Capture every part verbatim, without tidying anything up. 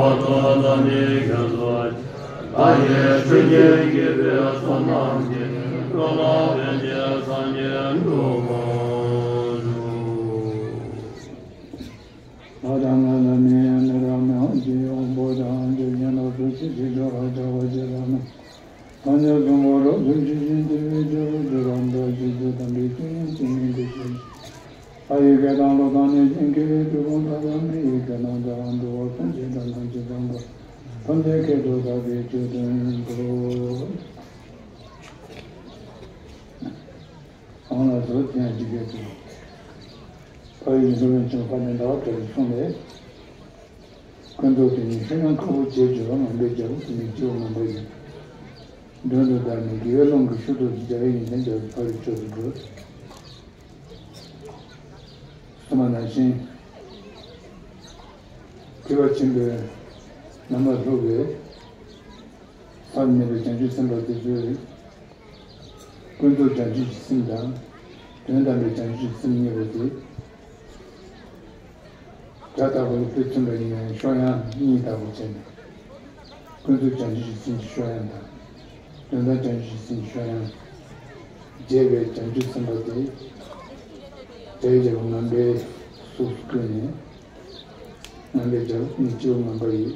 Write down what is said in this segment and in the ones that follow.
ཐོབ་ཐང་ནི་ཁྱེད་ཚོ། ད་ཡི་ཆོས་ཉིད་ཀྱི་བོད་བསོད་ནམས་ཀྱིས། འགྲོ་ལ་ཕན་ཕྱིར་སངས་རྒྱས་འགྲུབ་པར་ཤོག། ང་དང་ང་ལ་མི་ཡང་མི་རང་མི་འོང་ཅི་ཡོང་པོ་དང་། འཇིག་རྟེན་ལ་སུ་ཞིག་ཅི་འགྲོ་བ་བྱ་བ་ཅི་ལ་མི། སངས་རྒྱས་གསུང་བོ་རབ་ཏུ་ཇི་བཞིན་དེ་བས་རྒྱལ་བ་རྒྱལ་བ་འདྲ་ཞིག་ཏུ་དམ་པའི་ཆོས་ཉིད་ཀྱི་མིང་དུ་ཞུ། ལྷ་ཡི་སྐད་དང་ཀླུ་དང་གནོད་སྦྱིན་སྐད། གྲུལ་བུམ་དག་དང་མི་ཡི་སྐད་རྣམས་དང་། འགྲོ་བ་སེམས་ཅན་དག་རྣམས་ཀྱི་དོན་དུ། ཐམས་ཅད་སྐད་དུ་བདག་གིས་ཆོས་བསྟན་ཏོ། གང་ལ་སོགས་ཀྱང་ཇི་སྐད་དུ། ཕ་ཡི་ཡིན་སོ་རིན་ཆེན་དཔལ་ལྡན་ཟླ་བ་གྲགས་པའི་གསུང་ལས། ཀུན་རྫོབ་དེ་ཉིད་ཤེས་ན་ཁོ་བོ་བྱས་གྱུར་པ། ངན་པའི་རྒྱལ་པོ་དེ་ཉིད་སྐྱེ་བོ་ངན་པ་ཡིན། མདུན་དུ་བདར་ནས་དགེ་བའི་སློང་གི་ཤུགས་ཏོག་ཏུ་རྒྱལ་བའི་ཡོན་ཏན་རྒྱ་མཚོའི་ཕ་རོལ་ཕྱོགས་སུ་འགྲོ། གསུངས་པ་ནང་བཞིན། ཐེག་པ་ཆེན་པོའི་ནང་ལ་ལྷུག་པའི་ས་གནས་པའི་བྱང་ཆུབ་སེམས་དཔའ་དེ་ཚོས། ཀུན་རྫོབ་བྱང་ཆུབ་ཀྱི་སེམས་དང་། དོན་དམ་པའི་བྱང་ཆུབ་ཀྱི་སེམས་གཉིས་པོ་དེ། སྒྲ་ལྟ་བུ་ལ་དཔེ་མཚོན་པ་ཡིན་ན་ཡང་ཕྱོགས་ཡངས་གཉིས་ལྟ་བུ་བྱས་ནས། ཀུན་རྫོབ་བྱང་ཆུབ་ཀྱི་སེམས་ཀྱི་ཕྱོགས་ཡངས་དང་། དོན་དམ་བྱང་ཆུབ་ཀྱི་སེམས་ཀྱི་ཕྱོགས་ཡངས། རྒྱས་པའི་བྱང་ཆུབ་སེམས་དཔའ་དེ། དེའི་རྒྱལ་པོ་ངན་པའི་གཟུགས་སུ་བཀོད་ནས། ངན་པའི་རྒྱལ་པོ་ནི་སྐྱེ་བོ་ངན་པ་ཡི།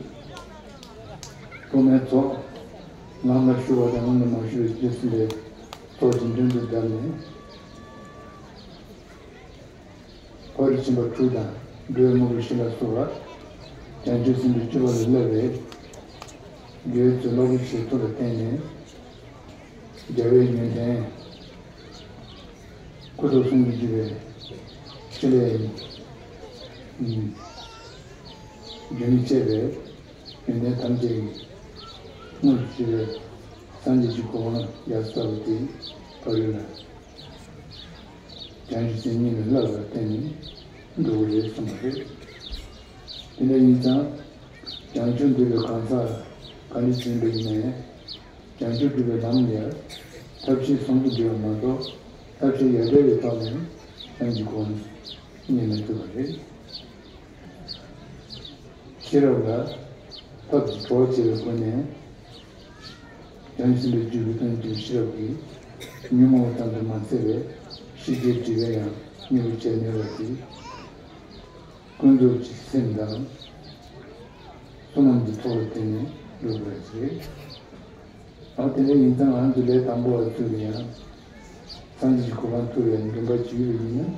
དབུ་མའི་ཚོགས། ལམ་ལ་ཞུགས་པ་དང་ལམ་ལ་མ་ཞུགས་པའི་རྒྱུ་ཟིན་པའི་ཚོགས་ཀྱི་མདུན་དུ་བདར་ནས། ཕ་རོལ་ཕྱིན་པ་དྲུག་དང་འགྲོ་བའི་དངོས་པོ་བཞི་ལ་སོགས་པ། བྱང་ཆུབ་སེམས་དཔའི་སྤྱོད་པ་ལ་བསླབ་པའི། དགེ་བའི་ཚུལ་བསླབ་པ་ཞིག་ཐུགས་ལ་བརྟེན་ནས། རྒྱལ་བའི་ཡོན་ཏན། སྐུ་ཐོག་གསུམ་དུ་གྱུར་པའི་ཕྲིན་ལས། རྒྱུན་མི་ཆད་པའི་ཡོན་ཏན་ཐམས་ཅད་ཀྱི་དངོས་སུ་གྱུར་པའི་སངས་རྒྱས་ཀྱི་གོ་འཕང་རྒྱ་མཚོ་ལྟ་བུ་དེ་ཕ་རོལ་ལ། བྱང་ཆུབ་སེམས་གཉིས་ལ་བསླབ་པར་བརྟེན་ནས་འགྲོ་གི་རེད་གསུངས་པ་རེད། དེ་འདྲ་ཡིན་ཙང་། བྱང་ཆུབ་འདོད་པའི་གང་ཟག་ག་འདྲ་ཞིག་ཡིན་པ་ཡིན་ན་ཡང་། བྱང་ཆུབ་སྒྲུབ་པའི་ལམ་ལ་ཐབས་ཤེས་ཟུང་དུ་འབྲེལ་བ་མ་གཏོགས། ཐབས་ཤེས་ཡ་བྲལ་གྱི་ཐོག་ནས་བྱང་ཆུབ་གོ་འཕང་རྙེད་མི་ཐུབ་པ་རེད། ཤེས་རབ་ལ་ཐབས་ཀྱིས་གྲོགས་བྱས་པའི་སྒོ་ནས། བྱང་ཆུབ་སེམས་དཔའི་རྒྱུད་ཀྱི་དོན་དུ་ཤེས་རབ་ཀྱིས་ཉོན་མོངས་པ་ཙམ་དུ་མ་ཟད་པའི་ཤེས་བྱའི་སྒྲིབ་པ་ཡང་མྱུར་དུ་བྱས་ནུས་པ་དེ། ཀུན་རྫོབ་ཀྱི་སེམས་དང་། བསོད་ནམས་ཀྱི་ཚོགས་ལ་བརྟེན་ནས་འགྲུབ་པ་རེད། ཨ་དེ་འདྲ་ཡིན་ཙང་ང་ཚོ་ལས་དང་པོ་བ་ཚོས་ཀྱི་ཡང་། སངས་རྒྱས་ཀྱི་གོ་འཕང་ཐོབ་པའི་འདུན་པ་ཅིག་ཡོད་པ་ཡིན་ན།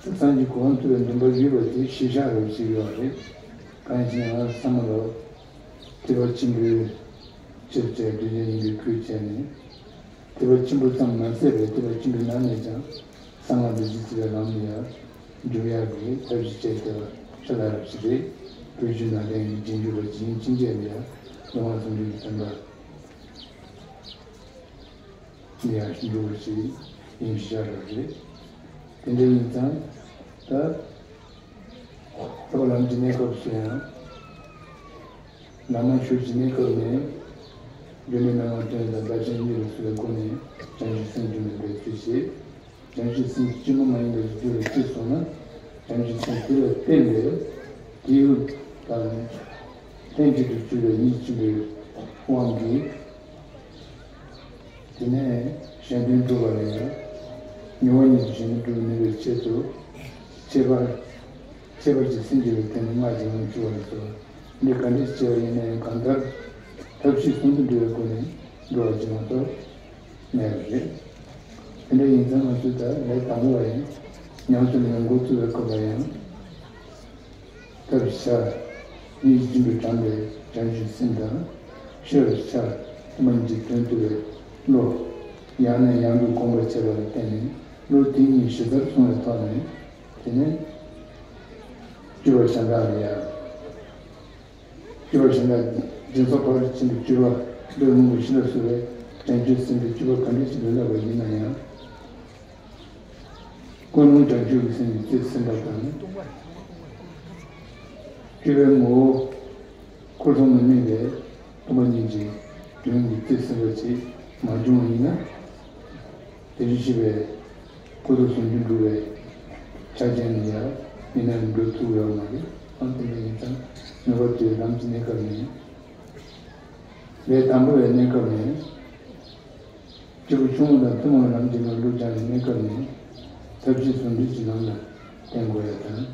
སངས་རྒྱས་ཀྱི་གོ་འཕང་ཐོབ་པའི་འདུན་པ་ཡོད་པ་དེ་གཞིར་བཞག་རོགས་ཞིག་ཡོད་རེད། གང་ཡིན་ཟེར་ན་ང་ཚོ་ཚང་མ་ལ། ཐེག་པ་ཆེན་པོའི་ཕྱིར་བྱས་དོན་ཅན་ཡིན་པའི་ཁུལ་བྱས་ནས། ཐེག་པ་ཆེན་པོ་ཙམ་མ་ཟད་པའི་ཐེག་པ་ཆེན་པོའི་ནང་ནས་ཀྱང་གསང་སྔགས་རྡོ་རྗེ་ཐེག་པའི་ལམ་ལ་ཡང་འཇུག་ཡག་གི་ཐབས་ཤེས་བྱས་ཏེ་ཤ་ལ་རབ་ཞིག་རེད། བོད་བརྒྱུད་ནང་བསྟན་གྱི་རྗེས་འཇུག་པ་ཇི་ཡིན་ཕྱིན་ཆད་ལ་ཡང་སློབ་མ་ཚོགས་འདུ་གི་བསྟན་པ་ལ་ཡང་འཇུག་པ་ཞིག་ཡིན་ཤ་རབ་རེད། དེ་འདྲ་ཡིན་ཙང་ད། ཐེག་པ་ལམ་གྱི་གནས་སྐབས་སུ་ཡང་། ལམ་མ་ཞུགས་ཀྱི་གནས་སྐབས་ནས། སྒྲོན་མེ་སྣང་བ་སྟོན་དང་བདག་གཞན་གཉིས་ལ་སོགས་པའི་སྒོ་ནས་བྱང་ཆུབ་སེམས་རྒྱུད་ལ་འབད་ཚུལ་བྱེད། བྱང་ཆུབ་སེམས་ཀྱི་སྐྱེས་བུ་མ་ཡིན་པའི་རྒྱུད་ལ་སྐྱེས་སོང་ན། བྱང་ཆུབ་སེམས་དེ་ལ་བརྟེན་པའི་དེའི་དབུས་དང་། ལྷན་ཅིག་ཏུ་གྱུར་པའི་ཉིད་ཀྱི་དབང་གིས། དེ་ནས་གཞན་དོན་སྒྲུབ་པ་ལ་ཡང་། མྱུར་བ་ཉིད་དུ་གཞན་དོན་སྒྲུབ་ནུས་པའི་ཆེད་དུ། ཁྱད་པར། ཁྱད་པར་གྱི་སེམས་བསྐྱེད་པའི་ཐད་ནས་སྔགས་ཀྱི་ལམ་ཞུ་བ་ལ་སོགས་པ་འདི་ག་འདྲ་བྱས་པ་ཡིན་ན་ཡང་གང་ལྟར་ཐབས་ཤེས་ཟུང་དུ་འབྲེལ་བའི་སྒོ་ནས་འགྲོ་བ་ཇི་མ་གཏོགས་མེད་པ་རེད། དེ་འདྲ་ཡིན་ཙང་ང་ཚོས་ད་ལས་དང་པོ་བ་ཡིན། ཉམས་སུ་ལེན་འགོ་བཙུགས་པའི་སྐབས་ལ་ཡང་། ཐབས་ཤེས་ཉིད་ཀྱིས་བཅིངས་པའི་དྲངས་པའི་བྱང་ཆུབ་སེམས་དང་། ཤེས་རབ་ཀྱི་ཆར་ཐུབ་པ་ཉིད་ཀྱི་དོན་བསྡུ་བའི་བློ། ཡང་ནས་ཡང་དུ་སྒོམ་པར་བྱེད་པ་ལ་བརྟེན་ནས་བློ་དེ་གཉིས་གཞི་རྩར་བཟུང་བའི་ཐོག་ནས། དེ་ནས་སྤྱོད་པ་གཞན་དག་ལ་ཡང་། སྤྱོད་པ་གཞན་དག་སྦྱིན་སོགས་ཕར་ཕྱིན་པའི་སྤྱོད་པ་འདོད་མང་པོ་ཞིག་ལ་སོགས་པའི་བྱང་ཆུབ་སེམས་དཔའི་སྤྱོད་པ་ག་འདྲ་ཞིག་ལ་བསླབ་པ་ཡིན་ན་ཡང་། ཀུན་སློང་བྱང་ཆུབ་ཀྱི་སེམས་ཀྱིས་རྩིས་ཟིན་པ་དང་། སྤྱོད་པའི་ངོ་བོ་འཁོར་གསུམ་ལ་དམིགས་པའི་སྟོང་པ་ཉིད་ཀྱི་དོན་གྱིས་རྩིས་ཟིན་པ་ཞིག་མ་བྱུང་བ་ཡིན་ན། དེ་བཞིན་གཤེགས་པའི་སྐུ་ཐོག་ཟུང་འཇུག་འགྲུབ་པའི་ཆ་རྐྱེན་ལ་ཡང་མི་སྣང་ནས་འགྲོ་ཐུབ་ཡོད་མ་རེད། ཨང་དེ་འདྲ་ཡིན་ཙང་ ངེས་པར་དུ་ལམ་གྱི་གནས་སྐབས་ནས། ལས་དང་པོ་བའི་གནས་སྐབས་ནས། སྐྱེས་བུ་ཆུང་ངུ་དང་ཐུན་མོང་བའི་ལམ་གྱི་ནང་བློ་སྦྱངས་པའི་གནས་སྐབས་ནས། ཐབས་ཤེས་ཟུང་འབྲེལ་གྱི་ལམ་ལ་བརྟེན་དགོས་ཡ་དང་།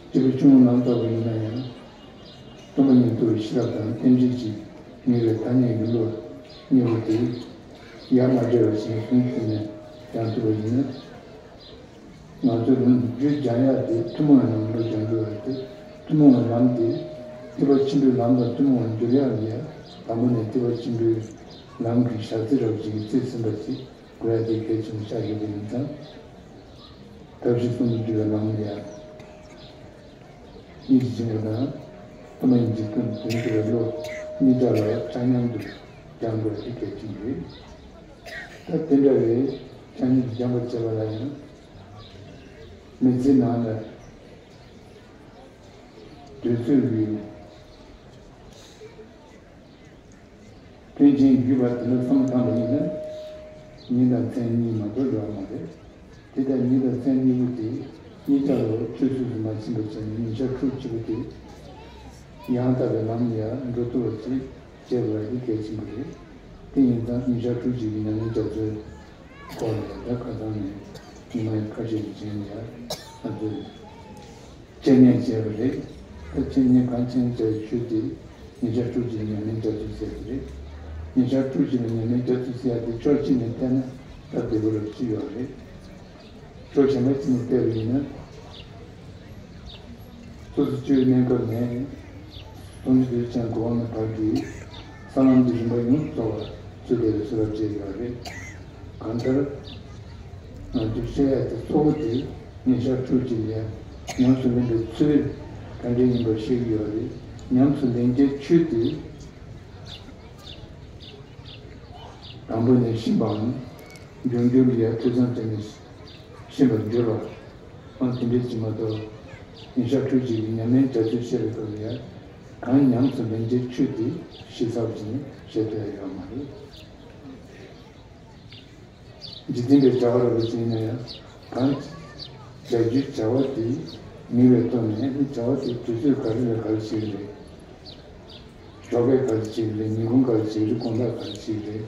སྐྱེས་བུ་ཆུང་ངུ་ལམ་རྟོགས་པ་ཡིན་ན་ཡང་། སྟོང་པ་ཉིད་རྟོགས་པའི་ཤེས་རབ་དང་རྟེན་འབྲེལ་གྱིས་ངེས་པའི་ཐ་སྙད་ཀྱི་བློ་གཉིས་པོ་དེ་ཡ་མ་བྲལ་བ་ཞིག་ཟུང་འབྲེལ་ནས་ཡང་ཐུབ་པ་ཡིན་ན། ང་ཚོས་རང་རྒྱུད་སྦྱང་ཡག་དེ་ཐུན་མོང་བའི་ལམ་ལ་སྦྱང་དགོས་པ་སྟེ། ཐུན་མོང་བའི་ལམ་དེ་ཐེག་པ་ཆེན་པོའི་ལམ་ལ་ཐུན་མོང་བར་འགྱུར་ཡག་ལ་ཡང་དང་པོ་ནས་ཐེག་པ་ཆེན་པོའི་ལམ་གྱི་ཞག་རྩི་རབ་ཅིག་གི་རྩིས་ཟིན་པ་ཞིག་དགོས་ཡག་དེ་གལ་ཆེན་པོ་ཆགས་ཡོད་པ་ཡིན་ཙང་། ཐབས་ཤེས་ཟུང་དུ་འཇུག་པའི་ལམ་ལ་ཡང་། གཉིས་ཀྱི་སྦྱིན་པ་དང་། ཐ་མ་ཡིན་གྱི་ཀུན་དོན་གྱི་བློ་གཉིས་ཆར་ལ་ཆ་མཉམ་དུ་སྦྱང་དགོས་པ་དེ་གལ་ཆེན་རེད། ད་དེ་འདྲ་བའི་ཆ་མཉམ་དུ་སྦྱང་པར་བྱེད་པ་ལ་ཡང་། མི་ཚེའི་ནང་ལ་དུས་ཚོད་ཀྱི་དོན་ཆེན་བརྒྱུད་པ་དེ་ལ་བསམ་བློ་བཏང་བ་ཡིན་ན། ཉིན་དང་མཚན་གཉིས་མ་གཏོགས་འགྲོ་བ་མ་རེད། དེ་ལྟར་ཉིན་དང་མཚན་གཉིས་པོ་དེ་གཉིས་ཆར་ལ་ཆུད་ཟོས་སུ་མ་ཕྱིན་པ་བྱས་ནས་ཉིན་ཞག་ཕྲུགས་གཅིག་པོ་དེ་ཡང་དག་པའི་ལམ་ལ་ཡང་འགྲོ་ཐུབ་པ་ཅིག་བྱེད་དགོས་པ་དེ་གལ་ཆེན་པོ་རེད། དེ་ཡིན་ཙང་ཉིན་ཞག་ཕྲུགས་གཅིག་གི་ཉམས་ལེན་རྒྱ་མཚོའི་སྐོར་ལ་ད་ཁ་སང་ནས་ཉི་མ་ཁ་ཤས་ཀྱི་རྗེས་ནས་ཡང་ང་ཚོས་དཔྱད་ཉན་བྱས་པ་རེད། ད་དཔྱད་ཉན་གང་བྱས་ནས་བྱས་པའི་ཆོས་དེ་ཉིན་ཞག་ཕྲུགས་གཅིག་ཉམས་ལེན་རྒྱ་མཚོ་ཟེར་གྱི་རེད། ཉིན་ཞག་ཕྲུགས་གཅིག་ལ་ཉམས་ལེན་རྒྱ་མཚོ་ཟེར་ཡག་དེ་ཕྱོགས་གཅིག་ནས་བལྟས་ན་ད་བདེ་པོ་རབ་ཅིག་ཡོད་རེད། ཕྱོགས་གཞན་པ་གཅིག་ནས་བལྟས་པ་ཡིན་ན། སོ་སོ་སྐྱེ་བོའི་གནས་སྐབས་ནས་སངས་རྒྱས་དུས་ཆེན་གོ་འཕང་གི་བར་གྱི་ས་ལམ་གྱི་རིམ་པ་ཡོངས་སུ་རྫོགས་པ་ཚུལ་དེ་ལ་གསོལ་རས་བཅས་ཡོད་རེད། གང་ལྟར། ང་ཚོས་བཤད་ཡག་དེ་གཙོ་བོ་དེ་ཉིན་ཞག་ཕྲུགས་གཅིག་ལ་ཉམས་སུ་ལེན་པའི་ཚུལ་ག་འདྲ་ཡིན་པ་ཤེས་ཀྱི་ཡོད་རེད། ཉམས་སུ་ལེན་རྒྱུའི་ཆོས་དེ་དང་པོ་ནས་ཤེས་པའམ། འབྱུང་འགྱུར་ལ་ཡང་ཐོས་བསམ་བྱས་ནས་ཤེས་པར་འགྱུར་བ། ཨང་དེ་འདྲ་ཅིག་མ་གཏོགས། ཉིན་ཞག་ཕྲུགས་གཅིག་གི་ཉམས་ལེན་བྱ་ཚུལ་བཤད་པའི་སྐབས་ལ་ཡང་། གང་ཉམས་སུ་ལེན་རྒྱུའི་ཆོས་དེ་ཤེས་ཚར་བ་ཅིག་ནི་བཤད་ཐུབ་ཡ་ཡོད་མ་རེད། རྗེ་བཙུན་པའི་བྱ་བ་རབ་ཅིག་ཡིན་ན་ཡང་། གང་བྱ་རྒྱུའི་བྱ་བ་དེ་ངེས་པའི་ཐོག་ནས་ནི་བྱ་བ་དེ་དུས་ཚོད་ག་རེ་ལ་ག་རེ་བྱེད་ཀྱི་རེད། ཞོགས་པའི་ག་རེ་བྱེད་ཀྱི་རེད། ཉིན་གུང་ག་རེ་བྱེད་ཀྱི་རེད། དགོང་དག་ག་རེ་བྱེད་ཀྱི་རེད།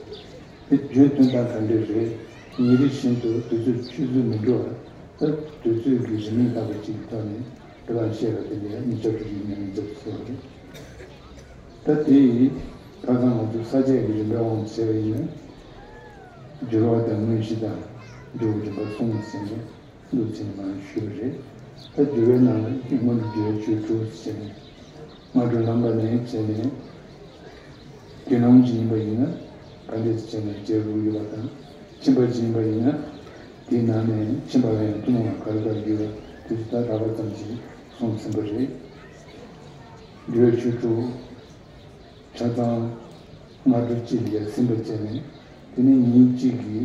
དེ་རྒྱུན་ཐུན་མཐའ་ག་འདྲ་རེད། ཉིན་རེ་བཞིན་དུ་དུས་ཚོད་ཆུད་ཟོས་མི་འགྲོ་བར། ད་དུས་ཚོད་ཀྱི་རིང་མིན་ལྷག་པ་ཅིག་གི་ཐོག་ནས་དེ་ལ་བཤད་པ་དེ་ལས་ཉིན་ཞག་ཕྲུགས་གཅིག་ཉམས་ལེན་མཛད་པ་ཟེར་བ་རེད། ད་དེ་ཡིས་ཁ་སང་ང་ཚོ་ས་བཅད་ཀྱི་རིམ་པའི་དབང་དུ་བྱས་པ་ཡིན་ན། སྦྱོར་བ་དང་དངོས་གཞི་དང་འབྲས་བུ་རིམ་པ་གསུམ་ཟེར་ནས། འདུག་ཅེས་མར་ཞུས་པ་རེད། ད་སྦྱོར་བའི་ནང་ལ་སྔོན་དུ་སྦྱོར་བའི་ཆོས་དྲུག་ཟེར་ནས། སྔ་དྲོ་ལངས་པ་ནས་བྱས་ནས། དགེ་སློང་ཅིག་ཡིན་པ་ཡིན་ན་ག་འདྲས་བྱས་ནས་སྦྱར་དགོས་ཡོད་པ་དང་། ཁྱིམ་པ་ཅིག་ཡིན་པ་ཡིན་ན་དེའི་ནང་ནས་ཁྱིམ་པ་ལ་ཡང་ཐུན་མོང་བ་ག་རེ་ག་རེ་ཡོད་པ་དེ་ཚོ་ད་རགས་པ་ཙམ་ཞིག་གསུངས་ཟིན་པ་རེད། སྦྱོར་བའི་ཆོས་དྲུག་ཆ་ཚང་སྔ་དྲོ་གཅིག་ལ་ཡར་ཟིན་པ་བྱས་ནས་དེ་ནས་ཉིན་གཅིག་གི་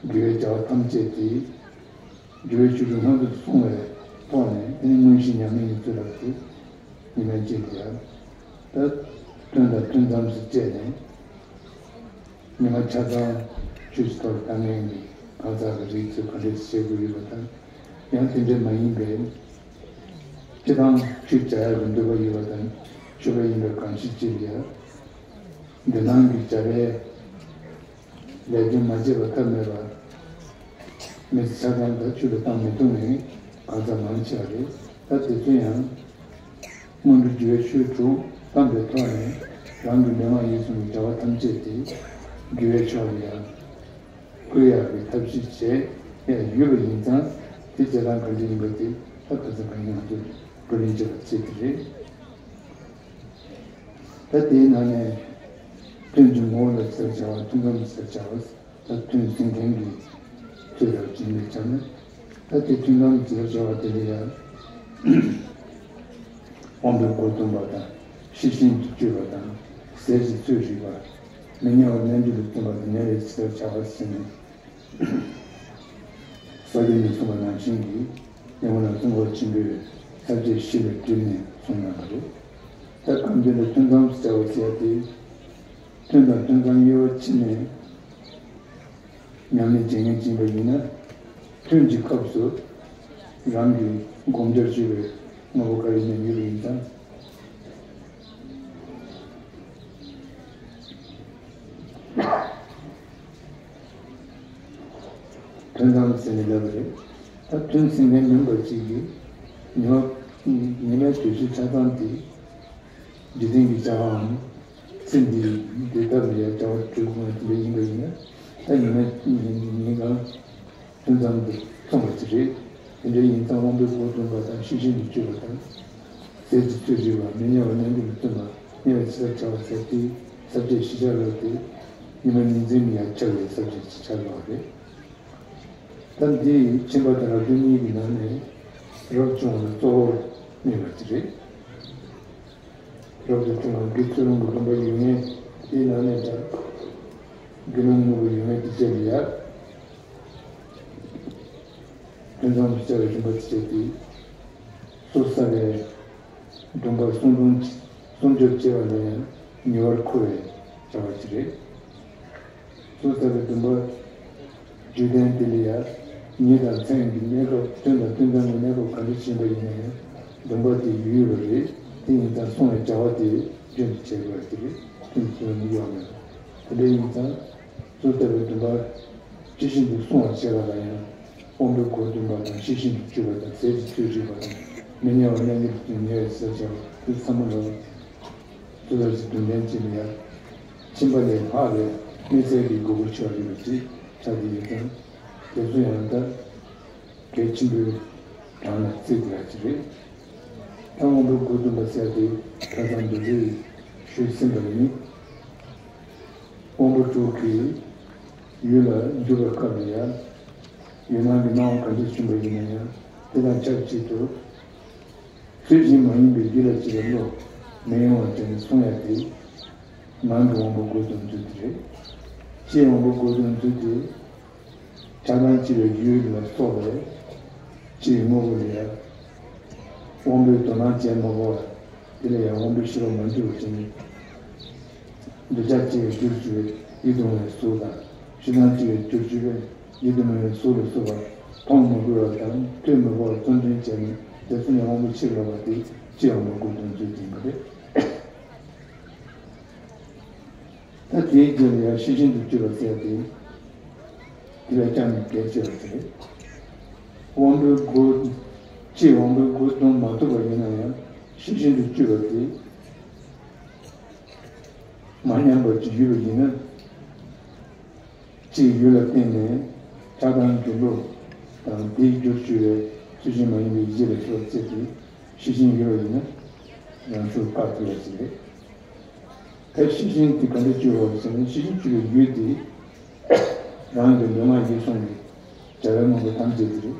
དགེ་བའི་བྱ་བ་ཐམས་ཅད་དེ། དགེ་བའི་ཆོས་དྲུག་སྔོན་དུ་སོང་བའི་ཐོག་ནས་དེ་ནི་དངོས་གཞི་ཉམས་ལེན་ཡིན་ཚུལ་ལ་དེ་ཉི་མ་གཅིག་ལ་ཡང་། ད་ཐུན་དང་ཐུན་མཚམས་སུ་བཅད་ནས། ཉི་མ་ཆ་ཚང་ཆུ་ཞིག་ཐོག་ལ་བཏང་ངེས་ཀྱི་གང་ཟག་གི་རིགས་ཚོས་ག་འདྲས་བྱེད་དགོས་ཡོད་པ་དང་། ཡང་དེ་འདྲས་མ་ཡིན་པའི་སྤྱི་བཏང་ཆོས་བྱ་ཡག་གི་འདོད་པ་ཡོད་པ་དང་ཆོས་པ་ཡིན་པའི་གང་ཞིག་ཅིག་ལ་ཡང་། འདི་སྣང་གི་བྱ་བའི་ལས་དོན་མ་བྱས་པ་ཐབས་མེད་པ། མི་ཚེ་ཆ་ཚང་དུ་ཆུ་ལ་བཏང་མི་ཐུབ་མཁན་གང་ཚང་མང་ཆེ་བ་རེད། ད་དེ་ཚོ་ཡང་སྔོན་འགྲོ་དགེ་བའི་ཆོས་དྲུག་བཏང་པའི་ཐོག་ནས་རང་གི་མི་དམངས་ཡིད་གསུམ་གྱི་བྱ་བ་ཐམས་ཅད་དེ་དགེ་བའི་ཕྱོགས་ལ་ཡང་བཀོལ་ཡག་གི་ཐབས་ཤེས་བྱས་ཡག་ཡོད་པ་ཡིན་ཙང་། དེ་བྱེད་སྟངས་ག་འདྲ་ཡིན་པ་དེ་ད་ཁ་སང་ཁ་ཉིན་ང་ཚོས་བགྲོ་གླེང་བྱས་པ་ཚིག་དེ་རེད། ད་དེའི་ནང་ནས་ཐུན་གྱི་ངོ་བོ་ལ་ཟེར་བྱ་བ། ཐུན་མཚམས་ཟེར་བྱ་བ། ད་ཐུན་ཟིན་མཁན་གྱི་ཚུལ་ལ་བྱིན་པའི་ཆ་ནས། ད་དེ་ཐུན་མཚམས་ཟེར་བྱ་བ་དེ་ལ་ཡང་དབང་པོའི་སྒོ་བསྡམས་པ་དང་། ཤེས་བཞིན་དུ་སྤྱོད་པ་དང་། ཟས་ཀྱི་ཚོད་རིག་པ། མི་ཉལ་བར་གནས་འགྱུར་དུ་བསྟུན་པ་དང་། ཉལ་བའི་ཚུལ་ལ་བྱ་བ་ཟེར་ནས། ས་སྐྱ་ནས་གསུངས་པ་ནང་བཞིན་གྱི་ཡང་ན་གསུང་འཁོར་ཆེན་པོའི་ས་བཅད་བཞི་ལ་བསྒྲིལ་ནས་གསུངས་གནང་བ་རེད། ད་སྐབས་འདི་ལ་ཐུན་མཚམས་ཟེར་བ་ཟེར་ཏེ། ཐུན་དང་ཐུན་མཚམས་དབྱེ་བ་ཕྱེ་ནས་ཉམས་ལེན་བྱེད་མཁན་ཅིག་ཡིན་པ་ཡིན་ན། ཐུན་གྱི་སྐབས་སུ་རང་གིས་སྒོམ་རྒྱག་བྱེད་པའི་དངོས་པོ་ག་རེ་ཡིན་ན་ཡོད་པ་ཡིན་ཙང་། ཐུན་མཚམས་ཟེར་ནས་ལབ་པ་རེད། ད་ཐུན་ཟིན་མཁན་མིན་པ་གཅིག་གིས་ཉི་མ་ཉི་མའི་དུས་ཚོད་ཆ་ཚང་དེ་འཇིག་རྟེན་གྱི་བྱ་བའམ་ཚེ་འདིའི་འདི་ལྟ་བུའི་བྱ་བ་སྒྲུབ་དགོས་དེ་འདྲ་ཡིན་པ་ཡིན་ན། ད་ཉི་མ་ཉིན་གང་ཐུན་མཚམས་དུ་སོང་བ་ཅིག་རེད། དེ་འདྲ་ཡིན་ཙང་དབང་པོའི་སྒོ་བསྡམས་པ་དང་ཤེས་བཞིན་དུ་གཅོད་པ་དང་། ཟས་ཀྱི་ཚོད་རིག་པ། མི་དམྱལ་བ་རྣལ་འབྱོར་དུ་བརྩོན་པ། དམྱལ་བའི་ཚེ་ཐར་བྱ་བ་ཟེར་དེའི་ས་བཅད་བཞི་ཆར་ལོག་སྟེ། ཉི་མ་ཉིན་མཚན་ལ་ཡང་ཆགས་པའི་ས་བཅད་ཅིག་ཆར་ལོག་རེད། ད་འདི་ཕྱིན་པ་དང་རབ་བྱུང་གཉིས་ཀྱི་ནང་ནས་རབ་བྱུང་བ་ལ་གཙོ་བོར་སྨོས་པ་ཅིག་རེད། རབ་ཏུ་བྱུང་བ་དགེ་ཚུལ་སློང་གི་སྡོམ་པ་ཡོད་མཁན་དེའི་ནང་ནས་ཀྱང་དགེ་སློང་དངོས་པོ་ཡོད་མཁན་དེ་བཅས་ལ་ཡང་། ཐུན་མཚམས་སུ་བྱ་བའི་རིམ་པ་དེ་བཅས་ཏེ། སོ་སོ་བའི་སྡོམ་པ་སྲུང་སྐྱོང་སྲུང་སྐྱོབ་བྱེད་པ་ལ་ཡང་ཉེ་བར་མཁོ་བའི་བྱ་བ་ཅིག་རེད། སོ་སོ་བའི་སྡོམ་པ་རྒྱུད་ལྡན་དེ་ལ་ཡང་ཉིན་དང་མཚན་གྱི་གནས་སྐབས། ཐུན་དང་ཐུན་མཚམས་ཀྱི་གནས་སྐབས་ག་འདྲ་ཕྱིན་པ་ཡིན་ན་ཡང་སྡོམ་པ་དེ་ཡོད་ཡོད་པ་རེད། དེ་ཡིན་ཙང་བསྲུང་བའི་བྱ་བ་དེ་རྒྱུན་དུ་བྱེད་དགོས་པ་དེ་རེད། ཐུན་དུ་ཡོང་གི་ཡོད་མེད། དེ་འདྲ་ཡིན་ཙང་། གཙོ་ལྟ་བུའི་སྡོམ་པ་ཇི་བཞིན་དུ་བསྲུང་བར་བྱེད་པ་ལ་ཡང་། དབང་པོའི་སྒོ་བསྡམས་པ་དང་། ཤེས་བཞིན་དུ་གཅོད་པ་དང་། ཟས་ཀྱི་ཚོད་རིག་པ་དང་། མི་དམྱལ་བ་རྣལ་འབྱོར་དུ་བརྩོན་པའི་ཉེ་བའི་ཚེ་ཚར་བ་དེ་ཚང་མ་ལ། ཚུལ་ལ་གཅིག་དོན་ལྡན་གཅིག་ལ་ཡང་། ཕྱིན་པ་ལས་ལྷག་པའི་གནས་ཚད་ཀྱི་དགོས་མཁོ་ཆེ་བ་ཡིན་པ་ཅིག་ཆགས་ཀྱི་ཡོད་ཙང་། དེ་ཚོ་ཡང་ད། གལ་ཆེན་པོའི་གྲངས་ལ་བརྩི་དགོས་ཡ་ཅིག་རེད། ད་དབང་པོའི་སྒོ་བསྡམས་པ་ཟེར་དེ་ཁ་སང་འདི་འདྲའི་ཞུས་ཟིན་པ་ཡིན། དབང་པོ་དྲུག་གི་ཡུལ་ལ་འཇུག་པའི་སྐབས་ལ་ཡང་། ཡུལ་སྣང་གི་སྣང་བ་ག་འདྲ་བྱུང་བ་ཡིན་ན་ཡང་དེ་དང་ཆབས་ཅིག་ཏུ། ཚུལ་བཞིན་མ་ཡིན་པའི་རྒྱུད་ལ་སྐྱེས་པའི་བློ་མི་གཡེང་བར་བྱས་ནས་བསྲུང་ཡ་དེ། ནང་གི་དབང་པོ་སྒོ་བསྡམས་ཚུལ་དེ་རེད། ཕྱིའི་དབང་པོ་སྒོ་བསྡམས་ཚུལ་དེ། ཆགས་སྡང་སྐྱེ་བའི་ཡུལ་ལ་སོགས་པའི་ཕྱིའི་དངོས་པོ་ལ་ཡང་། དབང་པོས་དོ་སྣང་བྱེད་མ་དགོས་པར། དེ་ལ་ཡང་དབང་པོའི་ཤེས་པ་མ་འཇུག་པར་བྱས་ནས། འདོད་ཆགས་སྐྱེ་བའི་རྒྱུར་གྱུར་པའི་ཡིད་དུ་འོང་བའི་གཟུགས་དང་། ཞེ་སྡང་སྐྱེ་བའི་རྒྱུར་གྱུར་པའི་ཡིད་དུ་འོང་བའི་གཟུགས་ལ་སོགས་པ་མཐོང་མ་དགོས་པ་དང་ཐོས་མ་དགོས་པར་བརྩོན་འགྲུས་བྱས་ནས་དེ་ཚོ་ནས་དབང་པོ་ཕྱིར་ལོག་པ་དེ་ཕྱིའི་དབང་པོ་སྒོ་བསྡམས་ཚུལ་ཡིན་པ་རེད། ད་དེའི་རྗེས་ལ་ཡང་ཤེས་བཞིན་དུ་གཅོད་པ་ཟེར་ཏེ། དེ་ལས་ཀྱང་གལ་ཆེ་བ་དེ་རེད། དབང་པོའི་སྒོ། ཕྱིའི་དབང་པོའི་སྒོ་བསྡམས་མ་ཐུབ་པ་ཡིན་ན་ཡང་ཤེས་བཞིན་དུ་གཅོད་པ་དེ། མ་ཉམས་པ་ཅིག་ཡོད་པ་ཡིན་ན། ཕྱིའི་ཡུལ་ལ་བརྟེན་ནས་ཆགས་སྡང་གི་བློ་དང་དེའི་རྒྱུར་གྱུར་པའི་ཚུལ་བཞིན་མ་ཡིན་པའི་གཞི་ལ་སོགས་བརྩིས་ཏེ་ཤེས་བཞིན་ཡོད་པ་ཡིན་ན་ཡང་ཤུགས་བཀག་ཐུབ་པ་ཞིག་རེད། ད་ཤེས་བཞིན་དེ་ག་འདྲ་གཅོད་པ་ཟེར་ན། ཤེས་བཞིན་གཅོད་པའི་ཡུལ་དེ་རང་གི་ལུས་ངག་ཡིད་གསུམ་གྱི་བྱ་བའི་དངོས་པོ་ཐམས་ཅད་དེ་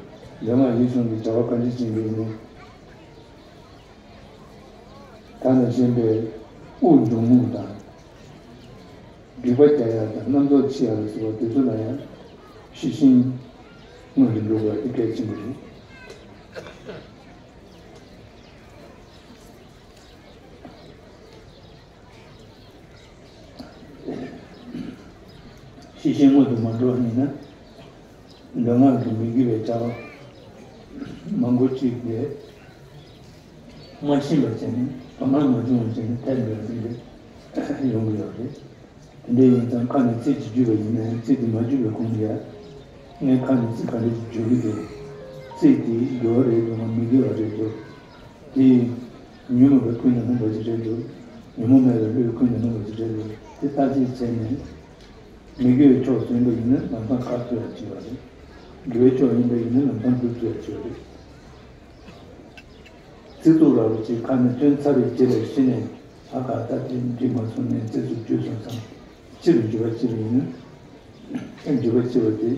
རེད། ལུས་ངག་ཡིད་གསུམ་གྱི་བྱ་བ་ག་འདྲ་ཅིག་ཡིན་ན། ད་ནི་གཞན་པའི་དབུགས་འབྱུང་རྔུབ་དང་། སྒྲིབ་པ་རྒྱག་ཡ་དང་རྣམ་རྟོག་འཆི་ཡ་ལ་སོགས་པ་དེ་ཚོ་ལ་ཡང་ཤེས་བཞིན་སྔོན་དུ་འགྲོ་དགོས་པ་དེ་གལ་ཆེན་པོ་རེད། ཤེས་བཞིན་སྔོན་དུ་མ་འགྲོ་བ་ཡིན་ན། ལུས་ངག་གི་མི་དགེ་བའི་བྱ་བ་མང་པོ་ཅིག་དེ་མ་ཤེས་པར་བྱས་ནས་དོ་སྣང་མ་བྱུང་བར་བྱས་ནས་ཐལ་འགྱུར་བ་དེ་འདྲ་ཡོང་གི་ཡོད་རེད། དེ་འདྲ་ཡིན་ཙང་ཁ་ནས་ཚིག་ཅིག་བརྗོད་པ་ཡིན་ན་ཡང་ཚིག་དེ་མ་བརྗོད་པའི་གོང་དུ་ཡང་ངས་ཁ་ནས་ཚིག་ག་འདྲ་ཞིག་བརྗོད་ཀྱི་འདུག་ཚིག་དེ་དགེ་བ་རེད་འདུག་གམ་མི་དགེ་བ་རེད་འདུག་དེ་ཉོན་མོངས་པའི་ཀུན་ནས་བསླངས་པ་ཅིག་རེད་འདུག་ཉོན་མོངས་མེད་པའི་བློའི་ཀུན་ནས་བསླངས་པ་ཅིག་རེད་འདུག་དེ་བརྟག་དཔྱད་བྱས་ནས། མི་དགེ་བའི་ཕྱོགས་སུ་ཡིན་པ་ཡིན་ན་ལམ་སང་བཀག་ཐུབ་ཡ་བྱེད་པ་རེད། དགེ་བའི་ཕྱོགས་ཡིན་པ་ཡིན་ན་ལམ་སང་སྒྲུབ་ཐུབ་ཡ་བྱེད་པ་རེད། ཚིག་རྩུབ་ར་བ་ཅིག་ཁ་ནས་ཐོན་ཚར་བའི་རྗེས་ལ་གཞི་ནས་ཨ་ཁ་ད་དེ་འགྲིག་མ་སོང་ངས་ཚིག་རྩུབ་བརྗོད་སོང་ཙང་ཕྱིར་འགྱུར་བ་ཕྱིར་ཡིན་ན། འགྱུར་བ་ཕྱིར་བ་དེ་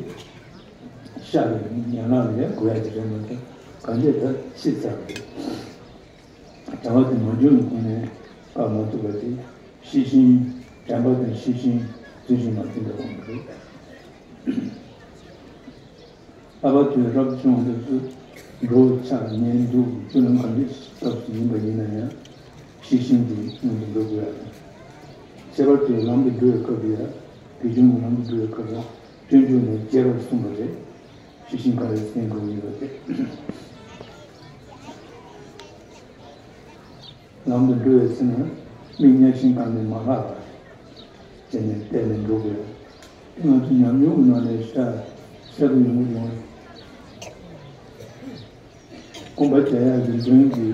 ཤ་རེད། ཡན་ལག་ལ་ཡང་དགོས་ཡ་དེ་རེད་མ་གཏོགས་གང་བྱས་ད་ཕྱི་ཚར་བ་རེད། བྱ་བ་དེ་མ་འབྱུང་བའི་སྒོ་ནས་བཀག་མ་ཐུབ་པ་དེ་ཤེས་བཞིན། དྲན་པ་དང་ཤེས་བཞིན་ཚུལ་བཞིན་མ་བསྟེན་པའི་དབང་གིས་རེད། ལྷག་པར་དུ་རབ་བྱུང་བའི་སྐབས་སུ་འགྲོ་འཆག་ཉལ་འདུག་སྤྱོད་ལམ་གང་གི་སྐབས་སུ་ཡིན་པ་ཡིན་ན་ཡང་ཤེས་བཞིན་དེ་སྔོན་དུ་འགྲོ་དགོས་ཡ་དང་། ཁྱད་པར་དུ་ལམ་དུ་འགྲོ་བའི་སྐབས་ལ་ཡང་དགེ་སྦྱོང་གི་ལམ་དུ་འགྲོ་བའི་སྐབས་ལ་སྤྱོད་འཇུག་ནས་རྒྱས་པར་གསུངས་པ་རེད། ཤེས་བཞིན་ག་རེ་བསྟེན་དགོས་ཡོད་པ་དེ། ལམ་དུ་འགྲོ་བའི་ཚེ་ན་མིག་གཉའ་ཤིང་གང་ནས་མ་ལྷག་པར་བྱས་ནས་བལྟས་ནས་འགྲོ་དགོས། དེ་ང་ཚོ་ཉམས་མྱོང་གི་ནང་ནས་ཤ་ གསལ་པོ་ཡོང་གི་ཡོང་། གོམ་པ་རྒྱག་ཡག་གི་མདུན་གྱི་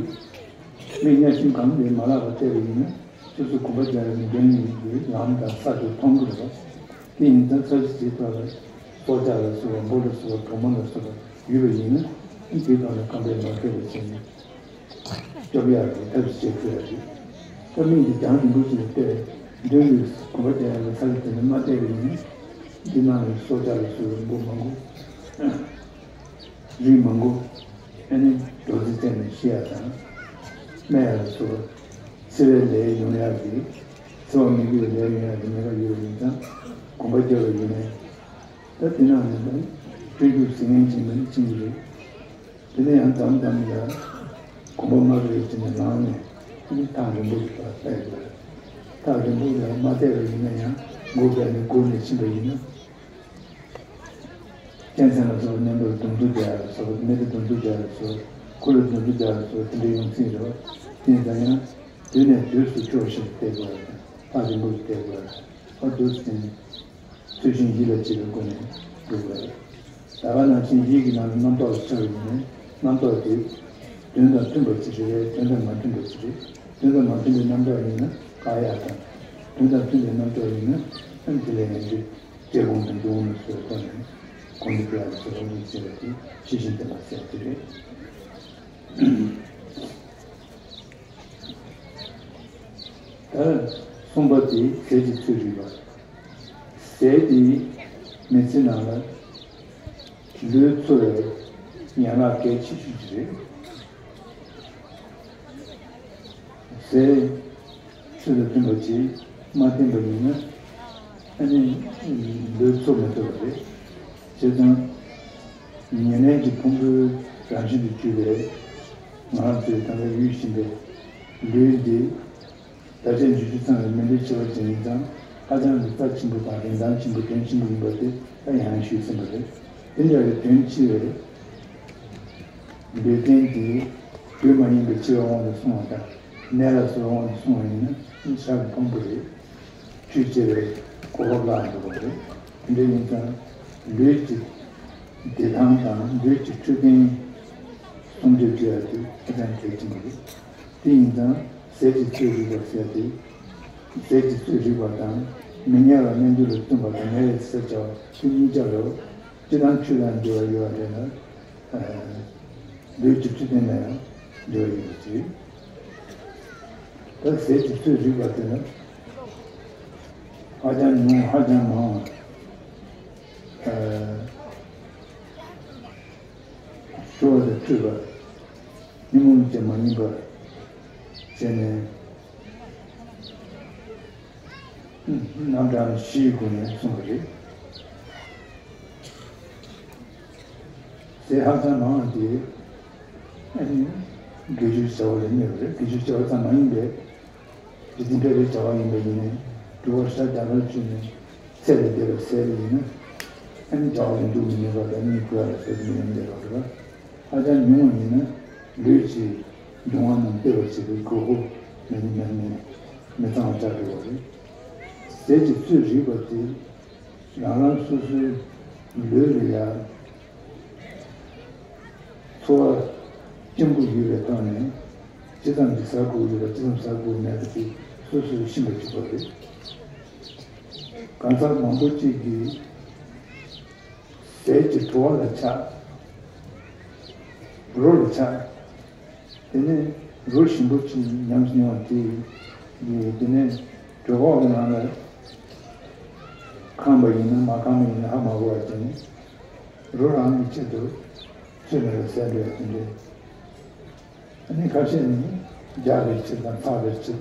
མིག་གཉའ་ཤིང་གང་ལས་མ་ལག་པ་བལྟས་པ་ཡིན་ན། ཕྱིས་སུ་གོམ་པ་རྒྱག་ཡག་གི་མདུན་གྱི་ལམ་དང་ས་དེ་མཐོང་གི་རེད་པ། དེ་ཡིན་ཙང་ས་གཞི་དེའི་ཐོག་ལ་སྲོག་ཆགས་ལ་སོགས་པ་འབུ་ལ་སོགས་པ་གྲོག་མོ་ལ་སོགས་པ་ཡོད་པ་ཡིན་ན། དེའི་ཐོག་ལ་རྐང་པས་མ་བཀལ་བ་བྱས་ནས། སྐྱོབ་ཡག་གི་ཐབས་ཤེས་བྱེད་དགོས་ཡག་རེད། ད་མིག་འདི་རྒྱང་རིང་པོ་ཞིག་ལ་བལྟས། མདུན་གྱི་གོམ་པ་རྒྱག་ཡག་གི་ས་གཞི་དེ་ནས་མ་བལྟས་པ་ཡིན་ན། འདི་ནང་ལ་སྲོག་ཆགས་ལ་སོགས་པའི་འབུ་མང་པོ། རིགས་མང་པོ། ཨ་ནི་འདྲོག་རྩེད་རྩེ་ནས་ཤི་ཡག་དང་། རྨས་ཡག་ལ་སོགས་པ། འཚེ་བའི་ལས་ཡོང་ཡག་གི། འཚེ་བ་མི་དགེ་བའི་ལས་ཡོང་ཡག་གི་ཉེན་ཁ་ཡོད་པ་ཡིན་ཙང་། གོམ་པ་རྒྱག་པ་ཡིན་ན། ད་དེ་ནང་ནས་ད་སྤྲུལ་སྐུ་ཟིལ་གནོན་བྱེད་མཁན་ཕྱིན་གྱི་རེད། དེ་ནས་ཡང་མཚམས་མཚམས་ལ་གོམ་པ་མ་བཀལ་བྱས་ནས་ལངས་ནས། ཨ་ནི་ཐག་རིང་པོ་ཞིག་ལ་བལྟ་དགོས། ཐག་རིང་པོ་ལ་མ་བལྟས་པ་ཡིན་ན་ཡང་སྒོ་བརྒྱབ་ནས་སྒུར་ནས་ཕྱིན་པ་ཡིན་ན། གཅན་གཟན་ལ་སོགས་པ་མཉམ་དུ་སྡོང་དུ་རྒྱག་ཡག་ལ་སོགས་པ། མི་དེ་སྡོང་དུ་རྒྱག་ཡག་ལ་སོགས་པ། ཁོ་ལ་སྡོང་དུ་རྒྱག་ཡག་ལ་སོགས་པ་དེ་འདྲ་ཡོང་སྲིད་རེད་པ། དེ་ཡིན་ཙང་ཡང་དུས་ནས་དུས་སུ་ཕྱོགས་བཞིར་བལྟ་དགོས་པ་དང་། ཐག་རིང་པོ་ཞིག་བལྟ་དགོས་པ་དང་། ཨ་འདུག་སེ་བྱས་ནས། ཚུལ་བཞིན་ཡིད་ལ་བྱེད་པའི་སྒོ་ནས་སྒྲུབ་པ་རེད། ད་ག་ནང་བཞིན་ཡིད་ཀྱི་ནང་དུ་རྣམ་རྟོག་ལ་ཆགས་པ་ཡིན་ན། རྣམ་རྟོག་དེ་དོན་དང་མཐུན་པ་ཅིག་རེད། དོན་དང་མ་མཐུན་པ་ཅིག་རེད། དོན་དང་མ་མཐུན་པའི་རྣམ་རྟོག་ཡིན་ན་བཀག་ཡག་དང་། དོན་དང་མཐུན་པའི་རྣམ་རྟོག་ཡིན་ན། ཨ་ནི་དེ་ལ་ཡང་འདི་བཀྲེས་སྐོམ་དང་སྡུག་བསྔལ་སོགས་ཐོག་ནས་གོམས་འདྲིས་སྤེལ་ཡག་སོགས་ལ་དམིགས་བྱས་པ་དེ་ཤེས་བཞིན་ལྡན་པ་ཟེར་དེ་རེད། ད་གསུམ་པ་དེ་ཟས་ཀྱི་ཚོད་རིག་པ། ཟས་དེ་མི་ཚེ་ནང་ལ་ལུས་འཚོ་བའི་ཡན་ལག་གལ་ཆེ་ཤོས་ཅིག་རེད། ཟས་ཚོད་དང་མཐུན་པ་ཅིག་མ་བསྟེན་པ་ཡིན་ན། ཨ་ནི་ལུས་འཚོ་མི་ཐུབ་པ་རེད། བྱས་ཙང་ཉེར་ལེན་གྱི་ཕུང་པོའི་རང་བཞིན་དུ་གྱུར་པའི་ང་རང་ཚོའི་ད་ལྟ་ཡོད་བཞིན་པའི་ལུས་འདི། བདག་ཅག་འཇིག་རྟེན་ཚང་བའི་མི་ལུས་འཆི་བ་ཅན་ཡིན་ཙང་། ཧ་ཅང་གི་རྩ་ཆེན་པོ་དང་རིན་ཐང་ཆེན་པོ་དོན་ཆེན་པོ་ཡིན་པ་དེ་ད་ཡང་ཡང་ཞུས་ཟིན་པ་རེད། དེ་འདྲ་བའི་དོན་ཆེ་བའི་ལུས་རྟེན་དེ་དུས་མ་ཡིན་པའི་འཆི་བའི་དབང་དུ་སོང་བ་དང་། ནད་ལ་སོགས་དབང་དུ་སོང་བ་ཡིན་ན་ཕྱག་གི་ཕུང་པོ་རེད། བཅུད་ཆེ་བའི་གོ་སྐབས་བརླག་འགྲོ་བ་རེད། དེ་འདྲ་ཡིན་ཙང་ལུས་ཀྱི་བདེ་ཐང་དང་ལུས་ཀྱི་འཕྲོད་བསྟེན་སྲུང་སྐྱོབ་བྱེད་ཡ་དེ་ཧ་ཅང་གལ་ཆེན་པོ་རེད། དེ་ཡིན་ཙང་ཟས་ཀྱི་ཚོད་རིག་པ་ཟེར་ཏེ། ཟས་ཀྱི་ཚོད་རིག་པ་དང་། མི་ཉལ་བ་རྣལ་འབྱོར་ལ་བསྟུན་པ་དང་ཉལ་བའི་ཟས་བྱ་བ་དེ་གཉིས་ཆར་རོ། སྤྱི་དང་ཆོས་དང་འབྲེལ་བ་ཡོད་པ་རེད་ན། ལུས་ཀྱི་འཕྲོད་བསྟེན་ལ་ཡང་འབྲེལ་བ་ཡོད་པ་ཅིག་ད་ཟས་ཀྱི་ཚོད་རིག་པ་དེ་ནི་ཧ་ཅང་ཉུང་ཧ་ཅང་མང་བ། ཤོར་བ་དང་འཁྲུལ་པ། ཉོན་མོངས་ཀྱིས་མ་ཡིན་པ་བྱས་ནས། རྣམ་གྲངས་བཞིའི་སྒོ་ནས་གསུངས་པ་རེད། ཟས་ཧ་ཅང་མང་བ་དེ་ཨ་ནི་དགེ་སྦྱོར་བྱ་བ་ལ་གནོད་པ་རེད། དགེ་སྦྱོར་བྱ་བ་ཙམ་མ་ཡིན་པའི། རྗེ་བཙུན་ཕལ་པའི་བྱ་བ་ཡིན་པ་ཡིན་ནའི། དྲི་བ་ཤ་རྒྱག་པར་བྱས་ནས་ཚད་ལས་འདས་པ་ཟས་པ་ཡིན་ན། ཨ་ནི་བྱ་བ་ལ་འཇུག་མི་ནུས་པ་དང་གཉིད་ཁུག་ཡ་ལ་ཟེར་དུ་མི་ཡོང་བསྡད་པ་རེད་པ། ཧ་ཅང་ཉུང་བ་ཡིན་ན་ལུས་ཀྱི་འབྱུང་བ་རྣམས་སྟེར་བར་བྱེད་པའི་དགོས་མཁོ་མི་མི་མི་མི་ཚང་བ་ཆགས་འགྲོ་བ་རེད། ཟས་ཀྱི་ཚོད་རིག་པ་དེ་རང་རང་སོ་སོའི་ལུས་ལ་ཡང་འཚོ་བ་སྐྱིད་པོ་ཡོད་པའི་ཐོག་ནས་ཇི་ཙམ་གྱིས་ཟ་དགོས་ཡོད་པ་ཇི་ཙམ་ཟ་དགོས་མེད་པ་དེ་སོ་སོས་ཤེས་པ་གཅིག་པ་རེད། གང་ཟག་མང་པོ་གཅིག་གིས་ཟས་ཀྱི་བྲོ་བ་ལ་ཆགས། རོ་ལ་ཆགས། དེ་ནས་རོ་ཞིམ་པོ་ཅིག་ཉམས་སུ་མྱོང་བ་དེ་ཡིས་དེ་ནས་གྲོད་ཁོག་གི་ནང་ལ་ཁེངས་པ་ཡིན་ན་མ་ཁེངས་པ་ཡིན་ན་ཧ་མ་གོ་བ་བྱས་ནས་རོ་རང་གི་ཆེད་དུ་ཚོད་མེད་པར་ཟས་འགྲོ་ཡ་དེ་འདྲས། ཨ་ནི་ཁ་ཤས་ནི་རྒྱགས་པའི་ཕྱིར་དང་འཐག་པའི་ཕྱིར་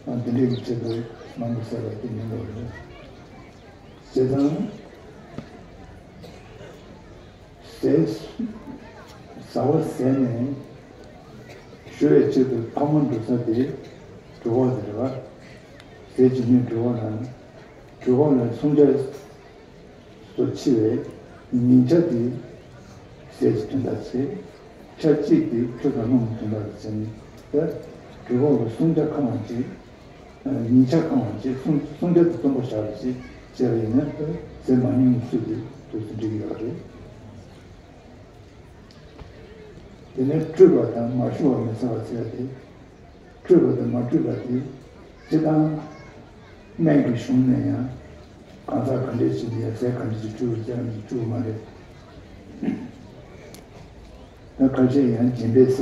དང་། འདི་འདྲའི་ཕྱིར་དུ་མང་པོ་ཟས་པ་དེ་མིན་འགྲོ་རེད། བྱས་ཙང་ཟས་ཟ་བ་ཟས་ནས་ཞུ་བའི་ཆེད་དུ་ཐོག་མར་འགྲོ་ས་དེ་གྲོད་ཁོག་དེ་རེད་པ། ཟས་ཀྱི་སྣོད་གྲོད་ཁོག་ནང་། གྲོད་ཁོག་ལ་སྲུང་བྱ་སོ་འཆི་བའི་ཉིན་ཆ་དེ་ཟས་ཀྱི་དོན་དག་བྱེད། ཆ་གཅིག་དེ་ཆུ་དང་སྣུམ་གྱི་དོན་དག་བྱེད་ནས། དེ་གྲོད་ཁོག་ལ་སྲུང་བྱ་ཁེངས་པ་ཅིག་ཉིན་ཆ་ཁེངས་པ་ཅིག་སྲུང་སྲུང་བྱ་དེ་བཙོན་པོ་བཞག་པ་ཅིག་བྱས་པ་ཡིན་ན། དེ་ཟས་མ་ཉུང་བའི་ཚུལ་དེ་ དུས་སུ་འགྲིག་ཡོད་རེད། དེ་ནས་བཀྲུས་པ་དང་མ་བཀྲུས་པ་མི་ཚར་བ་ཟེར་ཏེ། བཀྲུས་པ་དང་མ་བཀྲུས་པ་དེ་སྤྱིར་བཏང་སྨན་གྱི་གཞུང་ནས་ཡང་གང་ཟག་ག་འདྲས་ཅིག་ལ་ཡང་ཟས་ག་འདྲས་ཅིག་བཀྲུས་པ་ཟེར་ཡང་བཀྲུས་པ་མ་རེད། ད་ཁ་ཤས་ཡང་སྦྱིན་པའི་ཟས་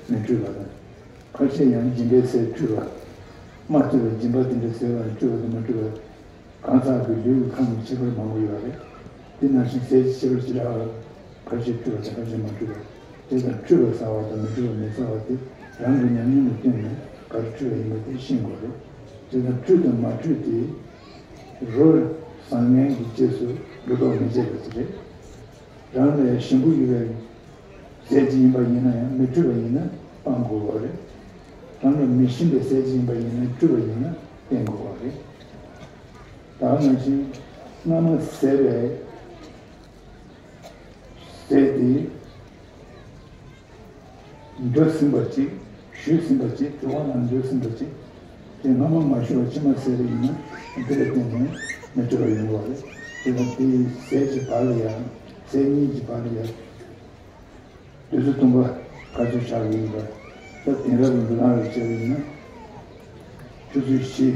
མི་བཀྲུས་པ་དང་། ཁ་ཤས་ཡང་སྦྱིན་པའི་ཟས་བཀྲུས་པ། མ་བཀྲུས་པ་སྦྱིན་པ་དེ་འདྲ་ཟས་པ་བཀྲུས་པ་དང་མ་བཀྲུས་པ། གང་ཟག་གི་ལུས་ཀྱི་ཁམས་ཀྱི་ཁྱད་པར་མང་པོ་ཡོད་རེད། དེ་ནང་བཞིན་ཟས་ཀྱི་ཁྱད་པར་ཅི་འདྲ་བ། ཁ་ཤས་བཀྲུས་པ་དང་ཁ་ཤས་མ་བཀྲུས་པ། དེ་དང་བཀྲུས་པ་ཟ་བ་དང་མི་བཀྲུས་པ་མི་ཟ་བ་དེ་རང་གི་ཉམས་མྱོང་ལ་བསྟུན་ནས་ག་རེ་བཀྲུས་པ་ཡིན་པ་དེ་ཤེས་དགོས་རེད། དེ་དང་བཀྲུས་དང་མ་བཀྲུས་དེ་རོ་བཟང་ངན་གྱི་རྗེས་སུ་འགྲོ་ལྡོག་མི་བྱེད་པ་དེ་རེད། རང་ལས་ཞིམ་པོ་ཡོད་པའི་ཟས་ཅིག་ཡིན་པ་ཡིན་ན་ཡང་མི་བཀྲུས་པ་ཡིན་ན་སྤང་དགོས་པ་རེད། རང་ལ་མི་ཞིམ་པའི་ཟས་ཅིག་ཡིན་པ་ཡིན་ན་བཀྲུས་པ་ཡིན་ན་བསྟེན་དགོས་པ་རེད། ད་ག་ནང་བཞིན་སྔ་མ་བཟས་པའི་ཟས་དེ་འགྲོ་ཟིན་པ་ཅིག་ཞུས་ཟིན་པ་ཅིག་དུ་བ་ནང་འགྲོ་ཟིན་པ་ཅིག་དེ་སྔ་མ་མ་ཞུ་བ་ཕྱི་མ་ཟས་པ་ཡིན་ན་དེ་ལ་བརྟེན་ནས་མི་བཀྲུས་པ་ཡོང་བ་རེད། དེ་ལ་དེའི་ཟས་ཀྱི་བར་ལ་ཡང་ཟས་གཉིས་ཀྱི་བར་ལ་ཡང་། དུས་ཚོད་སྟོང་པ་ག་ཚོད་ཆགས་ཡིན་པ། ད་དེང་རབས་ཀྱི་འགྲོ་སྟངས་ལ་བྱས་པ་ཡིན་ན། ཆུ་ཚོད་བཞི།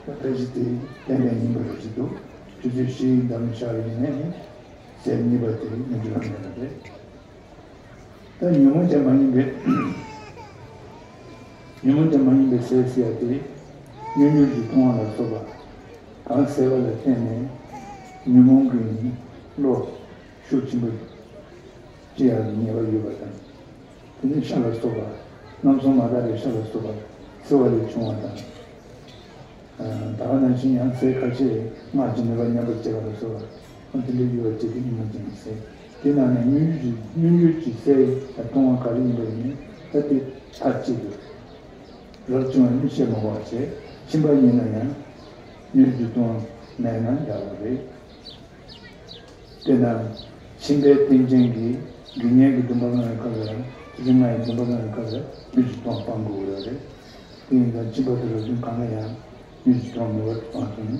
ད་ཕལ་ཆེར་དེ་ཏན་ཏན་ཡིན་པ་རེད་ཅེས་འདུག་ཆུ་ཚོད་བཞིའི་འདམ་ཆགས་ཡིན་ནའི་ཟས་གཉིས་པ་དེ་མི་འགྲོ་མེད་པ་རེད། ད་ཉོན་མོངས་ཅན་མ་ཡིན་པའི། ཉོན་མོངས་ཅན་མ་ཡིན་པའི་ཟས་ཟེར་ཡ་དེ། མྱུར་མྱུར་གྱིས་མཐོང་བ་ལ་སོགས་པ། གང་ཟས་པ་ལ་བརྟེན་ནས་ཉོན་མོངས་ཀྱི་བློ་ཤུགས་ཆེན་པོ་སྐྱེ་ཡག་གི་ཉེས་པ་ཡོད་པ་དང་། དེ་ནས་ཤ་ལ་སོགས་པ། རྣམ་གསུམ་མ་དག་པའི་ཤ་ལ་སོགས་པ་བསིལ་བ་ལས་བྱུང་བ་དང་། ད་ག་ནང་བཞིན་ཡང་ཟས་ཁ་ཤས་སྔགས་ཀྱི་ནུས་པ་ཉམས་པར་བྱེད་པ་ལ་སོགས་པ་དེ་འདྲའི་ཡོད་པ་བྱས་ཏེ་ཉོན་མོངས་ཅན་གྱི་ཟས། དེ་ནང་ནས་མྱུར་མྱུར་གྱི་མྱུར་མྱུར་གྱི་ཟས་ལ་མཐོང་བ་ག་རེ་ཡིན་པ་ཡིན་ན་ད་དེ་མཐར་གཅིག་ཏུ་རབ་བྱུང་བའི་མིག་ཤེས་མ་གོ་བ་བྱས། ཕྱིན་པ་ཡིན་ན་ཡང་མྱུར་གྱི་མཐོང་བ་མེད་ན་ཡག་པོ་རེད། དེས་ན་ཕྱིན་པའི་རྟེན་ཅན་གྱི་དགེ་བསྙེན་གྱི་སྡོམ་པ་བླངས་པའི་སྐབས་ལ་ཆུ་ཚོད་ལྔ་ཡི་སྡོམ་པ་བླངས་པའི་སྐབས་ལ་མྱུར་གྱི་མཐོང་སྤང་དགོས་ཡོད་རེད། དེ་ཡིན་ཙང་ཕྱིན་པ་དེ་རབ་བྱུང་གང་ལ་ཡང་མྱུར་གྱི་མཐོང་ངེས་པར་དུ་སྤང་ཐུབ་ན་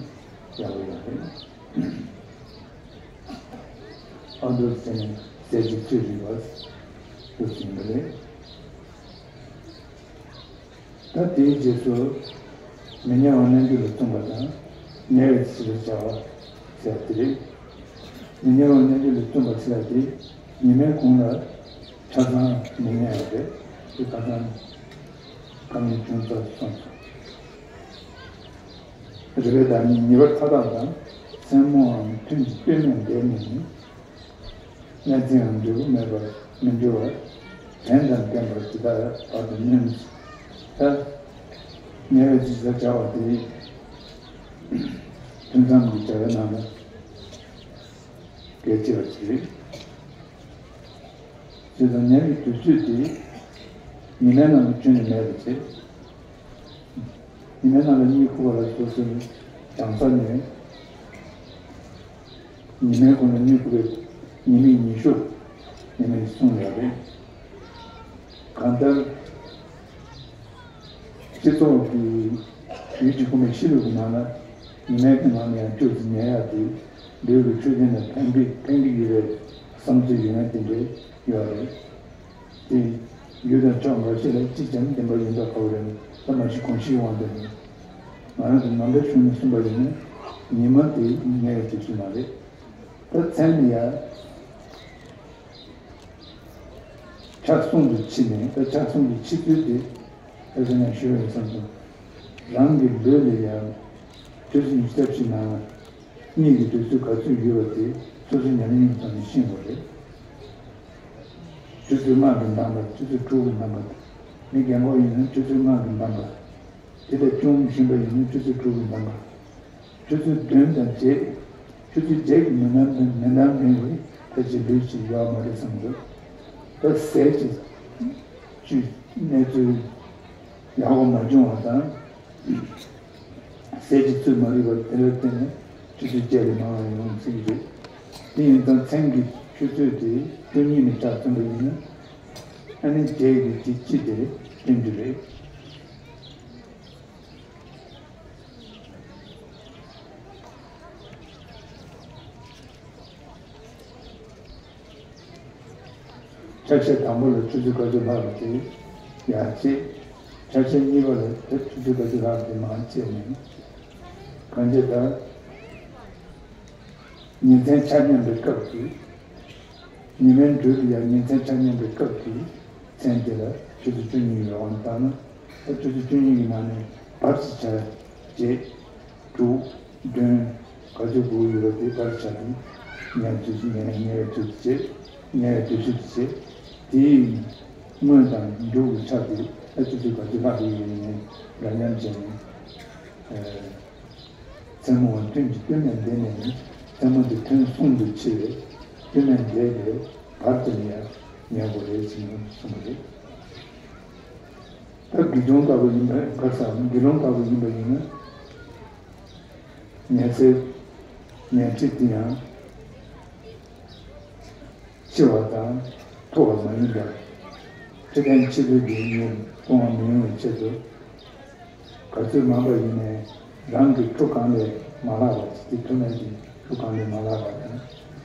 ཡག་པོ་ཡོད་རེད། ཨ་མདོར་བྱས་ནས་ཟས་ཀྱི་ཚུལ་རིག་པ་ཞུ་ཟིན་པ་རེད། ད་དེའི་རྗེས་སུ་མི་ཉལ་བ་རྣལ་འབྱོར་ལ་བརྩོན་པ་དང་ཉལ་བའི་ཚུལ་ལ་བྱ་བ་ཟེར་བ་དེ་རེད། མི་ཉལ་བ་རྣལ་འབྱོར་ལ་བརྩོན་པ་ཟེར་བ་དེ་ཉི་མའི་གུང་ལ་ཆ་ཚང་མི་ཉལ་བ་རེད། དེ་ཁ་སང་ཁ་ཉིན་ཆུང་ཙག་སོང་སོང་། རེ་བའི་བདག་ཉིད་ཉེ་བར་མཐའ་དག་དང་། མཚན་མོའང་ཐུན་གྱི་སྟོད་སྨད་འདས་ནས་ནི། གནས་འཚེའང་འབྲས་བུ་མེད་པར་མི་འགྱུར་བར། དྲན་དང་ལྡན་པར་ཇི་ལྟར་བར་དུ་ནོན། ད་ཉལ་བའི་ཇི་ལྟར་བྱ་བ་དེ་ཐུན་མཚམས་ཀྱི་བྱ་བའི་ནང་ལ་གལ་ཆེ་བ་ཞིག་རེད། དེ་དང་ཉལ་བའི་དུས་ཚོད་དེ་ཉི་མའི་ནང་དུ་ཁྱོན་ནས་མེད་པ་བྱེད། ཉི་མའི་ནང་ལ་གཉིད་ཁུག་པ་ལ་སོ་སོའི་བྱང་ས་ནས་ཉི་མའི་གུང་ལ་གཉིད་ཁུག་པའི་ཉི་མའི་ཉི་ཤུ། ཉི་མའི་གསུང་ཡོད་རེད། གང་ལྟར་སྤྱི་ཚོགས་ཀྱི་ཡུལ་གྱི་ཁོངས་མི་ཤི་ལུག་གི་ནང་ལ་ཉི་མའི་གི་ནང་ལ་ཡང་སྐྱུག་ཙམ་ཉལ་ཡག་དེ་ལུས་ཀྱི་འཕྲོད་བསྟེན་ལ་ཕན་གི་ཕན་གི་ཡོད་པའི་བསམ་ཚུལ་ཡོད་མཁན་དེ་འདྲ་ཡོད་རེད། དེ་ཡུལ་དང་ཕྱོགས་འགའ་ཤས་ལ་གཅིག་ཀྱང་བདེན་པ་ཡིན་པ་ག་བ་རེད། ད་མ་གཞི་གོམས་གཤིས་དབང་དུ་ནི། ང་རང་ཚོ་ནང་པའི་གཞུང་ནས་གསུངས་པ་ཡིན་ན་ཉི་མ་དེ་ཉལ་བའི་དུས་ཚོད་མ་རེད། ད་མཚན་ནི་ཡ། ཆགས་སོང་དུ་ཕྱིན་ནས་ད་ཆགས་སོང་དུ་ཕྱིན་ཚུལ་དེ་ད་ག་ནས་ཞུ་བའི་བསམ་སོང་། རང་གི་ལུས་ལ་ཡང་དུས་སུ་ཉི་ཤུ་རྩ་བཞི་ནང་ལ། གཉིད་ཀྱི་དུས་ཚོད་ག་ཚོད་ཡོད་པ་དེ་སོ་སོའི་ཉམས་མྱོང་ཙམ་ནས་ཤེས་དགོས་རེད། ཆུ་ཚོད་ལྔ་གི་འདམ་པ། ཆུ་ཚོད་དྲུག་གི་འདམ་པ། མི་རྒན་གོག་ཡིན་ན་ཆུ་ཚོད་ལྔ་གི་འདམ་པ། དེ་ལས་ཅུང་གཞོན་པ་ཡིན་ན་ཆུ་ཚོད་དྲུག་གི་འདམ་པ། ཆུ་ཚོད་བདུན་དང་བརྒྱད། ཆུ་ཚོད་བརྒྱད་ཀྱི་མི་འདམ་དང་མི་འདམ་རིང་བའི་ཕལ་ཆེར་ལུས་ཀྱི་ཡོད་མ་རེད་བསམ་འདུག་ད་ཟས་ཀྱི་བཅུད་གནས་ཚུལ་ཡག་པོ་མ་བྱུང་བ་དང་། ཟས་ཀྱི་ཚུལ་མ་རིག་པར་དེ་ལ་བརྟེན་ནས་ཆུ་ཚོད་བརྒྱད་ལས་མང་བ་ཡོང་སྲིད་ཀྱི་རེད། དེ་ཡིན་ཙང་མཚན་གྱི་ཆུ་ཚོད་དེ་བཅུ་གཉིས་ནས་ཆགས་ཟིན་པ་ཡིན་ན། ཨ་ནི་བརྒྱད་ཀྱི་དེ་གཅིག་དེ་བསྟན་རྒྱུ་རེད། ཆ་ཤས་དང་པོ་ལ་ཆུ་ཚོད་བརྒྱད་ཅུ་ལྷག་པ་དེ་ཡར་བཅད། ཆ་ཤས་གཉིས་པ་ལ་དེ་ཆུ་ཚོད་བརྒྱད་ཅུ་ལྷག་པ་དེ་མར་བཅད་ནས། གང་ཅི་ལྟར། ཉིན་མཚན་ཆ་མཉམ་པའི་སྐབས་ཀྱི། ཉི་མའི་འགྲོས་ལ་ཡང་ཉིན་མཚན་ཆ་མཉམ་པའི་སྐབས་ཀྱི་མཚན་དེ་ལ་ཆུ་ཚོད་བཅུ་གཉིས་ཡོད་པ་ལྟར་ན། ད་ཆུ་ཚོད་བཅུ་གཉིས་ཀྱི་ནང་ནས་བར་གྱི་ཆ་བརྒྱད། དྲུག་བདུན། ག་ཚོད་དགོས་ཡོད་པ་དེ་བར་ཆ་དེ་ཉལ་དུས་སུ་ཉལ་ཉལ་བའི་དུས་སུ་བྱེད། ཉལ་བའི་དུས་སུ་བྱེད། དེའི་སྔོན་དང་མཇུག་གི་ཆ་དེ་ཨ་ཆུ་ཚོད་ག་ཚོད་ལྷག་གི་ཡོད་ནས་འདྲ་མཉམ་བྱས་ནས། མཚན་མོ་བ་ཐུན་གྱི་སྟོད་སྨད་འདི་ནས་ནི་མཚན་མོ་དེ་ཐུན་གསུམ་དུ་ཕྱེ་བས་སྟོད་སྨད་འདས་པའི་བར་དུ་ནི་ཡང་ཉལ་དགོས་རེད་ཟེར་ནས་གསུངས་པ་རེད། ད་དགེ་སྦྱོང་ལྟ་བུ་ཡིན་པ་ག་ས་དགེ་སློང་ལྟ་བུ་ཡིན་པ་ཡིན་ན། ཉལ་སའི་ཉལ་ཁྲི་དེ་ཡང་ཆེ་བ་དང་མཐོ་བ་མ་ཡིན་པར། ཁྲི་སྟེང་ཆེ་ཚོད་ཀྱི་ཉེར་སྤོང་བ་མི་ཡོང་བའི་ཆེད་དུ། ག་ཚོད་མང་པ་ཡིན་ནའི་རང་གི་ཁྲུ་གང་ལས་མ་ལྷག་པ་ཅིག་དེ་ཐུབ་ན་ཅིག་ཁྲུ་གང་ལས་མ་ལྷག་པ་དང་།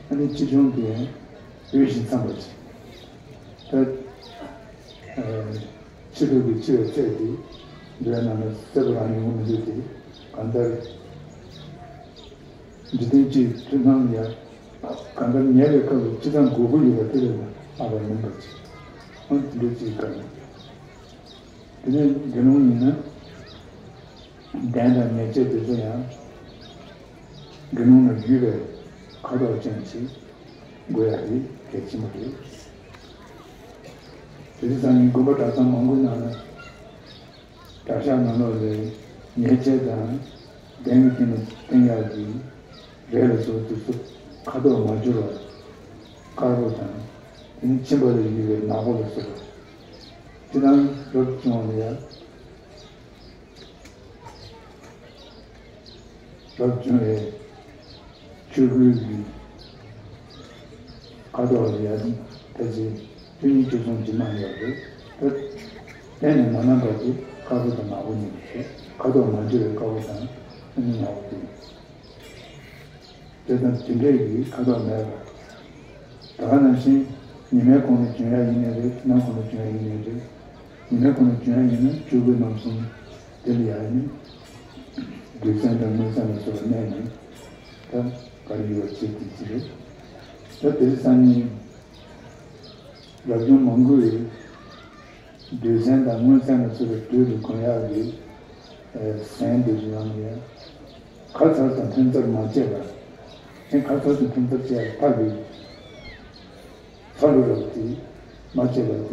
ཨ་ནི་ཆེ་ཆུང་དེ་ཡང་འོས་ཤིང་འཚམ་པ་ཅིག་ད། ཨ། ཆེ་ཐོག་གི་ཆེ་བའི་ཚད་དེ་འདོད་ན་ནི་གསལ་པོ་རང་ཡོང་གི་མི་འདུག་སྟེ། གང་ལྟར་འཇིག་རྟེན་སྤྱིའི་མཐུན་སྣང་ཡང་གང་ལྟར་ཉལ་བའི་སྐབས་སུ་སྤྱི་བཏང་དགོས་མཁོ་ཡོད་པ་དེ་ལས་ལྷག་པ་མིན་པ་ཅིག་ཨང་དེ་འདྲ་ཅིག་དགོས། དེ་ནས་དགེ་སློང་ཡིན་ན་གདན་དང་ཉལ་ཆས་དེ་ཚོ་ཡང་དགེ་སློང་ལ་བསྒྱུར་བའི་ཁ་དོག་ཅན་ཅིག་དགོས་ཡ་དེ་གལ་ཆེན་པོ་རེད། དེ་དུས་ཙམ་ཡིན་དགོན་པ་གྲྭ་ཚང་མང་པོའི་ནང་ལ་གྲྭ་ཤག་ནང་ལོགས་ལ་ཉལ་ཆས་དང་གདན་གྱི་སྟེང་ལ་བསྟན་ཡག་གི་རས་ལ་སོགས་དེ་ཚོ་ཁ་དོག་མ་བསྒྱུར་བར་དཀར་པོ་དང་དེ་ནི་ཕྱིན་པ་ལ་ཡོད་པའི་ནག་པོ་ལ་སོགས་པ་ཅི་དང་རབ་བྱུང་བ་ལ་ཡང་། རབ་བྱུང་བའི་ཆོས་སྐུའི་གི་ཁ་དོག་ལ་ཡ་ཕལ་ཆེར་བཅུ་གཉིས་བཅུ་གསུམ་གྱི་ནང་ཡོད་རེད། ད་གཏན་ནས་མ་རྣམ་པ་དེ་དཀར་པོ་དང་ནག་པོ་གཉིས་རེད། ཁ་དོག་མ་འདྲེས་པའི་དཀར་པོ་དང་ཨ་ནི་ནག་པོ་དེ། དེ་དང་དེ་འདྲས་ཀྱི་ཁ་དོག་མེད་པ། ད་ག་ནང་བཞིན་ཉི་མའི་གོང་ནས་བྱོན་ཡ་ཡིན་ནའི་རེད། ཐིག་ནག་གོང་ནས་བྱོན་ཡ་ཡིན་ནའི་རེད། ཉི་མའི་གོང་ནས་བྱོན་ཡ་ཡིན་ན་ཆོས་སྐུའི་རྣམ་གསུམ་དེ་ལ་ཡ་ནི་རྡུལ་ཚོན་དང་མངོན་ཚོན་ལ་སོགས་པ་གནས་ནས་ད་ག་རེ་ཡོད་པ་བྱེད་དེ་ཅི་རེད། ད་དེ་རིང་སང་ཉིན་རབ་བྱུང་མང་པོས་རྡུལ་ཚོན་དང་མངོན་ཚོན་ལ་སོགས་པའི་རྡུལ་དུ་གོན་ཡག་གི་ཨ་ཟན་དེ་ཚོ་ཡང་ཡ། ཁ་ཚར་དང་ཐུན་ཚར་མ་བཅད་པར། ཨེ་ཁ་ཚར་དང་ཐུན་ཚར་བཅད་པ་ཕར་གྱི་ཚ་ལུ་རབ་དེ་མ་བཅད་པ་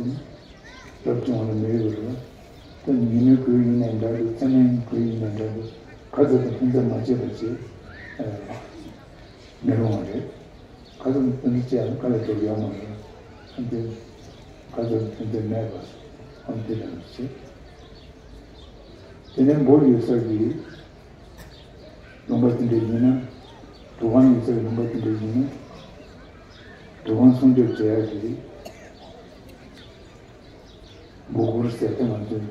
དེ་རབ་བྱུང་བ་ལ་མི་འོས་པ་རེད། ད་ཉིན་མོའི་གོས་ཡིན་ནའི་འདྲ་འདུག་མཚན་མོའི་གོས་ཡིན་ནའི་འདྲ་འདུག་ཁ་ཚར་དང་ཐུན་ཚར་མ་བཅད་པ་བྱས། མི་རུང་བ་རེད། ཁ་ཚར་དང་ཐུན་ཚར་བཅད་ཡང་ཁ་ལ་འགྲོ་ཡོང་མ་རེད། ཨ་འདི་ཁ་ཚར་དང་ཐུན་ཚར་མེད་པ་ཨ་འདི་ལ་མི་བྱེད། དེ་ནས་འབོ་ཡོད་ས་གི་ལུང་པ་དེ་འདྲ་ཡིན་ན། དུ་ཁང་ཡོད་ས་གི་ལུང་པ་དེ་འདྲ་ཡིན་ན། དུ་ཁང་སྲུང་སྐྱོབ་བྱེད་ཡག་གི་འབོ་གུར་ཟེར་ཏེ་ང་ཚོས།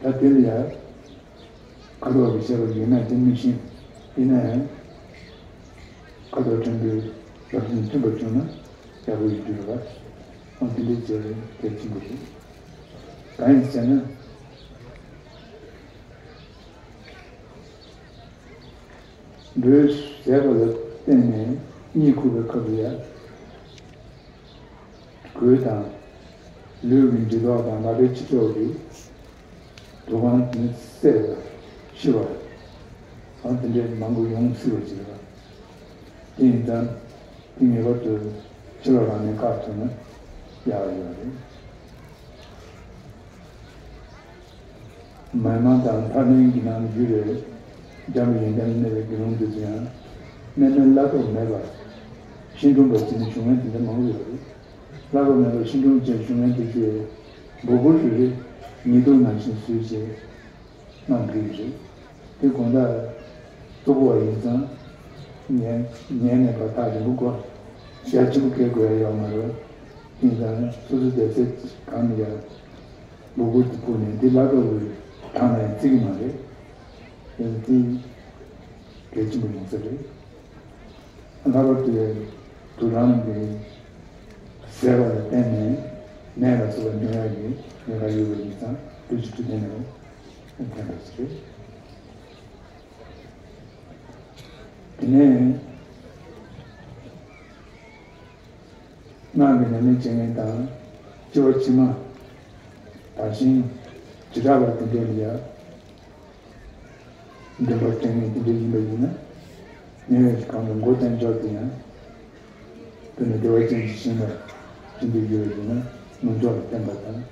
ད་དེ་ལ་ཡ། ཁ་དོག་གི་བྱ་བ་ཡོད་ན་དེ་མི་ཤེས། ཡིན་ན་ཡང་། ཁ་དོག་ཕྲན་བུའི་རབ་བྱུང་མཐུན་པ་བྱུང་ན་ཡག་པོ་ཡོད་འགྲོ་བ། ཨང་དེ་འདྲའི་བྱ་བའི་གལ་ཆེན་པོ་རེད། གང་ཡིན་ཟེར་ན། འགྲོས་ཟད་པ་ལ་བརྟེན་ནས་གཉིད་ཁུག་པའི་སྐབས་སུ་ཡ། གོས་དང་། ལུས་ཀྱི་འདྲེ་ལྡོག་དང་ལག་པའི་ཕྱི་ཕྱོགས་ཀྱི་དུ་ཁང་ནི་བསྲེགས་པ་ཤི་བ། ཨ་དེ་འདྲའི་མང་པོ་ཡོང་སྲིད་པ་ཅིག་རེད། དེ་ཡིན་ཙང་དེ་ངེས་པར་དུ་ཕྱི་ལོགས་ལ་ནས་བཀག་ཐུབ་ན་ཡག་ཡོད་རེད། མི་མང་དང་ལྷ་ལྡན་གྱི་ནང་རྒྱུད་རེད། འཇམ་པའི་ཡོན་ཏན་གནས་པའི་དགེ་སློང་དེ་ཚོ་ཡང་གནས་མལ་བླ་གྲོགས་མེད་པར་ཤིང་སྒྲོམ་པ་བྱས་ནས་བཞུགས་མཁན་དེ་འདྲ་མང་པོ་ཡོད་རེད། བླ་གྲོགས་མེད་པར་ཤིང་སྒྲོམ་བྱས་བཞུགས་མཁན་དེ་ཚོས་འབོ་གུར་རེ་རེ་ཉི་གདུགས་ནང་བཞིན་བཟོས་བྱས་གནང་གི་ཡོད་རེད། དེ་དགོང་དག་གཙོ་བོ་བ་ཡིན་ཙང་ཉལ་ཉལ་ནས་ཕར་ཐག་རིང་པོ་འགྲོ་ཞག་གཅིག་པུ་སྐྱེལ་དགོས་ཡ་ཡོད་མ་རེད། ཡིན་ཙང་སོ་སོའི་བསྡད་ཚད་གང་ནས་ཡར། འབོ་གུར་དེ་ཕུབ་ནས་འདི་བླ་གྲོགས་ཀྱི་ཐང་ལ་ཡང་བརྩི་གི་མ་རེད། ཡང་དེ་ གལ་ཆེན་པོ་ཡིན་ས་རེད། ལྷག་པར་དུ་དུག་རླངས་ཀྱི་ཟད་པ་ལ་བརྟེན་ནས་ནད་ལ་སོགས་པ་འབྱུང་ཡག་གི་ཉེན་ཁ་ཡོད་པ་ཡིན་ཙང་བཀྲ་ཤིས་འཕྲོད་བསྟེན་ནང་ཕན་པ་ཞིག་རེད། དེ་ནས། སྔགས་ཀྱི་ཉམས་ལེན་བྱེད་མཁན་དང་། སྤྱི་བོ་མཆིལ་མ། དར་ཤིང་། བྱེ་བྲག་པ་དེ་འདྲའི་ལ་ཡ། འདོན་པ་སྤྲད་མཁན་དེ་འདྲ་ཡིན་པ་ཡིན་ན། ཉེ་བའི་གང་དུ་མགོ་བསྟན་འཇོག་དེ་ཡང་། དེ་ནི་བདེ་བ་ཅན་གྱི་ཞིང་ལ་བྱིན་དུ་ཡོད་པ་ཡིན་ན་ནུབ་ཕྱོགས་ལ་བསྟན་པ་དང་།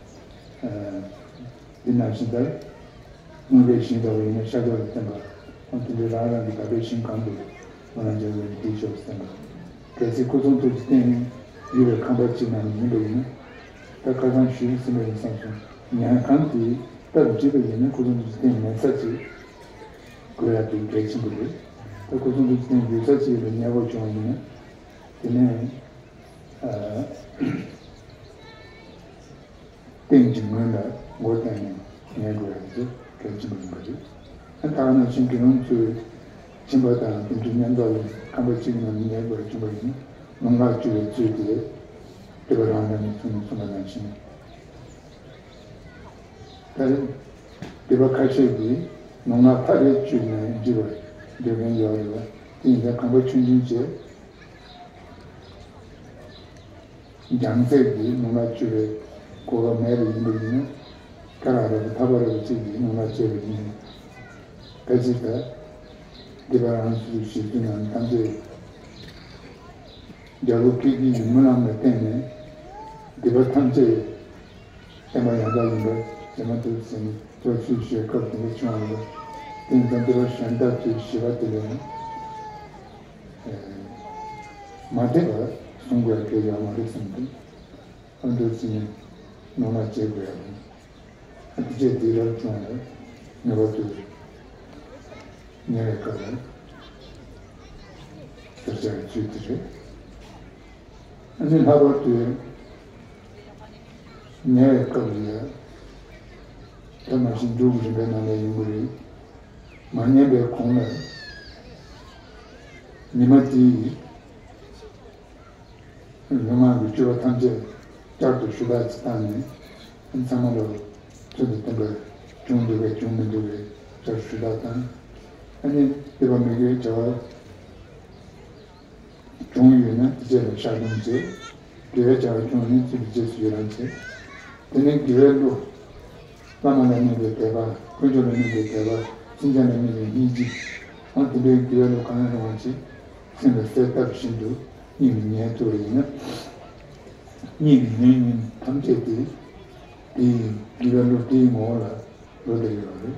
འདི་ནང་བཞིན་ལྟར། དངོས་པོའི་ཞིང་འདྲ་བ་ཡིན་ན་ཤར་ཕྱོགས་ལ་བསྟན་པ། འོ་དེ་འདྲའི་རང་རང་གི་དག་པའི་ཞིང་གང་དུ་སྨོན་ལམ་བརྒྱབ་པའི་དེའི་ཕྱོགས་སུ་བསྟན་པ། གལ་སྲིད་སྐུ་གསུང་ཐུགས་ཀྱི་རྟེན་ཡོད་པའི་ཁང་པ་གཅིག་ནང་ཡིན་པ་ཡིན་ན། ད་ཁ་སང་ཞུས་ཟིན་པ་ཡིན་བསམ་སོང་། ཉལ་ཁང་དེ་སྟབས་བདེ་བ་ཡིན་ན་སྐུ་གསུང་ཐུགས་ཀྱི་རྟེན་མེད་ས་ཅིག་དགོས་ཡ་དེ་གལ་ཆེན་པོ་རེད། ད་སྐུ་གསུང་ཐུགས་ཀྱི་རྟེན་ཡོད་ས་ཅིག་ལ་ཉལ་དགོས་བྱུང་བ་ཡིན་ན། དེ་ནས། རྟེན་གྱི་ངོས་ལ་མགོ་བཏང་ནས་ཉལ་དགོས་ཡ་དེ་གལ་ཆེན་པོ་ཡིན་པ་རེད། ད་ལྟ་ན་ཕྱིན་དགེ་སློང་ཚོས་ཁྱིམ་པ་དང་དེ་འདྲའི་མཉམ་འཛོམས་ལ་ཁང་པ་གཅིག་ནང་ཉལ་དགོས་ཡ་བྱུང་བ་ཡིན་ན་རླུང་ལྷག་བཅུ་བའི་ཚུལ་དེ་སྡིག་པ་རང་དང་ནི་མཚུངས་ནས་གསུངས་པ་ནང་བཞིན། ད་རེས་སྡིག་པ་ཁ་ཤས་ཀྱིས་རླུང་ལྷག་ཐག་རིང་བཅུག་ནས་འགྲིབ་པར་འགྱུར་མཁན་ཡོད་རེད་བ། དེ་ཡིན་ཙང་ཁང་པ་ཆུང་ཆུང་བྱས། རྒྱང་ཚད་ཀྱི་རླུང་ལྷག་བཅུག་པའི་གོ་སྐབས་མེད་པ་ཡིན་པ་ཡིན་ན། ཀ་ར་ར་བ་ཐ་བ་ར་བ་གཅིག་གིས་རླུང་ལྷག་བཅད་པ་ཡིན། ད་ཅི་ལྟར། སྡིག་པ་རང་སོ་སོའི་བཞེས་ཚུལ་རྣམས་ཐམས་ཅད། རྒྱལ་པོ་ཀི་ཀི་ཡི་སྨོན་ལམ་ལ་བརྟེན་ནས། སྡིག་པ་ཐམས་ཅད་བསྟན་པ་ཡང་དག་ཡིན་པར་བྱེད་མ་ཐུབ་ཟིན་ཏོ་ཚུལ་ཤོད་སྐབས་དེ་འདྲ་བྱུང་བ་རེད། དེ་ཡིན་ཙང་སྡིག་པ་གཞན་དག་ཚུལ་ཞི་བ་དེ་ལས། མ་དད་པ་བཟུང་དགོས་པའི་ཡོད་མ་རེད་བསམ་སྟེ། ཨ་འདོད་ཚིག་ནི་རླུང་ལྷག་བཅད་དགོས་ཡ་རེད། ཨ་དེ་བྱས་དེ་རབ་བྱུང་བས་ངེས་པར་དུ་ཉལ་བའི་སྐབས་ལ་སེར་ཆ་གི་ཚུལ་དེ་རེད། ཨ་ནི་ལྷག་པར་དུ་ཉལ་བའི་སྐབས་ལ་ཡ། ད་མ་གཞི་མཇུག་གི་རིམ་པའི་ནང་ལ་ཡོང་གི་རེད། མ་ཉལ་བའི་གོང་ལ་ཉི་མ་དེའི་ལུས་ངག་གི་སྤྱོད་པ་ཐམས་ཅད་བསྐྱར་དུ་ཞུ་དག་ཅིག་བཏང་ནས། ཚང་མ་ལ་ཚུལ་དང་ལྡན་པ་བྱུང་འདུག་གས་བྱུང་མི་འདུག་གས་བསྐྱར་ཞུ་དག་དང་། ཨ་ནི་སྡིག་པ་མི་དགེ་བའི་བྱ་བ་བྱུང་ཡོད་ན་དེ་བཅས་ལ་བཤགས་སྡོམ་བྱེད། དགེ་བའི་བྱ་བ་བྱུང་ཡོད་ན་ཚུལ་དེ་རྗེས་སུ་ཡི་རང་བྱེད། དེ་ནས་དགེ་བའི་བློ། བླ་མ་ལ་དམིགས་པའི་དད་པ། དཀོན་མཆོག་ལ་དམིགས་པའི་དད་པ། སེམས་ཅན་ལ་དམིགས་པའི་སྙིང་རྗེ། འོ་དེ་འདྲའི་དགེ་བའི་བློ་གང་ཡང་རུང་བ་ཅིག་སེམས་ལ་གསལ་བཏབ་བཞིན་དུ་གཉིད་ལ་ཉལ་ཐུབ་པ་ཡིན་ན། གཉིད་ཀྱི་ཉིན་གཉིད་ཐམས་ཅད་དེ། དེའི་དགེ་བའི་བློ་དེའི་ངོ་བོ་ལ་འགྲོ་བསྡད་ཡོད་རེད།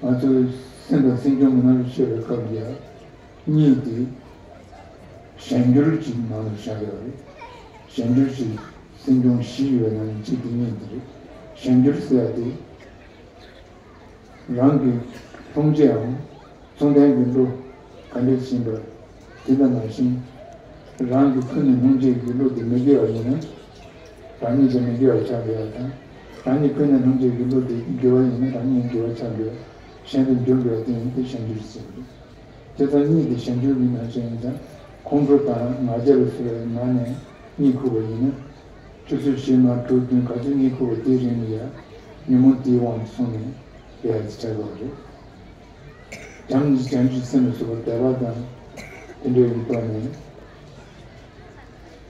ང་ཚོའི་སེམས་དང་སེམས་བྱུང་མི་སྣང་བའི་ཤེས་པའི་སྐབས་ལ་ཡང་གཉིད་དེ་གཞན་འགྱུར་གྱི་ནང་ལ་བཞག་ཡོད་རེད། གཞན་འགྱུར་གྱི་སེམས་བྱུང་བཞི་ཡོད་པའི་ནང་ནས་གཅིག་དེ་གཉིད་དེ་རེད། གཞན་འགྱུར་ཟེར་ཡ་དེ། རང་གི་ལྷུང་བྱེད་འམ་མཚུངས་ལྡན་གྱི་བློ་ག་འདྲས་ཡིན་པ་དེ་དང་ནང་བཞིན། རང་གི་ཀུན་ནས་ལྷུང་བྱེད་ཀྱི་བློ་དེ་མི་དགེ་བ་ཡིན་ན། རང་ཉིད་ཀྱང་མི་དགེ་བ་ཆགས་ཡོད་པ་དང་། རང་ཉིད་ཀུན་ནས་ལྷུང་བྱེད་ཀྱི་བློ་དེ་དགེ་བ་ཡིན་ན་རང་ཉིད་དགེ་བ་ཆགས་ཡོད། གཞན་དུ་འགྱུར་དགོས་པ་དེ་ཡིན་ཏེ་གཞན་འགྱུར་ཟེར། དེ་ལྟར་གཉིད་དེ་གཞན་འགྱུར་གྱི་ནང་བཞིན་ཡིན་ཙང་ཁོང་ཁྲོ་དང་ང་རྒྱལ་ལ་སོགས་པའི་ངང་ནས་གཉིད་ཁུག་པ་ཡིན་ན། ཆུ་ཚོད་བཞི་ནས་དྲུག་བདུན་ག་ཚོད་གཉིད་ཁུག་པ་དེའི་རིང་ལ་ཡང་ཉོན་མོངས་དེའི་དབང་དུ་སོང་ནས་ཡར་ཅིག་ཆགས་པ་རེད། བྱམས་ཀྱི་བྱམས་ཀྱི་སེམས་ལ་སོགས་པ་དད་པ་དང་དེ་འདྲའི་རིགས་བཏོན་ནས་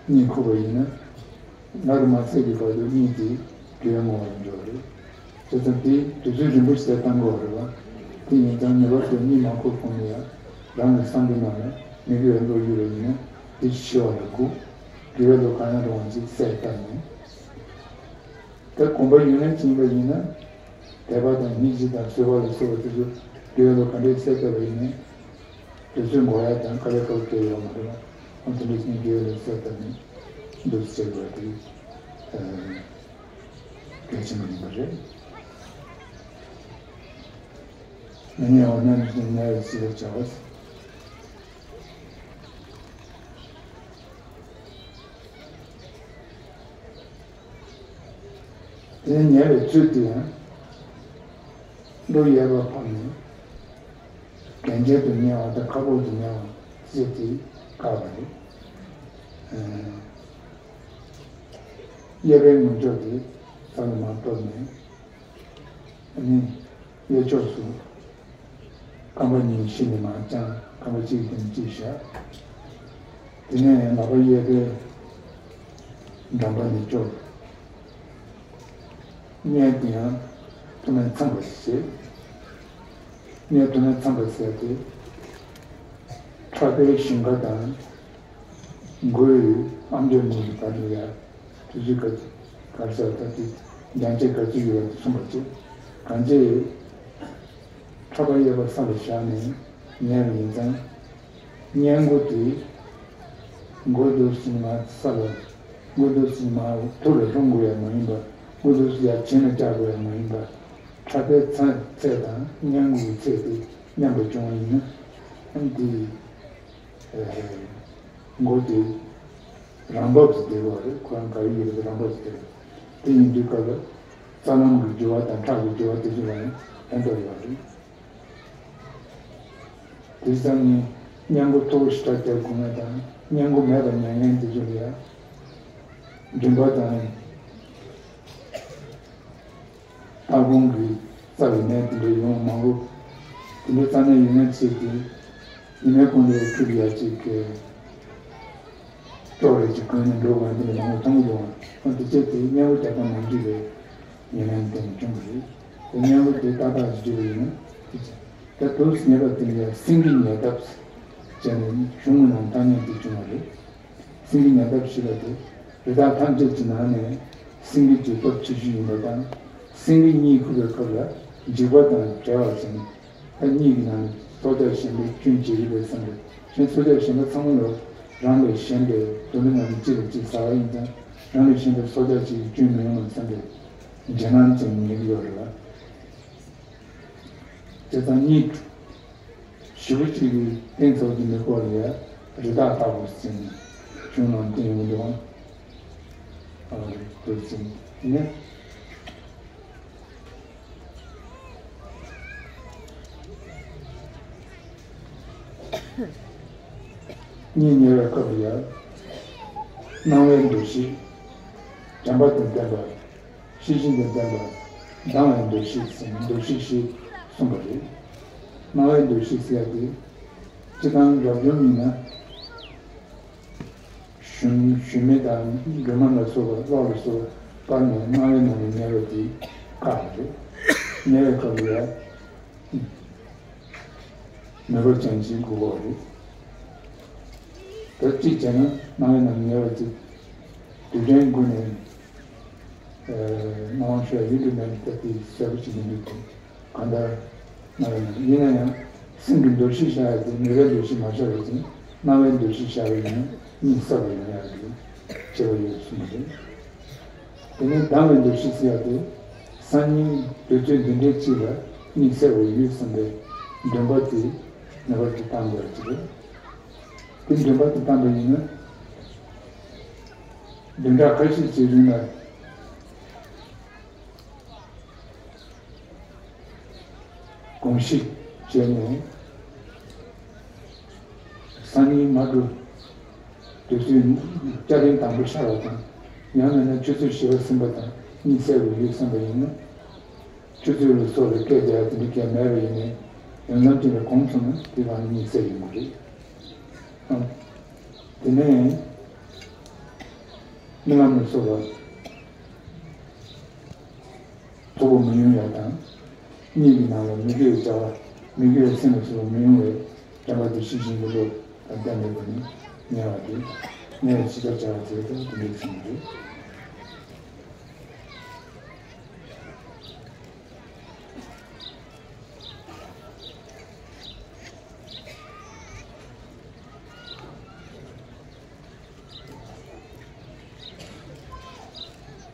གཉིད་ཁུག་པ་ཡིན་ན། སླར་མ་ཚིག་གི་བར་དུ་གཉིད་དེ་དགེ་བའི་ངོ་བོ་ལ་འགྲོ་བ་རེད། བྱས་ཙང་དེ་དུས་ཚོད་རིང་པོ་ཞིག་བཏང་དགོས་པ་རེད་བ། དེ་ཡིན་ཙང་ངེས་པར་དུ་གཉིད་མ་ཁུག་གོང་ལ་ཡང་རང་གི་བསམ་བློ་ནང་ལ་མི་དགེ་བའི་བློ་ཡོད་པ་ཡིན་ན་དེ་ཞི་བ་ལ་སྒུག་དགེ་བའི་བློ་གང་ཡང་རུང་བ་ཅིག་གསལ་བཏབ་ནས། ད་གོམས་པ་ཡུན་རིང་ཕྱིན་པ་ཡིན་ན། དད་པ་དང་སྙིང་རྗེ་དང་བཟོད་པ་ལ་སོགས་པ་དེ་ཚོ་དགེ་བའི་བློ་ག་འདྲའི་གསལ་བཏབ་པ་ཡིན་ནའི། དུས་ཚོད་འགོར་ཡ་དང་དཀའ་ལས་ཁག་པོ་སྤྲད་ཡོད་མ་རེད་བ། འོ་དེ་འདྲ་ཞིག་དགེ་བའི་བློ་གསལ་བཏབ་ནས་འདུག་སེ་བྱེད་དགོས་པ་དེ་གལ་ཆེན་པོ་ཡིན་པ་རེད། ང་ཉལ་བ་ན་ནི་ཉལ་བའི་སྲིད་པ་བྱ་བ། དེ་ནས་ཉལ་བའི་ཚུལ་དེ་ཡང་། བློ་གཡས་པར་ཕབ་ནས། ཡན་ཆད་དུ་ཉལ་བ་དང་ཁ་སྦུབ་ཏུ་ཉལ་བ་བཅས་ཏེ་བཀག་པ་རེད། ཨ། གཡས་པའི་ངུ་ལྕོག་དེ་ས་ལ་མར་བཏབ་ནས། ཨ་ནི་གཡས་ཕྱོགས་སུ་རྐང་པ་གཉིས་ཕྱི་ནས་མར་བརྐྱངས། རྐང་པ་གཅིག་སྟེང་གཅིག་བཞག་དེ་ནས་ལག་པ་གཡས་པའི་འགྲམ་པ་ནས་བཅོལ། སྔས་དེ་ཡང་ཐུར་མ་ཚངས་པ་ཞིག་བྱེད། སྔས་ཐུར་མ་ཚངས་པ་ཟེར་ཏེ། ཕྲག་པའི་ཞུན་ཁ་དང་། མགོའི་ཨམ་ཅོག་གཉིས་ཀྱི་བར་དུ་ཡར། དུས་ཚོད་ག་གར་ས་ད་དེ་འགྲམ་ལྕག་ག་ཚོད་ཡོད་པ་དེ་མཚུངས་པར་བྱེད། གང་ཚེ་ཕྲག་པ་གཡས་པ་ས་ལ་བཞག་ནས་ཉལ་བ་ཡིན་ཙང་། སྔས་མགོ་དེ་མགོ་འདུག་སེ་མར་ས་ལ། མགོ་འདུག་སེ་མར་ཐུར་ལ་ལྷུང་དགོས་ཡ་མ་ཡིན་པ། མགོ་འདུག་སེ་ཡར་བྱིན་ལ་བཅག་དགོས་ཡ་མ་ཡིན་པ། ཕྲག་པའི་ཚ་ཚད་དང་སྔས་མགོའི་ཚད་དེ་མཉམ་པར་བྱུང་བ་ཡིན་ན། ཨ་ནི་དེ། ཨེ། མགོ་དེ་རང་བབས་སུ་བསྡད་པ་རེད། ཁོ་རང་ག་རེ་ཡོད་པ་དེ་རང་བབས་སུ་བསྡད་པ། དེ་ཡིན་དུས་སྐབས་ལ་རྩ་ལམ་གྱི་རྒྱུ་བ་དང་ཁྲག་གི་རྒྱུ་བ་དེ་ཚོ་ལ་ཡང་ཕན་ཐོགས་ཡོད་པ་རེད། དེ་ཙམ་ནས་སྔས་མགོ་མཐོ་པོ་ཞེ་དྲག་རྒྱག་དགོས་མཁན་དང་སྔས་མགོ་མེད་པར་ཉལ་མཁན་དེ་ཚོ་ལ་ཡང་མགྲིན་པ་དང་། ལྟག་ཀོང་གི་རྩ་བའི་ནད་དེ་འདྲ་ཡོང་མང་པོ། དེ་འདྲ་རྩ་ནད་ཡོད་མཁན་ཚོས་དེ་ཉི་མའི་གུང་ལ་ཁྱོད་ཀྱི་ཡ་གཅིག་གི་ཅོག་རེ་གཅིག་གོན་ནས་འགྲོ་དགོས་དེ་འདྲ་མང་པོ་མཐོང་གི་འདུག་ཨ། དེ་བྱས་ཏེ་སྔས་མགོ་རྒྱག་སྟངས་མ་འགྲིག་པའི་ཉེན་ཁ་དེ་འདྲ་བྱུང་གི་རེད། དེ་སྔས་མགོ་དེ་ཏག་ཏག་ཅིག་བྱས་པ་ཡིན་ན་དེ་བྱས། ད་དུས་ཉེས་པ་དེ་འདྲ་སེང་གེ་ཉལ་ཐབས་བྱས་ནས་གཞུང་གི་ནང་ཐ་སྙད་དེ་བྱུང་བ་རེད། སེང་གེ་ཉལ་ཐབས་ཞེས་པ་དེ་རི་དྭགས་ཐམས་ཅད་ཀྱི་ནང་ནས་སེང་གེ་ཇེ་སྟོབས་ཆེ་ཤོས་ཡིན་པ་དང་། སེང་གེ་གཉིད་ཁུག་པའི་སྐབས་ལ་འཇིགས་པ་དང་བྲལ་བ་ཞིག་ད་གཉིད་ཀྱི་ནང་ནས་སྲོག་ཆགས་གཞན་པའི་སྐྱོན་བྱེད་ཀྱི་རེད་བསམ་པའི་ཕྱིར། སྲོག་ཆགས་གཞན་པ་ཚང་མ་ལ་རང་ལས་གཞན་པའི་དུ་ལེན་ལ་ནི་གཅིག་ལ་གཅིག་ཟ་བ་ཡིན་ཙང་རང་ལས་གཞན་པའི་སྲོག་ཆགས་ཅིག་གི་སྐྱོན་མི་ཡོང་བ་བསམ་པའི་འཇིགས་སྣང་ཅན་ཉལ་གྱི་ཡོད་རེད་ལ། བྱས་ཙང་གཉིད་ཞེ་པོ་ཅིག་གིས་སྟེང་ཚོགས་ཀྱི་མི་སྐོར་ལ་ཡ་རི་དྭགས་ལྟ་བུ་ཟིན་ནས་གཞུང་ནང་བསྟན་ཡོང་འདུག་ཨང་། ཨ་རེ་དེ་ཟིན་ནས། གཉིད་ཉལ་བའི་སྐབས་ལ་ཡ་སྣང་བའི་འདུ་ཤེས་བྱམས་པ་དང་ལྡན་པ། ཤེས་བཞིན་དུ་ལྡན་པ་སྡང་བའི་འདུ་ཤེས་ཟེར་ནས་འདུ་ཤེས་བཞི་གསུངས་པ་རེད། སྣང་བའི་འདུ་ཤེས་ཟེར་ཡ་དེ་སྤྱིར་བཏང་རབ་བྱུང་ཡིན་ན་ཞུན་ཞུན་མའི་དང་སྒྲོལ་མ་ལ་སོགས་པ་གློག་ལ་སོགས་པ་སྤར་ནས་སྣང་བའི་ནང་ལ་ཉལ་བ་དེ་བཀག་པ་རེད། ཉལ་བའི་སྐབས་ལ་ཡ། མོས་པ་ཅན་ཞིག་དགོས་པ་རེད། ད་གཅིག་བྱས་ན་སྣང་བའི་ནང་ཉལ་བ་ཅིག་རྡུལ་ཕྲན་ཀུན་ནས་སྣང་བ་ཤར་ཡུལ་དུ་མེད་ལྟ་དེ་གསལ་པོ་ཞིག་མི་འདུག་གམ། གང་ལྟར་སྣང་བའི་ནང་ཡིན་ན་ཡང་སེམས་ཀྱི་འདུ་ཤེས་ཤར་ཡ་དེ་མོས་པའི་འདུ་ཤེས་མ་ཤར་བ་ཅིག་སྣང་བའི་འདུ་ཤེས་ཤར་བ་ཡིན་ན་གཉིད་སད་པ་ཡོང་ཡ་གི་ཁྱད་པར་ཡོད་གསུངས་པ་རེད། དེ་ནས་སྡང་བའི་འདུ་ཤེས་ཟེར་ཡ་དེ། སང་ཉིན་དུས་ཚོད་འདི་འདྲའི་ཅིག་ལ་གཉིད་སད་པ་ཡོད་བསམ་པའི་འདུན་པ་དེ་ངེས་པར་དུ་བཏང་དགོས་ཀྱི་རེད། དེ་འདུན་པ་དེ་བཏང་པ་ཡིན་ན། བདུན་ཕྲག་ཁ་ཤས་ཀྱི་རིང་ལ་གོམས་གཤིས་བྱས་ནས། སང་ཉིན་མ་འགྲོ། དུས་ཚོད་སྐྱ་རེངས་དང་པོ་ཤར་བ་དང་། ཡང་མིན་ན་ཆུ་ཚོད་བཞི་པ་ཟིན་པ་དང་གཉིད་སད་པ་ཡོད་བསམ་པ་ཡིན་ན། ཆུ་ཚོད་ལ་སོགས་པའི་སྐད་རྒྱག་དེ་འདྲ་གང་མེད་པ་ཡིན་ནའི། ཡང་ལམ་གཅིག་ལ་གོམས་སོང་ན་དེ་རང་གཉིད་སད་ཡོང་གི་རེད། ཨང་། དེ་ནས་རྨི་ལམ་ལ་སོགས་པ། མཐོ་པོ་མི་ཡོང་ཡ་དང་། གཉིད་ཀྱི་ནང་ལ་མི་དགེ་བའི་བྱ་བ། མི་དགེ་བའི་སེམས་ལ་སོགས་པ་མི་ཡོང་བའི་དྲན་པ་དེ་ཤེས་བཞིན་དུ་བློ་དང་ལྡན་པའི་སྒོ་ནས་ཉལ་བ་དེ། ཉལ་བའི་ཕྱི་དར་བྱ་བ་དེ་དང་དེ་འདྲའི་ཚིག་རེད།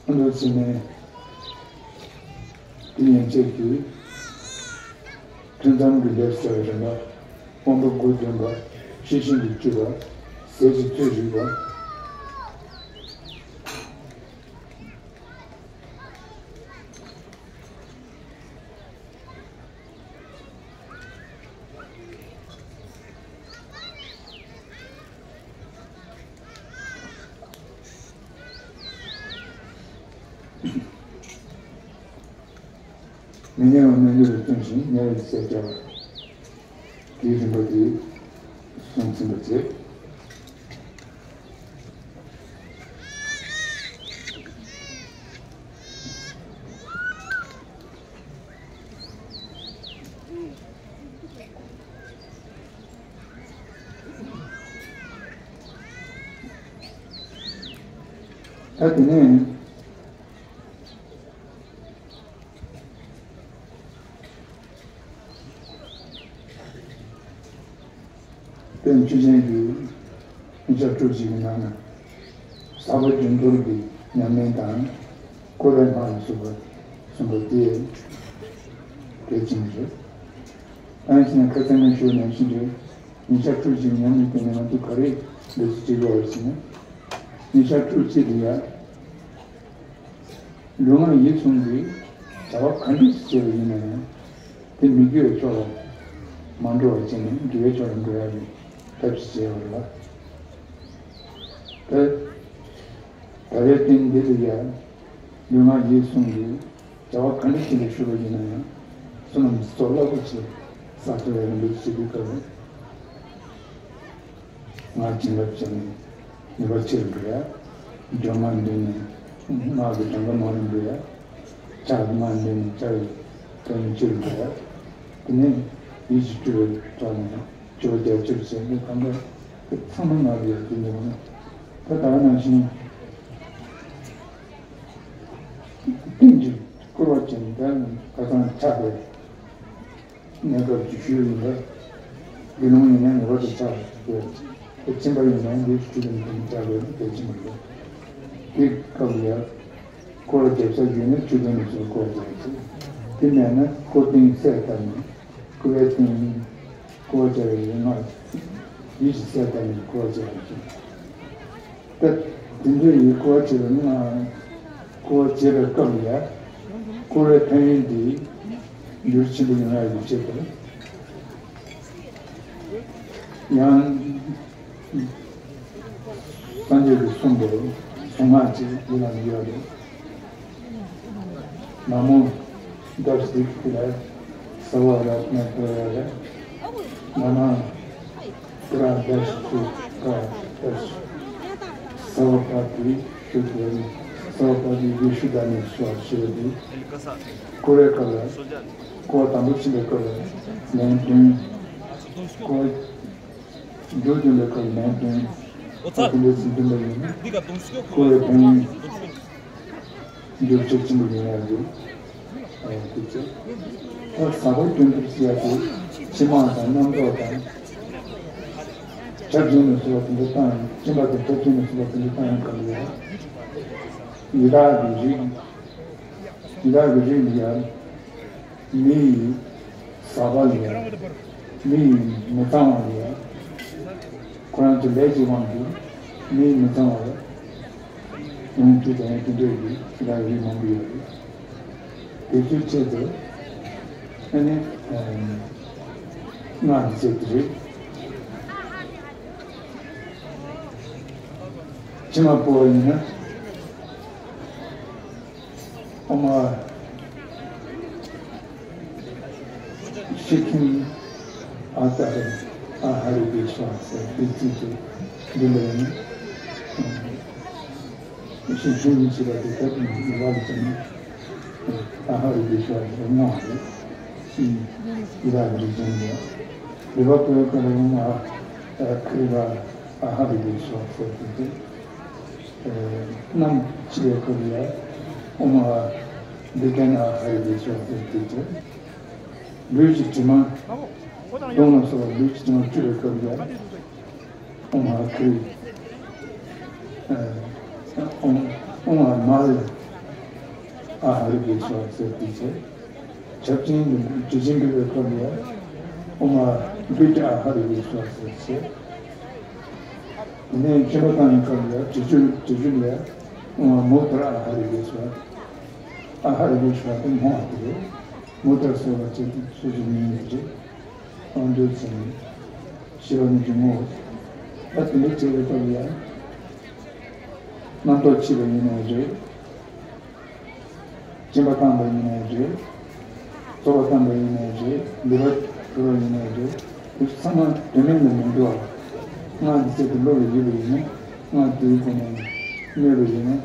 འདུག་བྱས་ནས། དེ་ཡན་ཆད་ཀྱིས། ཐུན་མཚམས་ཀྱི་ལེབ་ཟེར་བའི་རིམ་པ། དབང་པོ་དགུ་འདོན་པ། ཤེས་བཞིན་དུ་བཅུག་པ། ཟས་ཀྱི་ཚོད་རིག་པ། མི་ཉལ་བ་རྣལ་འབྱོར་ལ་བརྩོན་ཞིང་ཉལ་བའི་ཚེ་སྐྱེ་བ། དེའི་རིམ་པ་དེ་གསུང་ཚིམ་པར་བྱེད། ད་དེ་ནས། དཔལ་ཆོས་ཅན་གྱི་ཉིན་ཞག་ཕྲུགས་གཅིག་གི་ནང་ན། ཟབ་པ་རྒྱུན་གཏོར་གྱི་ཉམས་ལེན་དང་། འཁོར་བའི་སྔགས་ལ་སོགས་པ་གསུངས་པ་དེ་གལ་ཆེན་པོ་རེད། ཨ་ནི་ཁ་སང་ངས་ཞུས་ནང་བཞིན་རེད། ཉིན་ཞག་ཕྲུགས་གཅིག་ཉམས་ལེན་བྱས་ནས་ང་ཚོ་ག་རེ་འདོད་ཚུལ་བྱེད་དགོས་པ་ཟེར་ན། ཉིན་ཞག་ཕྲུགས་གཅིག་དེ་ཡ། ལུས་ངག་ཡིད་གསུམ་གྱི་བྱ་བ་ག་འདྲ་ཞིག་བྱས་པ་ཡིན་ན་ཡང་། དེ་མི་དགེ་བའི་ཕྱོགས་ལ་མ་འགྲོ་བ་བྱས་ནས་དགེ་བའི་ཕྱོགས་ལ་འགྲོ་ཡ་གི་ཐབས་ཤེས་བྱས་པ་རེད་ལ། ད་ད་རེས་རྟེན་འདི་ལ་ཡ། ལུས་ངག་ཡིད་གསུམ་གྱི་བྱ་བ་ག་འདྲ་ཞིག་ལ་ཞུགས་པ་ཡིན་ན་ཡང་། བསོད་ནམས་གསོག་རླག་པོ་ཆེ་བསགས་ཐུབ་ཡ་གི་འདུག་ཅེས་པའི་སྐབས་ལ། སྔགས་བྱིན་རླབས་བྱས་ནས་ནུས་པ་ཆེ་རུ་འགྲོ་ཡ། སྦྱོར་སྔགས་འདོན་ནས་སྔགས་ཀྱི་གྲངས་ཀ་མང་རུ་འགྲོ་ཡ། ཕྱག་གི་སྔགས་འདོན་ནས་ཕྱག་གི་དོན་ཆེ་རུ་འགྲོ་ཡ། དེ་ནས་ཡིད་ཀྱི་སྤྲུལ་པའི་ཐོག་ནས་སྤྱོད་པ་རྒྱ་ཆེ་རུ་བྱས་ནས་གང་ག་དེ་ཚང་མ་སྔགས་ཀྱི་ཡ་དེ་འདོན་ན། ད་ད་ག་ནང་བཞིན་རྟེན་གྱི་བསྐོར་བ་ཅན་དང་ཁ་སང་ཆགས་པའི། གནས་སྐབས་ཀྱི་ཤུལ་ཡིན་ལ། དགེ་སློང་ཡིན་ན་ངེས་པར་དུ་ཕྱག་དགོས། དེ་ཁྱིམ་པ་ཡིན་ན་འདི་ཆུ་ལྡན་དུ་ཕྱག་དགོས་ན་གལ་ཆེན་པོ་རེད། དེ་སྐབས་ལ་ཡ། སྐོར་རྒྱབ་ས་ཡོད་ན་ཆུ་ལྡན་ནས་སུ་སྐོར་རྒྱབ་ཚེ། དེ་མེད་ན་སྐོར་སྟེང་གསལ་ལྟར་ནས་སྐུར་བའི་སྟེང་སྐོར་བྱ་བའི་ཡོན་སྔགས་ཡིད་ཀྱི་གསལ་ལྟར་ནས་སྐོར་བྱ་བ་ཞིག་ད་དེ་འདྲ་ཡི་སྐོར་བ་བྱེད་པའི་སྔགས། སྐོར་བ་བྱེད་པའི་སྐབས་ལ་ཡ། སྐོར་བའི་ཕན་ཡོན་འདི་འགྱུར་ཆེན་པོ་ཡོང་ཡ་ཡོད་ཆེད་དུ། ཡང་། སངས་རྒྱས་ཀྱིས་གསུངས་པའི་གཟུངས་སྔགས་ཅིག་འདི་ལ་ཡོད་རེད། ན་མོ་དཱ་ཤི་ཏི་ལ་སརྦ་རཏྣ་ཏྲ་ཡ་ལ། ན་མ་ཏྲ་དཱ་ཤི་ཏི་ཀ་དཱ་ཤི། སརྦ་པཱ་པེ་ཤུ་དཱ་ནི། སརྦ་པཱ་པེ་ཤུ་དཱ་ནི་སྭཱ་ཧཱ་ཞེས་པ་འདི། སྐོར་བའི་སྐབས་ལ། སྐོར་དང་པོ་ཕྱིན་པའི་སྐབས་ལ་ལན་བདུན། སྐོར། མཇུག་བསྡུ་བའི་སྐབས་ལན་བདུན། ཨོ་ཙི། ཨ་དེ་འདྲ་ཟིན་བདུན་པ་ཡིན་ན། འདི་ག་གདོང་སྐྱོ་ཁོ་ཡི་ཕན་ཡོན་འགྱུར་ཕྱོགས་ཆེན་པོ་ཡིན་ཡང་འདུག་ཨ་དེ་ཚོ། ད་ཟབ་པ་སྐྱོན་ཐུབ་ཟེར་ཡ་དེ་ཕྱི་མ་དང་རྣམ་རྟོག་དང་། ཁྱབ་འཇུག་ནས་ཟེར་བ་དེ་འདྲ་བཏང་ཡང་སྐྱེ་འཕགས་དང་ཁྱབ་འཇུག་ནས་ཟེར་བ་དེ་འདྲ་བཏང་ཡང་གང་ཡང་། ཡི་དྭགས་ཀྱི་རིགས། ཡི་དྭགས་ཀྱི་རིགས་ལ་ཡང་། མི་ཡི་ཟག་པ་ལ་ཡང་། མི་ཡི་མི་གཙང་བ་ལ་ཡང་། ཁོ་རང་ཚོ་ལས་ཀྱི་དབང་གིས་མི་ཡི་མི་གཙང་བ་ལ་ཡོང་རྒྱུ་དང་དེ་འདྲ་ཡི་ཡི་དྭགས་རིགས་མང་པོ་ཡོད་རེད། དེ་ཚོའི་ཆེད་དུ་ཨ་ནི་སྔགས་ཀྱི་ཆེད་དུ་རེད། ཕྱི་མ་སྤོ་བ་ཡིན་ན། ཨོཾ་ཨཱཿཤི་ཁིཾ་ཨཱཿ་ཏ་རེ་ཨཱཿ་ཧ་རུ་བྷེ་སྭཱ་ཧཱ་ཟེར་དེ་ཚིག་དེ་འདི་འདྲ་ཡིན། ཤི་ཁིཾ་ཞེས་པ་དེ་ད་དུང་ཡི་བ་ལ་བྱས་ནས་ཨཱཿ་ཧ་རུ་བྷེ་སྭཱ་ཧཱ་ཟེར་སྔགས་རེད། ཡི་དྭགས་ཀྱི་རིགས་ཅན་དེ། ལུས་པ་སྤོ་བའི་སྐབས་ལ་ཨོཾ་ཨཱཿ་ཁ་རི་བ་ཨཱཿ་ཧ་རུ་བྷེ་སྭཱ་ཧཱ་ཟེར་དེ་དེ། གནམ་ཕྱི་པའི་སྐབས་ལ་ཨོཾ་ཨཱཿ་བི་གྷ་ནཱ་ཧ་རུ་བྷེ་སྭཱ་ཧཱ་ཟེར་དེ་ཚེ། ལུས་ཀྱི་དྲི་མ། གདོང་ལ་སོགས་པ་ལུས་ཀྱི་དྲི་མ་བཀྲུ་བའི་སྐབས་ལ་ཨོཾ་ཨཱཿ་ཁ་རི། ཨོཾ་ཨཱཿ་མ་ལ་ཨཱཿ་ཧ་རུ་བྷེ་སྭཱ་ཧཱ་ཟེར་དེ་ཚེ། བྱབ་ཅིང་དྲི་ཆུ་འབུལ་བའི་སྐབས་ལ་ཨོཾ་ཨཱཿ་བི་ཏྲ་ཨཱཿ་ཧ་རུ་བྷེ་སྭཱ་ཧཱ་ཟེར་དེ་ཚེ། དེ་ནས་མཆོད་པ་བཏང་བའི་སྐབས་ལ་དྲི་ཆུ་དྲི་ཆུ་ལ་ཨོཾ་ཨཱཿ་མུ་ཏྲ་ཨཱཿ་ཧ་རུ་བྷེ་སྭཱ་ཧཱ། ཨཱཿ་ཧ་རུ་བྷེ་སྭཱ་ཧཱ་དེ་མོ་ཨ་དེ་རེད། མུ་ཏྲ་ཟེར་བ་ཅན་དེ་སོ་སོའི་མིང་ཡིན་རེད། ཨ་འདོད་ཚེ་ནི་ཤི་བ་ནི་གྱི་ངོ་བོ། ད་དེ་འདྲ་བྱས་པའི་སྐབས་ལ་རྣམ་རྟོག་ཕྱིས་པ་ཡིན་ནའི་རེད། སྦྱིན་པ་བཏང་བ་ཡིན་ནའི་རེད། ཚོགས་པ་བཏང་པ་ཡིན་ནའི་རེད། འབུལ་བ་ཕུལ་བ་ཡིན་ནའི་རེད། དེ་ཚང་མ་དོན་མེད་ལ་མི་འགྲོ་བ། སྔགས་འདི་ཆེད་དུ་བློ་ལ་ཡོད་པ་ཡིན་ན། སྔགས་འདིའི་སྒོ་ནས་སྨོས་པ་ཡིན་ན།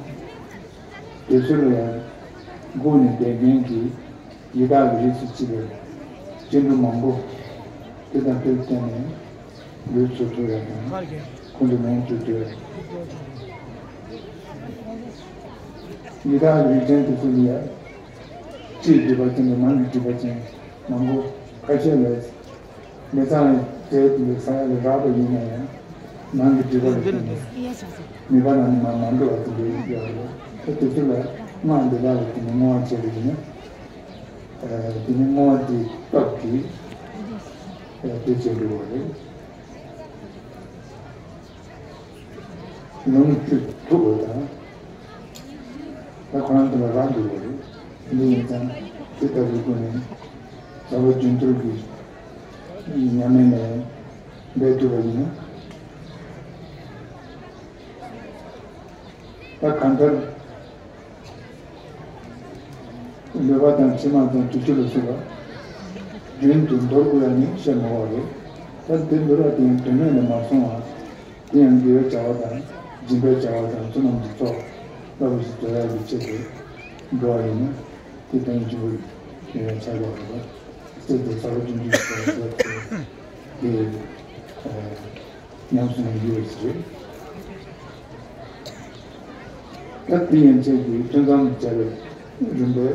དེ་ཚོ་ལ་ཡང་སྒུག་ནས་བསྡད་མཁན་གྱི་ཡི་དྭགས་ཀྱི་རིགས་སུ་ཆད་པའི་སྐྱེ་འགྲོ་མང་པོ་དེ་དང་དེར་བརྟེན་ནས་ལུས་འཚོ་ཐུབ་ཡ་དང་། ཁོང་ཚོ་ལོངས་སྤྱོད་ཐུབ་ཡ། ཡི་དྭགས་རིགས་ཅན་དེ་ཚོ་ལ་ཡང་ཕྱིའི་སྒྲིབ་པ་ཅན་དང་ནང་གི་སྒྲིབ་པ་ཅན་མང་པོ་ཁ་ཤས་ལ། མི་ཚང་བའི་རྫས་དེ་འདྲ་ཟ་ཡ་ལ་རག་པ་ཡིན་ན་ཡང་། ནང་གི་སྒྲིབ་པ་ལ་བརྟེན་ནས་ནུས་པ་ནང་ནས་མར་མ་འགྲོ་བ་དེ་འདྲ་ཡོད་རེད། ད་དེ་ཚོ་ལ་སྔགས་འདི་དག་ལ་བརྟེན་ནས་བསྔོ་བ་བྱས་པ་ཡིན་ན། ཨ། དེ་ནི་བསྔོ་བ་དེའི་སྟོབས་ཀྱིས། ཨ། དེ་བྱེད་འགྲོ་བ་རེད། ལོངས་སྤྱོད་ཐུབ་པ་དང་། ད་ཁོ་རང་དེ་ལ་རག་འགྲོ་བ་རེད། འདི་ཡིན་ཙང་དེ་ལྟ་བུའི་སྒོ་ནས་བྱ་བ་རྒྱུན་མཐུད་ཀྱིས་ཉམས་ལེན་ལ་འབད་ཐུབ་པ་ཡིན་ན། ད་གང་ལྟར་ལུས་པ་དང་མཆིལ་མ་དང་དྲི་ཆུ་ལ་སོགས་པ་རྒྱུན་དུ་འདོར་དགོས་ཡ་ནི་བཤད་མ་དགོས་པ་རེད། ད་འདི་འདོར་བ་དེ་ཡང་དོན་མེད་ལ་མ་སོང་བ། དེ་ཡང་དགེ་བའི་བྱ་བ་དང་སྦྱིན་པའི་བྱ་བ་དང་བསོད་ནམས་ཀྱི་ཚོགས་རླབས་པོ་ཆེ་རྫོགས་ཡག་གི་ཆེད་དུ་འགྲོ་བ་ཡིན་ན། དེ་དོན་ཆེན་པོ་ཡིན་ཡང་ཆགས་ཡོད་རེད་པ། སྲིད་དེ་ཚ་བོ་ཅུང་ཅུང་ཞིག་ཡོད་ཚེ་དེ་ཉམས་སུ་ལེན་རྒྱུ་རེད་ཟེར། ད་དེ་ཡན་ཆད་ཀྱི་ཐུན་མཚམས་སྦྱར་བའི་རིམ་པའི་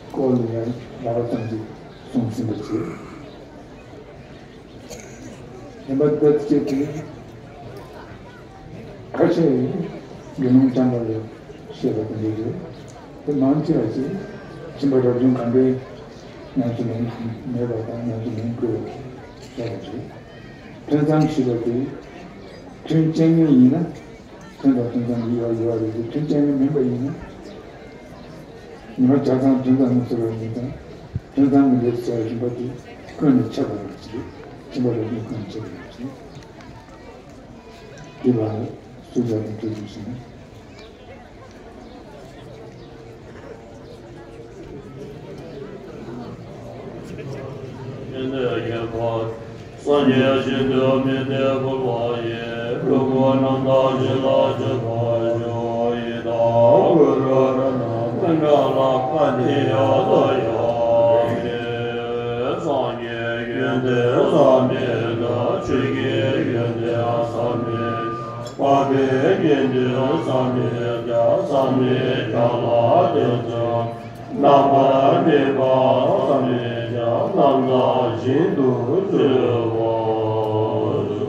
སྐོར་ལ་ཡང་རགས་པ་ཙམ་ཞིག་གསུངས་ཟིན་པ་བྱས། བདེན་པ་ལྟར་སྐྱེས་ཏེ། ཁ་ཆེ་དགེ་སློང་རྐྱང་པ་ལ་བཤད་པ་དེ་འདྲ་རེད། དེ་མང་ཆེ་བ་ཞིག་སྦྱིན་པ་རབ་བརྩོན་གང་དྲན་ཉམས་སུ་ལེན་མེད་པ་དང་ཉམས་སུ་ལེན་དགོས་པ་བཤད་པ་རེད། ཐུན་མཚམས་ཞེས་པ་དེ་ཐུན་བཅད་ངེས་ཡིན་ན། ཐུན་དང་ཐུན་མཚམས་ཡོད་པ་ཡོད་པ་རེད་དེ། ཐུན་བཅད་ངེས་མིན་པ་ཡིན་ན། ཉི་མ་བྱས་ཙང་ཐུན་མཚམས་ནས་ཟེར་བ་ཡིན་ཙང་། ཐུན་མཚམས་ཀྱི་ལས་སུ་བྱ་བའི་རིམ་པ་དེ་ཀུན་ནས་ཁྱབ་པ་རེད་ཅེས། སྦྱིན་པ་རབ་བརྩོན་ཀུན་ནས་ཁྱབ་པ་རེད་ཅེས། དེ་ལ་སུ་བྱ་དང་འཕྲོད་དུ་ཕྱིན། སངས་རྒྱས་ཞིང་དུ་མི་གཏད་པར་བག་ཡིན། ལུས་ངག་རྣམ་དག་བྱིན་རླབས་ཆེན་པོ་ཞུགས། ཡི་དྭགས་ཀུ་རུ་རཏྣ་ཀུན་དགའ་ལ་བཀའ་འདི་ཡང་དུ་ཡང་དུ་ཕྱིན། སངས་རྒྱས་ཡོན་ཏན་བསམ་མེད་འདྲ། ཆོས་ཀྱི་ཡོན་ཏན་བསམ་མེད་འཇུག། འཕགས་པའི་དགེ་འདུན་བསམ་མེད་བརྒྱ། བསམ་མེད་བརྒྱ་ལ་བརྟེན་ཅིང་རྣམ་པར་སྨིན་པ་བསམ་མེད་བརྒྱ། རྣམ་དག་བཞིན་དུ་བརྩོན་པར་བྱ།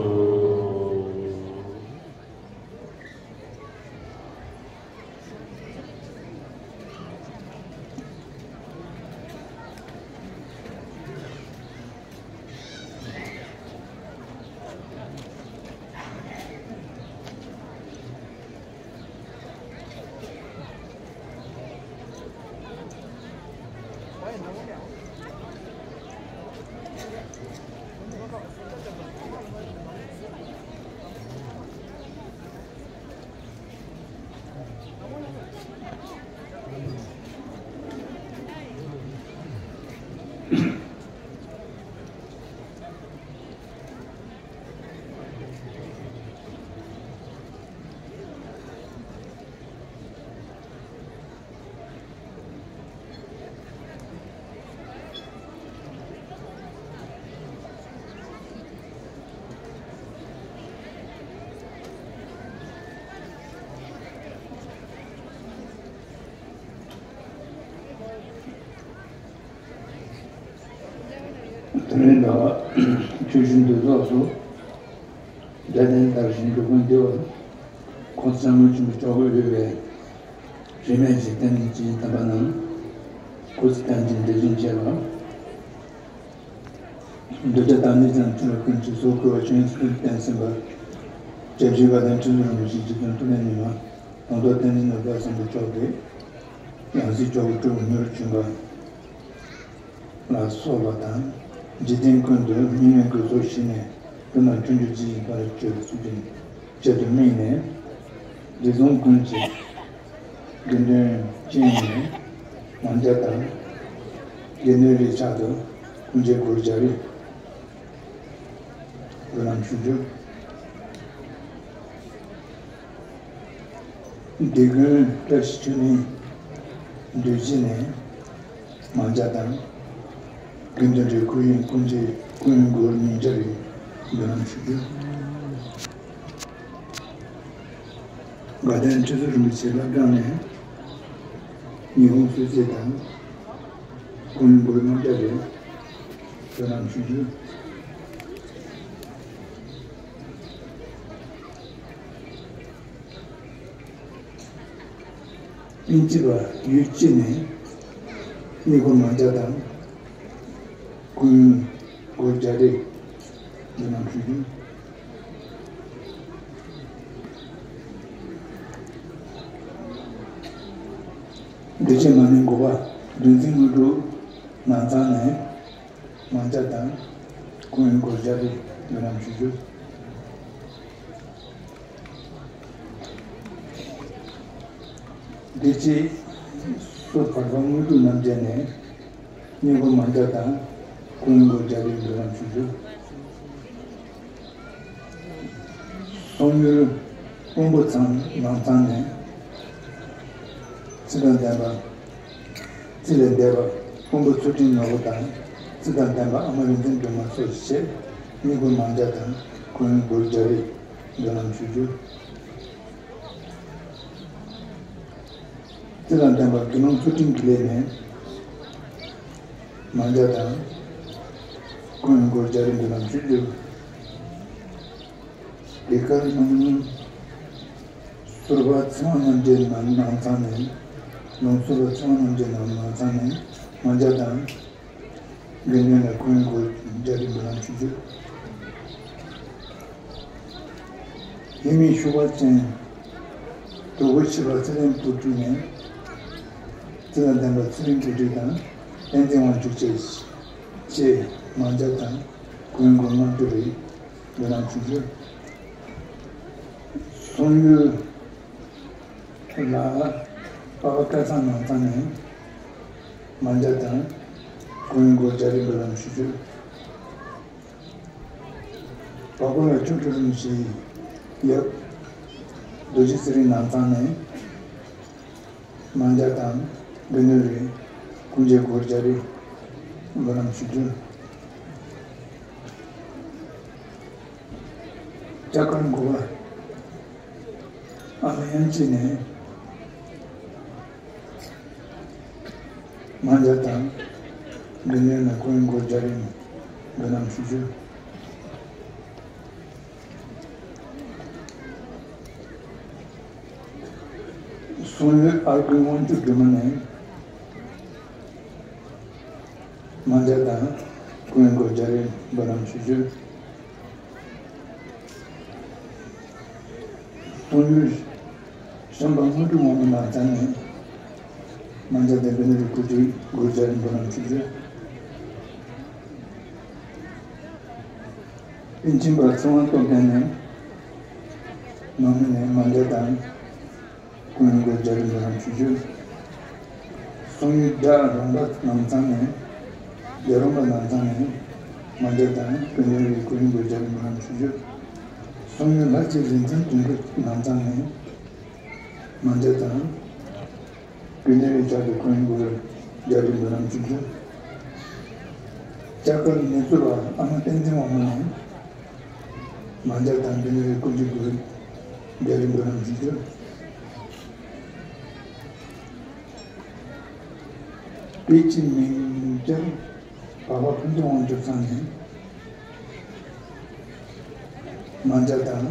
དེ་རིང་ད་ཆོས་ཞུ་འདུ་ཚོགས་སུ་འདྲ་ལྡན་དར་ཞིང་འགྲོ་ཀུན་བདེ་བར་ཁོང་ཚང་མ་ཆུང་གི་གྲོགས་པོ་ཡོད་པའི་རིས་མེད་ཀྱི་བསྟན་འཛིན་དམ་པ་རྣམས་སྐུ་ཚེ་བརྟན་ཅིང་བདེ་ཞིང་རྒྱས་པ། གདུལ་བྱ་དང་ནི་ཀྱང་ཐུན་ལ་ཀུན་གྱི་གཟུགས་བསྐུལ་བ་ཆོས་ཉིད་སྐུ་བསྟན་ཟིན་པ། སྐྱབས་རྗེ་དགའ་ལྡན་ཁྲི་ཟུར་རིན་པོ་ཆེ་རྗེ་བཙུན་ཐུབ་བསྟན་ཉི་མ་དང་ཐོག་བསྟན་འཛིན་ནོར་བུ་བཟང་པོ་མཆོག་གིས་ཡང་སྲིད་ཇོ་བོ་སྤྲུལ་སྐུ་མྱུར་བྱོན་པ་ལ་སོགས་པ་དང་། འཇིག་རྟེན་ཀུན་ཏུ་སྙིགས་མའི་དགེ་ཚོགས་ཞི་ནས་ཀུན་ལ་མཐུན་གྱུར་ཇི་བཞིན་ཕན་པར་གྱུར་ཚུལ་ཆེད་དུ་དམིགས་ནས། རྗེ་ཙོང་ཀུན་གྱི་དགེ་འདུན་བཅས་ནས་ལམ་བརྒྱ་དང་ དགེ་འདུན་རིགས་ཕྱག་ཏུ་སྐུ་མཆེད་སྒོར་བརྒྱ་རེ་འབུལ་ལམ་ཞུ་རྒྱུ། སྡེ་དགོན་བཀྲ་ཤིས་ཆོས་གླིང་འདུས་སྤྱི་ནས་མང་ཇ་དང་། དགེ་འདུན་རིགས་སྐུ་ཡོན་སྐུ་མཆེད་སྐུ་ཡོན་སྒོར་ཉིས་བརྒྱ་རེ་འབུལ་ལམ་ཞུ་རྒྱུ། དགའ་ལྡན་ཁྲི་ཟུར་རིན་པོ་ཆེ་བླ་བྲང་ནས་ཉི་ཧོང་གསོལ་ཚིགས་དང་སྐུ་ཡོན་སྒོར་ལྔ་བརྒྱ་རེ་འབུལ་ལམ་ཞུ་རྒྱུ། དབྱིན་ཇི་བ་ཡུལ་སྤྱི་ནས་གཉིས་སྒོར་མང་ཇ་དང་སྐུ་ཡོན་སྒོར་བརྒྱ་རེ་འབུལ་ལམ་ཞུ་རྒྱུ། འདི་ཕྱི་མ་ནིང་འགོ་པ་བདུན་འཛིན་དངོས་གྲུབ་ནང་ཚང་ནས་མང་ཇ་དང་སྐུ་ཡོན་སྒོར་བརྒྱ་རེ་འབུལ་ལམ་ཞུ་རྒྱུ། འདི་ཕྱི་སུ་བར་པ་དངོས་གྲུབ་རྣམ་རྒྱལ་ནས་སྙིང་པོ་མང་ཇ་དང་སྐུ་ཡོན་སྒོར་བརྒྱ་རེ་འབུལ་ལམ་ཞུ་རྒྱུ། གསུང་ཡུལ་དཔོན་པོ་ཚང་ནང་ཚང་ནས་ཚེ་དང་ལྡན་པ། རྩིས་ལས་འདས་པ་དཔོན་པོ་ཚུལ་ཁྲིམས་ནོར་བུ་དང་རྩིས་དང་ལྡན་པ་ཨ་མ་རིག་འཛིན་སྒྲོལ་མ་སོགས་བཅས་སྙིང་པོ་མང་ཇ་དང་སྐུ་ཡོན་སྒོར་བརྒྱ་རེ་འབུལ་ལམ་ཞུ་རྒྱུ། རྩིས་དང་ལྡན་པ་དགེ་སློང་ཚུལ་ཁྲིམས་ཀྱི་ལས་ནས་མང་ཇ་དང་སྐུ་ཡོན་སྒོར་བརྒྱ་རེ་འབུལ་ལམ་ཞུ་རྒྱུ། དེ་གར་ནང་ཟུར་པ་ཚེ་དབང་རྣམ་རྒྱལ་ནང་ནང་ཚང་ནས། ནང་ཟུར་པ་ཚེ་དབང་རྣམ་རྒྱལ་ནང་ནང་ཚང་ནས་མང་ཇ་དང་། དགེ་འདུན་ལ་སྐུ་ཡོན་སྒོར་བརྒྱ་རེ་འབུལ་ལམ་ཞུ་རྒྱུ། ཡིད་མི་ཤུགས་པ་ཅན་རྡོ་སྒོ་ཕྱི་པ་ཚེ་རིང་བུ་ཁྲིད་ནས་རྩིས་དང་ལྡན་པ་ཚེ་རིང་བུ་ཁྲིད་དང་བསྟན་འཛིན་དབང་ཕྱུག་བཅས་བཅས་མང་ཇ་དང་སྐུ་ཡོན་སྒོར་ལྔ་བཅུ་རེ་འབུལ་ལམ་ཞུ་རྒྱུ། གསུང་ཡུལ་ལ་པ་པ་སྐལ་བཟང་ནང་ཚང་ནས་མང་ཇ་དང་སྐུ་ཡོན་སྒོར་བརྒྱ་རེ་འབུལ་ལམ་ཞུ་རྒྱུ། བ་གོ་ལ་ཆོས་སྒྲོན་རིན་པོ་ཆེའི་ཡབ་རྡོ་རྗེ་ཚེ་རིང་ནང་ཚང་ནས་མང་ཇ་དང་དགེ་འདུན་རེ་སྐུ་མཆེད་སྒོར་བརྒྱ་རེ་འབུལ་ལམ་ཞུ་རྒྱུ། ལྕགས་མཁར་འགོ་པ་ཨ་མ་དབྱངས་སྐྱིད་ནས་མང་ཇ་དང་དགེ་འདུན་ལ་སྐུ་ཡོན་སྒོར་བརྒྱ་རེ་འབུལ་ལམ་ཞུ་རྒྱུ། གསུང་ཡུལ་ཨར་དགུན་དབང་ཕྱུག་སྒྲོལ་མ་ནས་མང་ཇ་དང་སྐུ་ཡོན་སྒོར་བརྒྱ་རེ་འབུལ་ལམ་ཞུ་རྒྱུ། གསུང་ཡུལ་གཤམ་པ་དངོས་གྲུབ་དབང་མོ་ནང་ཚང་ནས་མང་ཇ་དང་དགེ་འདུན་རེ་སྐུ་མཆེད་སྒོར་བརྒྱ་རེ་འབུལ་ལམ་ཞུ་རྒྱུ། པཎ་ཆེན་པ་ཚེ་དབང་སྟོབས་ལྡན་ནས་ནང་མི་ནས་མང་ཇ་དང་སྐུ་ཡོན་སྒོར་བརྒྱ་རེ་འབུལ་ལམ་ཞུ་རྒྱུ། གསུང་ཡུལ་རྒྱ་རོང་པ་ནང་ཚང་ནས་རྒྱ་རོང་པ་ནང་ཚང་ནས་མང་ཇ་དང་དགེ་འདུན་རེ་སྐུ་ཡོན་སྒོར་བརྒྱ་རེ་འབུལ་ལམ་ཞུ་རྒྱུ། གསུང་ཡུལ་ལྷ་རྗེ་རིག་འཛིན་དོན་གྲུབ་ནང་ཚང་ནས་མང་ཇ་དང་དགེ་འདུན་རེ་བཅར་ཏེ་སྐུ་ཡོན་སྒོར་བརྒྱ་རེ་འབུལ་ལམ་ཞུ་རྒྱུ། ལྕགས་མཁར་ནེ་ཙོ་བ་ཨ་མ་བསྟན་འཛིན་དབང་མོ་ནས་མང་ཇ་དང་དགེ་འདུན་རེ་སྐུ་མཆེད་སྒོར་བརྒྱ་རེ་འབུལ་ལམ་ཞུ་རྒྱུ། དཔེ་ཆའི་མིང་སྦྱར་བ་བ་ཕུན་ཚོགས་དབང་ཕྱུག་ཚང་ནས་མང་ཇ་དང་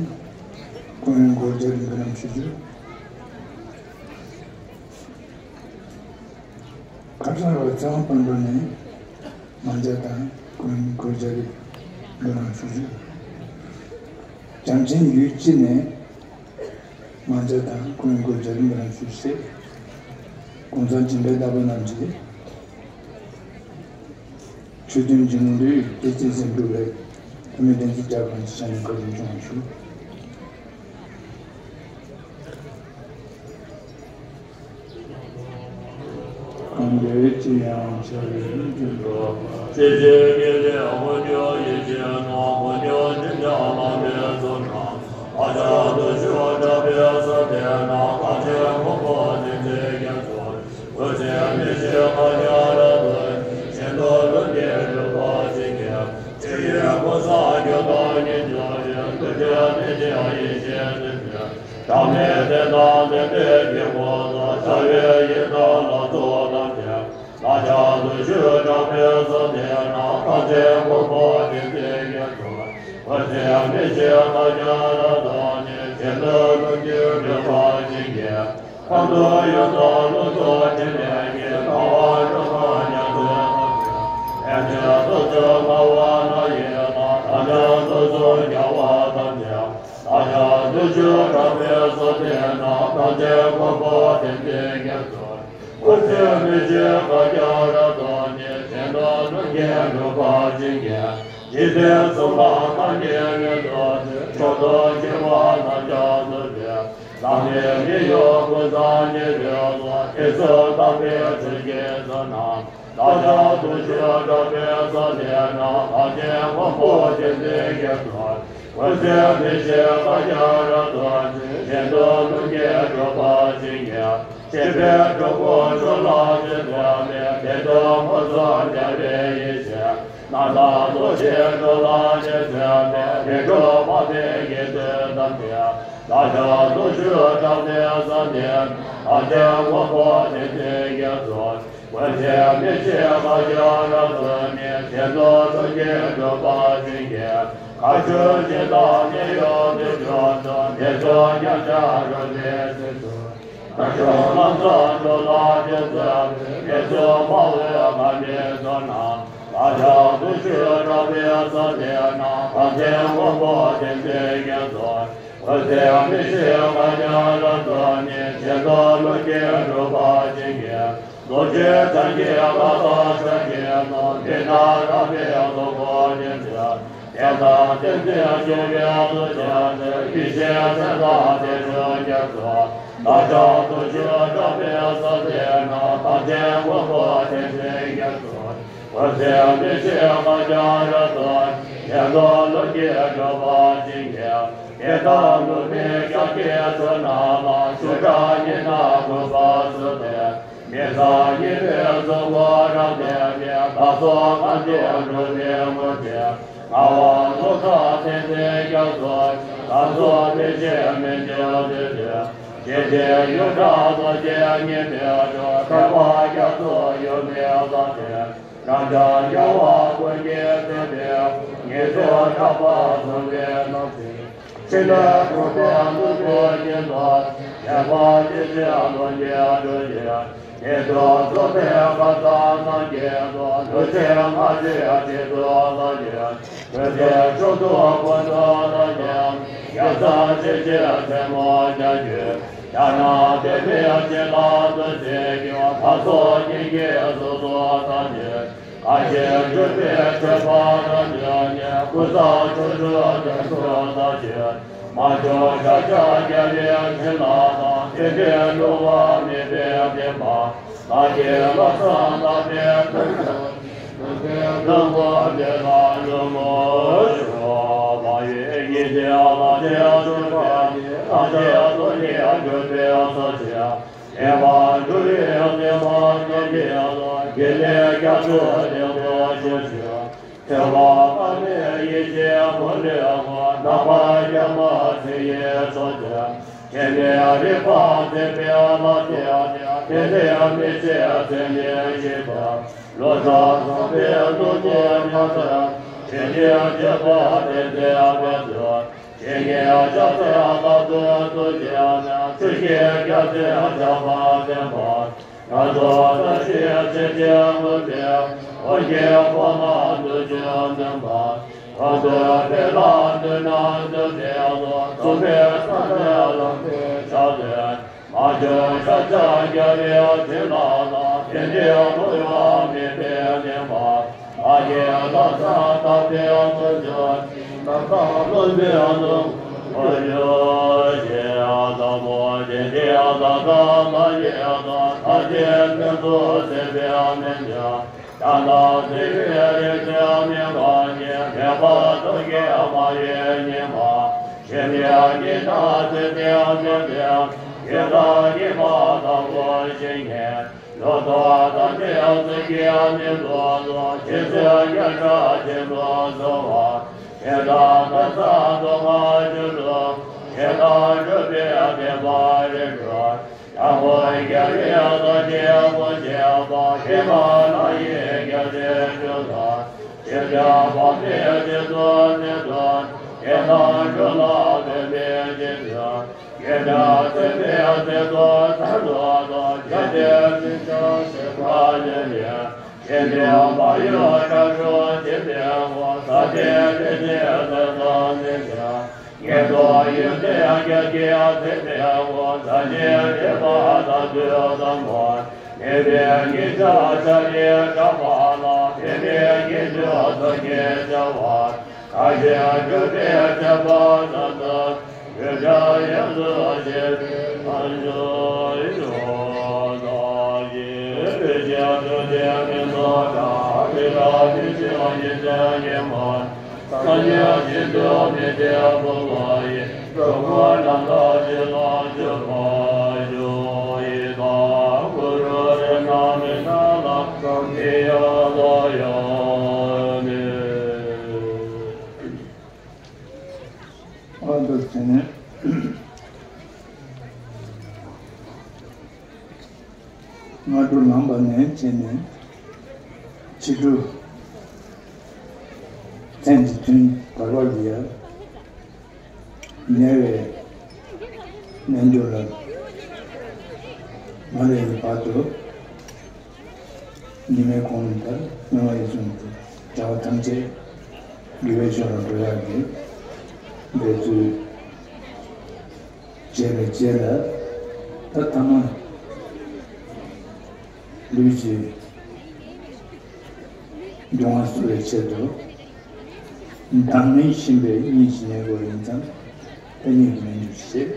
སྐུ་ཡོན་སྒོར་བརྒྱ་རེ་འབུལ་ལམ་ཞུ་རྒྱུ། ཁ་སང་བ་ཚེ་དབང་དཔལ་འབྲུག་ནས་མང་ཇ་དང་སྐུ་ཡོན་སྒོར་བརྒྱ་རེ་འབུལ་ལམ་ཞུ་རྒྱུ། བྱམས་ཆེན་ཡུལ་སྤྱི་ནས་མང་ཇ་དང་སྐུ་ཡོན་སྒོར་བརྒྱ་རེ་འབུལ་ལམ་ཞུ་ཞེས། གོང་ས་སྦྱིན་པའི་བདག་པོ་རྣམས་ཀྱིས་ཆོས་ལྡན་གྱི་ངོ་འདུས་བདེ་སྐྱིད་ཟིན་འགྲོ་བའི་ཐུགས་སྨོན་བདེན་ཚིག་རྒྱ་གང་ཆེ་ཞལ་ནས་བཀའ་དྲིན་སྐྱོང་བ་ཞུ། འདོད་ཅི་ཡང་བྱ་བའི་རྒྱུ་འགྲོ་བ། ཇི་ཞིག་གི་ལས་ཀུན་རྒྱུ་ཡིད་བཞིན་ནོ། ཀུན་རྒྱུ་ཕྱིན་ཆད་ལམ་མེད་ཚུལ་རྣམས། བསླབ་བྱ་དུ་ཞུགས་དྲག་པོའི་ས་དེ་ན། ཐམས་ཅད་མགོན་པོ་བསྟེན་ཚིག་རྒྱ་མཚོ། ཀུན་སེམས་མི་ཤེས་ཁ་རྒྱ་ར་ཏོ། གཞན་དོན་ལུགས་ཀྱི་སྒྲུབ་པ་བྱེད་མཁན། ཇི་ཡི་ཀུན་བཟང་རྒྱུད་དང་ཉིད་ཀྱང་ཡིན། ཐུགས་རྗེ་མི་ཕྱེད་ཡེ་ཤེས་ཟིན་པའི། བདག་མེད་བདེན་དང་ལྡན་པའི་དཀྱིལ་འཁོར་དུ། རྩ་བའི་ཡེ་ཤེས་ལ་གཙོ་བོ་བདམས་ཏེ། བསླབ་བྱ་དུ་ཞུགས་དྲག་པོའི་ས་དེ་ན། ཐམས་ཅད་མགོན་པོ་བསྟེན་ཚིག་རྒྱ་མཚོ། ཀུན་སེམས་མི་ཤེས་ཁ་རྒྱ་ར་ཏོ་ནི། གཞན་དོན་ལུགས་ཀྱི་སྒྲུབ་པ་བྱེད་མཁན། ཁམས་དང་ཡུལ་དང་ལོངས་སུ་སྤྱད་ལས་ཀྱི། ལྟ་བ་སྒྲུབ་པ་ཉམས་སུ་བླང་མཁན། ཕན་བདེ་སྟོབས་བཅུ་མངའ་བ་ན་ཡི་ལ། ལྷ་འདྲེ་དུག་གསུམ་རྒྱལ་བ་ཐམས་ཅད། བསླབ་བྱ་དུ་ཞུགས་དྲག་པོའི་ས་དེ་ན། ཐམས་ཅད་མགོན་པོ་བསྟེན་ཚིག་རྒྱ་མཚོ། ཀུན་སེམས་མི་ཤེས་ཁ་རྒྱ་ར་ཏོ་ནི། གཞན་དོན་ལུགས་ཀྱི་སྒྲུབ་པ་བྱེད་མཁན། འཇིག་རྟེན་གསུམ་ལ་ཐམས་ཅད་ཉིད་དུ་མཆོག་ཏུ་གྱུར་པ་རྣམས་ཀྱང་གཟིགས་པའི། བླ་མེད་མི་གཡོ་ཀུན་བཟང་ཉིད་དུ་རྫོགས། དུས་གསུམ་དམ་པའི་ཆོས་ཀྱི་ས་རྣམས། བསླབ་བྱ་དུ་ཞུགས་དྲག་པོའི་ས་དེ་ན། ཐམས་ཅད་མགོན་པོ་བསྟེན་ཚིག་རྒྱ་མཚོ། ཀུན་སེམས་མི་ཤེས་ཁ་རྒྱ་ར་ཏོ་ནི། གཞན་དོན་ལུགས་ཀྱི་སྒྲུབ་པ་བྱེད་མཁན། སྤྱད་པས་འགྲོ་ཀུན་མཆོག་ལ་ཞེན་ཚད་མེད། བདེ་སྟོང་ཕུན་སུམ་འཇམ་པའི་ཡེ་ཤེས། རྣམ་དག་རྡོ་རྗེ་འགྲོ་ལ་ཞེན་ཚད་མེད། རིགས་དྲུག་དམར་པོའི་དགེ་ཚུལ་ཐམས་ཅད། བསླབ་བྱ་དུ་ཞུགས་དྲག་པོའི་ས་དེ་ན། ཐམས་ཅད་མགོན་པོ་བསྟེན་ཚིག་རྒྱ་མཚོ། ཀུན་སེམས་མི་ཤེས་ཁ་རྒྱ་ར་ཏོ་ནི། གཞན་དོན་ལུགས་ཀྱི་སྒྲུབ་པ་བྱེད་མཁན། མཁའ་སྤྱོད་སྤྱན་དང་གནས་ཡུལ་དུས་གསུམ་དུ། བདེ་སྟོང་མཉམ་གཞག་རོལ་པའི་ཚུལ་དུ། རྣལ་འབྱོར་ལམ་ཟབ་འགྲོ་ལ་ཞེན་ཚད་མེད། དུས་གསུམ་དཔའ་བོས་ཁམས་ཀྱི་ཕྱོགས་རྣམས། བསླབ་བྱ་དུ་ཞུགས་དྲག་པོའི་ས་དེ་ན། ཐམས་ཅད་མགོན་པོ་བསྟེན་ཚིག་རྒྱ་མཚོ། ཀུན་སེམས་མི་ཤེས་ཁ་རྒྱ་ར་ཏོ་ནི། གཞན་དོན་ལུགས་ཀྱི་སྒྲུབ་པ་བྱེད་མཁན། རྡོ་རྗེ་འཆང་གི་བཀའ་དང་ཕྱག་རྒྱའི་ནང་། མི་སྣང་རབ་སྦས་རྫོགས་སྐུ་བརྙེས་ཚེ། བསྟན་དང་བསྟན་འཛིན་སྐྱོང་བའི་གཙོ་རྒྱལ་ཚེ། ཡེ་ཤེས་མཚན་དང་ལྟས་གྲུབ་རྒྱ་མཚོ། བསླབ་བྱ་དུ་ཞུགས་དྲག་པོའི་ས་དེ་ན། ཐམས་ཅད་མགོན་པོ་བསྟེན་ཚིག་རྒྱ་མཚོ། ཀུན་སེམས་མི་ཤེས་ཁ་རྒྱ་ར་ཏོ་ནི། གཞན་དོན་ལུགས་ཀྱི་སྒྲུབ་པ་བྱེད་མཁན། བདེ་དང་ལུགས་མེད་ཞབས་ཀྱི་མཆོག་རྣམས་ལ། ཞུ་དག་ཉེ་རྣམས་གུས་པར་བསུ་སྟེ། མི་ཟད་སྙིང་པོའི་གཟུགས་སྐུ་རབ་ལྡན་པའི། བདག་སོགས་ཐམས་ཅད་འགྲོ་བའི་མུ་སྟེགས། ང་བ་ལོག་ལྟ་ཐེ་ཚོམ་རྒྱ་མཚོ། ལམ་སོགས་མི་ཤེས་མི་འགྱུར་དུས་སུ། ཞི་བདེའི་ཡུལ་དག་རྡོ་རྗེ་ཉིད་དུ་གྲོལ། ཐེག་པ་རྒྱ་མཚོ་ཡུལ་མེད་ས་དེར། རབ་འབྱམས་རྒྱལ་བ་ཀུན་གྱི་སྲས་དེ། ཉིད་དུ་གྲགས་པ་གསུངས་པའི་ལམ་ཞིག་ཕྱི་ནས་གྲུབ་པའི་ལུས་འགྲོ་ཉིད་ལ། ཉེས་པ་ཅི་མཆིས་ལོངས་སྤྱོད་གྲོལ་ཞིང་། ཉིད་དུ་རྫོགས་པའི་མཁའ་ལྟར་རྣམ་རྒྱལ་དུ། ལུས་ཅན་ལྔ་བཞིའི་སྤྱི་གཙུག་ལ་ཡོད། ཀུན་གཟིགས་མཆོག་ཏུ་ཀུན་ཏུ་རྣམ་རྒྱལ། རྒྱལ་ཚབ་སྲས་ཀྱི་སྲས་མོ་བརྒྱ་བརྒྱུད། རྒྱ་ནག་པདྨའི་བྱིན་རླབས་སུ་གཟིགས་ཀྱང་། ལྷ་ཚོགས་སྙིང་གའི་གཟུགས་སུ་ཐིམ་ཞིང་། དགའ་བཞིན་སྤྲུལ་པའི་ཁྱད་པར་དུ་བྱོན་ནས། ཀུན་བཟང་ཕྱོགས་བཅུར་དོན་དུ་གསལ་ཞིང་། མ་བྱོན་ཤཱཀྱ་རྒྱལ་པོའི་བྱིན་རླབས་དང་། དེ་འདྲའི་འགྲོ་བ་མེད་པའི་བདེན་པ། བདག་གིས་ལམ་སང་བརྟགས་པའི་ཐུགས་སུ་ཆུད། ཐུགས་ཀྱི་དང་པོ་དེ་ལ་ཉོན་མོངས་ཤོག། མ་ཡེངས་སྙིང་རྗེ་ལ་དེ་སྤྱོད་པ་ཡིས། ཐམས་ཅད་སྟོང་ཉིད་གྱུར་པའི་ས་ཆེན། ངེས་པར་འགྲོ་བའི་སེམས་པ་ཐམས་ཅད་ལ། དགེ་ལེགས་རྒྱ་མཚོ་ལེགས་པར་ཤེས་ཤིང་། ཐོས་པ་དཔག་མེད་ཡེ་ཤེས་མུ་ལེགས་པ། རྣམ་པར་རྒྱལ་བ་སྲས་ཡི་མཆོག་སྟེ། ཞི་གནས་རིག་པ་མཛེས་པའི་ལྷ་སྲས་ཏེ། དེ་ནས་མི་ཕྱེད་མཚན་ཉིད་བཞི་སྟེ། ལོ་ཙཱ་བསམ་པའི་རྡོ་རྗེ་ཉག་ཕྲ། ཇི་སྙེད་སྤྱོད་པ་སྟེ་མཛད་པའི་ཚུལ། ཇི་སྙེད་ཕྱག་འཚལ་ལག་ཏུ་ཐུགས་བཞེས་ནས། ཆོས་ཀྱི་རྒྱལ་མཚན་ཞབས་པད་བརྟན་པ། ང་ཚོ་བཀྲ་ཤིས་ཚེ་ཆེན་མུན་པའི། འོ་བརྒྱལ་འཁོར་ལ་འདུ་བྱེད་འདུན་པ། གང་དུ་ཕེབས་ལ་འདུས་ནས་འདུ་བྱེད་དོ། གཙུག་པའི་ས་ནས་ལམ་གྱི་ཕྱག་འཚལ། མ་བྱོན་ཤཱཀྱ་རྒྱལ་པོའི་བྱིན་རླབས་དང་། དེ་འདྲའི་ལྷོད་ཡངས་མེད་པའི་བདེན་པ། བདག་གིས་ལམ་སང་བརྟགས་པའི་ཚུལ་བྱུང་ཞིང་། ལམ་སང་བློ་འདས་ནོར་བུ་ ཨ་འདུག་བྱས་ནས། སྔ་དྲོ་ལངས་པ་ནས་བྱས་ནས་ཕྱི་དྲོ་མཚན་གྱི་ཐུན་བར་བར་གྱི་ཡར་ཉལ་བའི་རྣལ་འབྱོར་ལ་མ་ལས་ཀྱི་བར་དུ་ཉི་མའི་གུང་ལ་ལྟར་སྨེ་བ་ཡིས་བཟུང་སྟེ་བྱ་བ་ཐམས་ཅད་དགེ་བའི་ཕྱོགས་ལ་འགྲོ་ཡག་གི་འབད་རྩོལ། བྱས་པའི་རྗེས་ལ་ད་ཐ་མ་ལུས་ཀྱི་འབྱུང་བ་གསོ་བའི་ཆེད་དུ་བདག་མེད་ཤེས་པའི་གཉིད་ཀྱི་ཉེ་འཁོར་ཡིན་ཙང་ད་གཉིད་ཀྱི་ལན་འཇུག་བྱེད།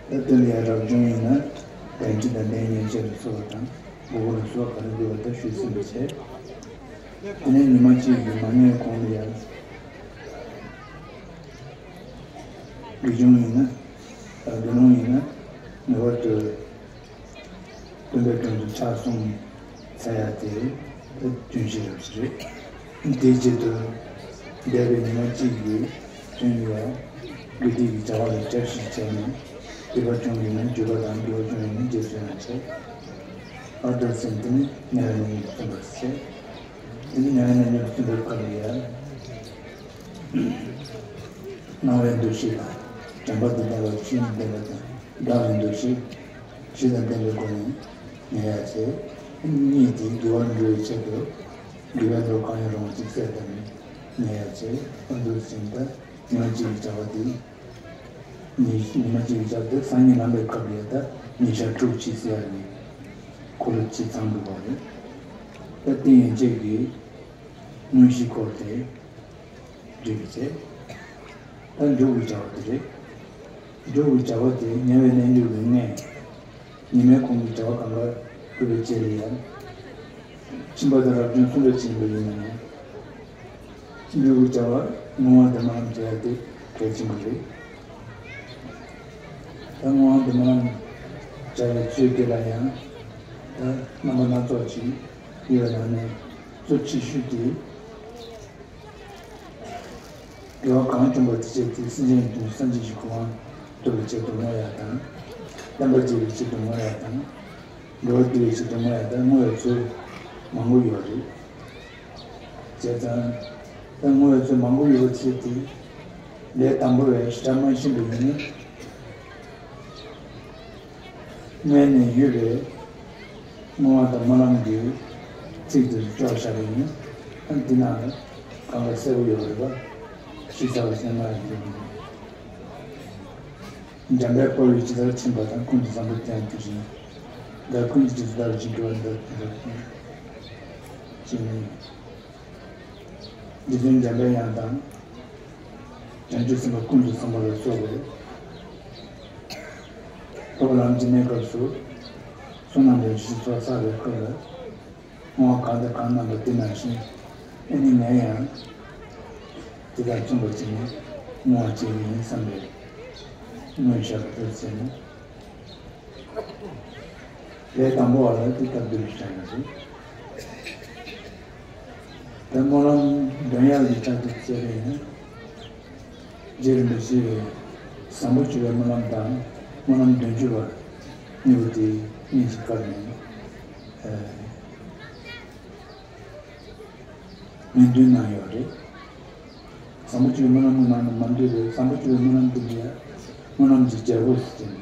ད་དེ་ལ་ཡང་རབ་བྱུང་ཡིན་ན་གདན་ཁྲི་དང་གདན་གཉན་ཆེད་དུ་གསོལ་བ་དང་མགོ་སྐོར་ལ་གསོལ་བ་ག་རེ་དགོས་པ་ད་ཞུས་ཟིན་པ་བྱས། དེ་ནས་ཉི་མ་གཅིག་གི་མ་ཉལ་གོང་ལ་ཡང་། དགེ་སྦྱོང་ཡིན་ན། དགེ་སློང་ཡིན་ན་ངེས་པར་དུ་སྟོན་པའི་དྲུང་དུ་ཕྱག་གསུམ་འཚལ་ཡ་དེ་ད་རྒྱུན་ཞིག་རབ་ཞིག་རེད། དེའི་ཆེད་དུ་འདས་པའི་ཉི་མ་གཅིག་གི་དོན་ལ་དགེ་སྡིག་གི་བྱ་བ་ལ་བསྐྱར་ཞིབ་བྱས་ནས་སྡིག་པ་བྱུང་ཡོད་ན་འགྱོད་པ་དང་སྡིག་པ་བྱུང་ཡོད་ན་རྗེས་སུ་ཡང་བྱས། ཨ་ཏོ་སེམས་དེ་ནི་ཉལ་བའི་ཉིན་གསུམ་པར་བྱས། དེ་ནི་ཉལ་བའི་ཉིན་གསུམ་པའི་སྐབས་ལ་ཡང་། སྣང་བའི་འདུ་ཤེས་དང་། དྲན་པ་དང་ལྡན་པ་ཤེས་ནས་ལྡན་པ་དང་སྒྲ་ལ་འདུ་ཤེས། ཤེས་དང་ལྡན་པའི་སྒོ་ནས་ཉལ་ཡ་བྱས། གཉིད་དེ་དགེ་བར་འགྲོ་བའི་ཆེད་དུ་དགེ་བའི་བློ་གང་ཡང་རུང་བ་ཅིག་གསལ་བཏབ་ནས་ཉལ་ཡ་བྱས། ཨ་འདུག་ཟིན་ད་ཉི་མ་གཅིག་གི་བྱ་བ་དེ་ཉི་ཉི་མ་གཅིག་གི་བྱ་བ་དེ་སང་ཉིན་ལངས་པའི་སྐབས་ལ་ད་ཉི་ཤར་དྲུག་ཅིག་ཟེར་ཡ་གི་འཁོར་ལོ་གཅིག་ཚང་འདུག་པ་རེད། ད་དེ་ཡན་ཆད་ཀྱི་དངོས་གཞི་སྐོར་དེ། འགྲིག་གི་ཚེ། ད་མཇུག་གི་བྱ་བ་དེ་རེད། མཇུག་གི་བྱ་བ་དེ་ཉལ་བའི་རྣལ་འབྱོར་གྱི་མངལ། ཉི་མའི་གུང་གི་བྱ་བ་གང་ག་ཕུལ་བའི་རྗེས་ལ་ཡང་། ཕྱིན་པ་དང་རབ་བྱུང་གསུམ་པ་ཅིག་ཡིན་པ་ཡིན་ན་ཡང་། མཇུག་གི་བྱ་བ་བསྔོ་བ་དང་སྨོན་ལམ་བྱེད་ཡ་དེ་གལ་ཆེན་པོ་རེད། ད་བསྔོ་བ་དང་སྨོན་ལམ་བྱ་བའི་ཚུལ་དེ་ལ་ཡང་། ད་རྣམ་པ་སྣ་ཚོགས་ཅིག་ཡོད་པའི་ནང་ནས་གཙོ་ཆེ་ཤོས་དེ། དགེ་བ་གང་བྱུང་བ་དེ་བྱས་ཏེ་སེམས་ཅན་གྱི་དོན་དུ་སངས་རྒྱས་ཀྱི་གོ་འཕང་ཐོབ་པའི་ཆེད་དུ་བསྔོ་ཡག་དང་། བསྟན་པ་རྒྱས་པའི་ཆེད་དུ་བསྔོ་ཡག་དང་། འགྲོ་བ་བདེ་བའི་ཆེད་དུ་བསྔོ་ཡག་དང་བསྔོ་བའི་ཚུལ་མང་པོ་ཡོད་རེད། བྱས་ཙང་། ད་བསྔོ་བའི་ཚུལ་མང་པོ་ཡོད་པ་བྱས་ཏེ། ལས་དང་པོ་བས་ཞེ་དྲག་མ་ཤེས་པ་ཡིན་ན། སྔོན་ནས་ཡོད་པའི་བསྔོ་བ་དང་སྨོན་ལམ་གྱི་ཚིག་དེ་ཚོ་ཅོག་བཞག་པ་ཡིན་ན། ཨ་འདི་ནང་ལ་གང་ག་གསལ་པོ་ཡོད་རེད་པ། ཤེས་ཚར་བ་ཞིག་ང་ཡིན་འདུག་འཇམ་དཔལ་དཔའ་བོས་ཇི་ལྟར་ཕྱིན་པ་དང་། ཀུན་ཏུ་བཟང་པོ་དེ་ཡང་དེ་བཞིན། བདག་ཀུན་གྱི་རྗེས་སུ་བདག་བཞིན་དུ་བ་འདི་ལྟར་ཕྱིན་ནས། རྗེ་བཙུན་འཇམ་པའི་དབྱངས་དང་། བྱང་ཆུབ་སེམས་དཔའ་ཀུན་ཏུ་བཟང་པོ་ལ་སོགས་པའི་རྟོགས་ལམ་གྱི་གནས་སྐབས་སུ་བསོད་ནམས་ཀྱི་རྒྱུ་ཚོགས་བསགས་པའི་སྐབས་ལ་བསྔོ་བ་གང་དང་གང་གནང་པ་དེ་ནང་བཞིན། ཨེ་ནི་ངས་ཡང་དེ་དང་མཚུངས་པ་བྱས་ནས་བསྔོ་བ་བྱེད་ཀྱི་ཡིན་བསམ་པའི་སྨོན་ཞབས་ཏོག་བྱས་ནས། ལས་དང་པོ་བ་ལ་དེ་ལྟར་འདུལ་བྱ་ཡང་ཟེར། ད་སྨོན་ལམ་འདོན་ཡག་གི་ཆ་དུ་བྱས་པས་ན། རྗེ་རིན་པོ་ཆེས་བཟང་པོ་བཅུ་པའི་སྨོན་ལམ་དང་སྨོན་ལམ་བདུན་ཅུ་པ་གཉིས་པོ་དེ་གཉིས་ཀྱི་སྐབས་ནས་སྨོན་འདུན་གནང་ཡོད་རེད། བཟང་པོ་བཅུ་པའི་སྨོན་ལམ་གྱི་ནང་ནས་མ་འདུས་པའི་བཟང་པོ་བཅུ་པའི་སྨོན་ལམ་དེ་འདྲ་སྨོན་ལམ་གྱི་རྒྱལ་པོ་ཟེར་གྱི་ནས།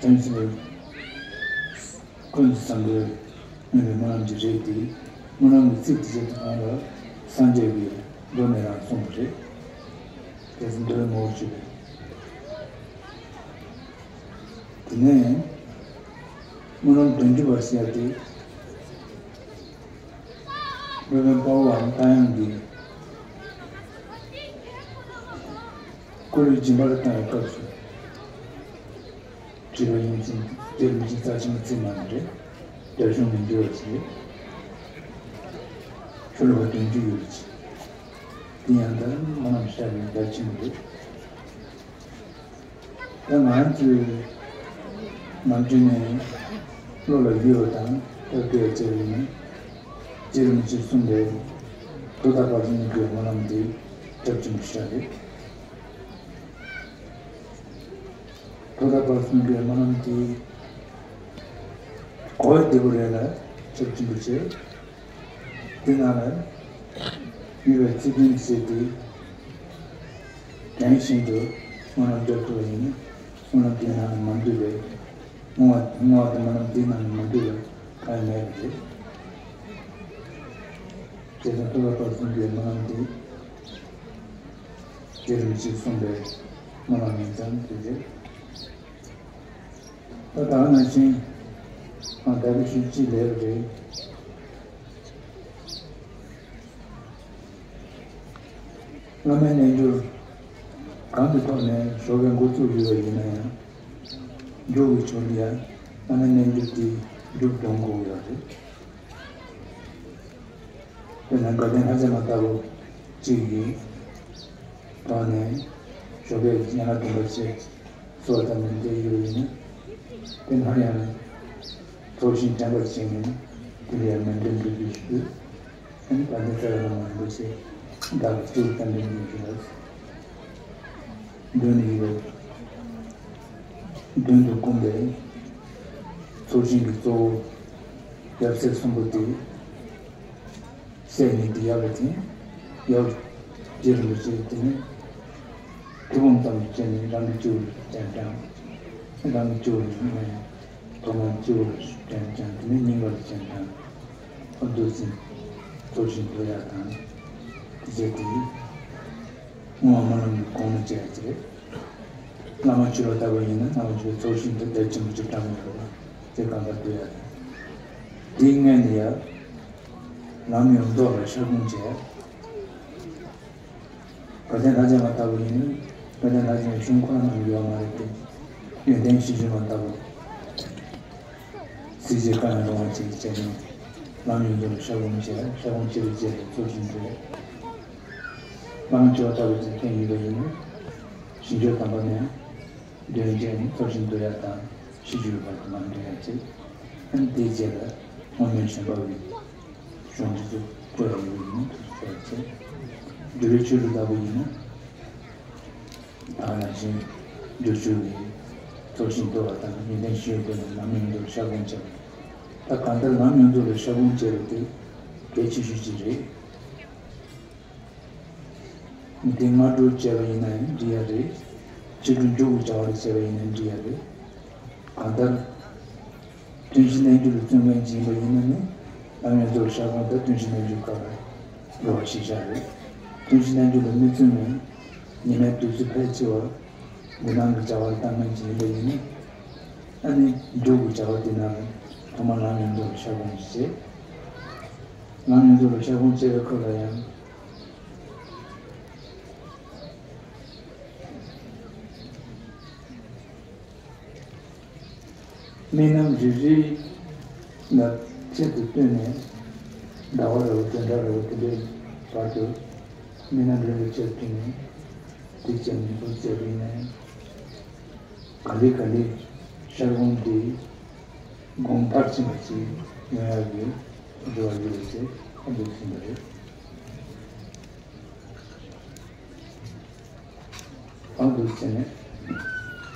དོན་ཚན་ཀུན་གྱི་བཟང་པོའི་སྨོན་པའི་སྨོན་ལམ་གྱི་རིགས་དེ། སྨོན་ལམ་གྱི་ཚིག་དེ་ཆེད་དུ་གང་ལ་སངས་རྒྱས་ཀྱི་མདོ་ནས་རང་གསུངས་པ་རེད། དེ་ཚོ་མདོའི་ངོ་བོར་གྱུར་པས། དེ་ནས་སྨོན་ལམ་བདུན་ཅུ་པ་ཟེར་ཡ་དེ། སློབ་དཔོན་དཔའ་བོའམ་རྟ་དབྱངས་ཀྱིས་སྐུ་ལུས་སྦྱིན་པར་བཏང་བའི་སྐབས་སུ། བྲིས་པ་ཡིན་ཙང་དེ་རིན་ཆེན་རྩ་ཆེན་པོ་བརྩིས་མ་ནི་རེད། རྒྱ་གཞུང་ནས་འབྱོར་བ་ཞིག་རེད། ཤོ་ལོ་ཀ་བདུན་ཅུ་ཡོད་པ་ཅིག་དེ་ཡང་ད་སྨོན་ལམ་ཤར་བའི་རྒྱ་ཆེན་པོ་རེད། ད་ང་ཚོས་ནམ་རྒྱུན་ནས་བློ་ལ་ཡོད་པ་དང་སྟབས་བདེ་བ་བྱས་པ་ཡིན་ན། རྗེ་རིན་པོ་ཆེས་གསུངས་པའི་ཐོག་མཐའ་བར་གསུམ་གྱི་སྨོན་ལམ་དེ་རྒྱ་ཆེན་པོ་ཞིག་རེད། ཐོག་མཐའ་བར་གསུམ་གྱི་སྨོན་ལམ་དེ་གོ་བདེ་པོ་རེད་ལ་རྒྱ་ཆེན་པོ་བྱས། དེ་ནང་ལ་ཡོད་པའི་ཚིག་དོན་ཟེར་དེ་རྒྱང་ཤིན་ཏུ་སྨོན་ལམ་རྒྱག་ཐུབ་པ་ཡིན་ན། སྨོན་ལམ་དེའི་ནང་ནས་མ་འདུས་པའི་བསྔོ་བ་བསྔོ་བ་དང་སྨོན་ལམ་དེའི་ནང་ནས་མ་འདུས་པའི་གང་ཡང་མེད་པ་རེད། དེ་དང་ཐོག་མཐའ་བར་གསུམ་གྱི་སྨོན་ལམ་དེ་རྗེ་རིན་པོ་ཆེས་གསུངས་པའི་སྨོན་ལམ་ཡིན་ཙང་དེ་རེད། ད་ད་ག་ནང་བཞིན་ང་ད་གི་ཞུ་ཅི་ལས་རེད། བླ་མའི་རྣལ་འབྱོར་གང་གི་ཐོག་ནས་ཞོགས་པའི་འགོ་བཙུགས་ཡོད་པ་ཡིན་ན་ཡང་། མཇུག་གི་ཆོས་འདི་ཡང་བླ་མའི་རྣལ་འབྱོར་དེ་མཇུག་སྡོམ་དགོས་ཡོད་རེད། དཔེར་ན་དགའ་ལྡན་ལྷ་མཛེས་མ་ལྟ་བུ་གཅིག་གིས་ཐོག་ནས་ཞོགས་པའི་སྙན་ངག་འདོན་པ་བྱས། གསོལ་བ་དང་ལྡན་ཏེ་ཡོད་ཡིན་ན། དེ་སྔར་ཡང་ཚོགས་ཞིང་དྲན་པར་བྱས་ནས་དེ་ལ་ཡང་ནན་ཏན་འབད་རྩོལ་ཞུ་དགོས། ཨ་ནི་དཔལ་ལྡན་རྩ་བའི་བླ་མ་རིན་པོ་ཆེ་བདག་གི་གཙུག་ཏུ་བསྟན་པའི་ཉིན་གྱི་ལ། མདུན་ནས་ཡིན་པའི་མདུན་དུ་བསྐུམས་པའི་ཚོགས་ཞིང་གི་གཙོ་བོ་ཡབ་སྲས་གསུམ་པོ་དེ། སྲས་གཉིས་དེ་ཡབ་ལ་བརྟེན། ཡབ་རྗེ་རིན་པོ་ཆེ་དེ་ནས་ཐུགས་དགོངས་ཙམ་དུ་བྱས་ནས་རང་གི་སྤྱི་བོ་ལ་སྤྱན་དྲངས། རང་གི་སྤྱི་བོ་ལ་ནས་ཐོག་མར་སྤྱི་བོ་ལ་སྤྱན་དྲངས། དེ་ནས་སྙིང་ག་ལ་སྤྱན་དྲངས། ཨ་མདོ་ཚིག་ཚོགས་ཞིང་འདོན་ཡག་དང་། དེ་བྱས་ཏེ་བསྔོ་བ་སྨོན་ལམ་གྱི་གོང་ནས་བྱས་ཏེ། བླ་མ་མཆོད་པ་ལྟ་བུ་ཡིན་ན་བླ་མ་མཆོད་པའི་ཚོགས་ཞིང་དུ་བདེ་ཆེན་པོ་ཅིག་བགྲང་ཡོད་པ་དེ་གང་ལྟར་འདོད་ཡ་རེད། དེའི་སྔོན་ནས་ཡང་ལམ་ཡོངས་རྫོགས་ལ་ཤར་སྒོམ་བྱས། དགའ་ལྡན་ལྷ་མཛེས་མ་ལྟ་བུ་ཡིན་ན་དགའ་ལྡན་ལྷ་མཛེས་མའི་གཞུང་ཁོ་ན་ནང་ཡོད་མ་རེད་དེ། ཡོན་ཏན་གཞིར་བཞུགས་མ་ལྟ་བུ། གཟི་བརྗིད་བཀའ་ཡང་རིང་བ་ཅན་གྱི་སྤྱན་སྔ་ལམ་ཡོངས་རྫོགས་ལ་ཤར་སྒོམ་བྱས། ཤར་སྒོམ་བྱས་པའི་རྗེས་ལ་ཚོགས་ཞིང་དུ། བླ་མ་མཆོད་པ་ལྟ་བུ་ཅིག་མཁྱེན་ཡོད་པ་ཡིན་ན། ཞིང་མཆོག་དམ་པ་ནས་འདོན་བྱས་ནས་ཚོགས་ཞིང་དུ་ཡར་དང་ཤིས་བརྗོད་པར་དུ་མ་འདོན་ཡ་བྱེད། ཨ་ནི་དེའི་རྗེས་ལ་བསྔོ་སྨོན་གཞན་པ་བའི་གཞུང་འདི་ཚོ་བཀོད་ཡོད་པ་ཡིན་ན་དུ་བྱས་བྱེད། འབྲུ་རིགས་ཆོས་ལུགས་ལྟ་བུ་ཡིན་ན། ད་ནང་བཞིན་འབྲུ་ཆུ་ལས་ཚོགས་ཞིང་དུ་བ་དང་ཡོན་ཏན་ཞུ་བ་ལ་ལམ་ཡོངས་རྫོགས་ལ་ཤར་སྒོམ་བྱས། ད་གང་ལྟར་ལམ་ཡོངས་རྫོགས་ལ་ཤར་སྒོམ་བྱས་པ་དེ་གལ་ཆེ་ཤོས་ཅིག་རེད། དེ་སྔ་དྲོ་བྱས་པ་ཡིན་ན་ཡང་འགྲིག་ཡ་རེད། ཕྱི་དྲོ་མཇུག་གི་བྱ་བ་ལ་བྱས་པ་ཡིན་ན་འགྲིག་ཡ་རེད། གང་ལྟར། ཐུན་བཞིའི་རྣལ་འབྱོར་ལ་བརྩོན་མཁན་ཅིག་ཡིན་པ་ཡིན་ན་ནི། ལམ་ཡོངས་རྫོགས་ལ་ཤར་སྒོམ་དང་ཐུན་བཞིའི་རྣལ་འབྱོར་སྐབས་ལ་འགྲོ་བ་ཞིག་བཞག་རེད། ཐུན་བཞིའི་རྣལ་འབྱོར་ལ་མི་བརྩོན་ནས། ཉི་མའི་དུས་ཚོད་ཕལ་ཆེ་བ། འདུ་ཁང་གི་བྱ་བ་ལ་བཏང་མཁན་ཅིག་ཡིན་པ་ཡིན་ན། ཨ་ནི་མཇུག་གི་བྱ་བ་དེ་ནང་ལ་ཐོག་མར་ལམ་ཡོངས་རྫོགས་ལ་ཤར་སྒོམ་ཞིག་བྱེད། ལམ་ཡོངས་རྫོགས་ལ་ཤར་སྒོམ་བྱེད་པའི་སྐབས་ལ་ཡང་། རྨི་ལམ་རེ་རེ་ལ་ཆེད་དུ་བཏོན་ནས། ཟླ་བ་རེ་བོ་བདུན་ཕྲག་རེ་བོ་དེ་འདྲའི་བར་དུ་རྨི་ལམ་རེ་རེ་ཆེད་དུ་བཏོན་ནས། དེ་བྱས་ནས་འགོ་བཙུགས་པ་ཡིན་ན། ག་ལེ་ག་ལེ་ཤར་གོང་འདི་དགོངས་མཐར་ཕྱིན་པ་ཞིག་ཡོང་ཡག་གི་རེ་བ་ཡོད་ཅེས་ཁོང་དུ་ཕྱིན་པ་རེད། ཨང་དུ་བྱས་ནས་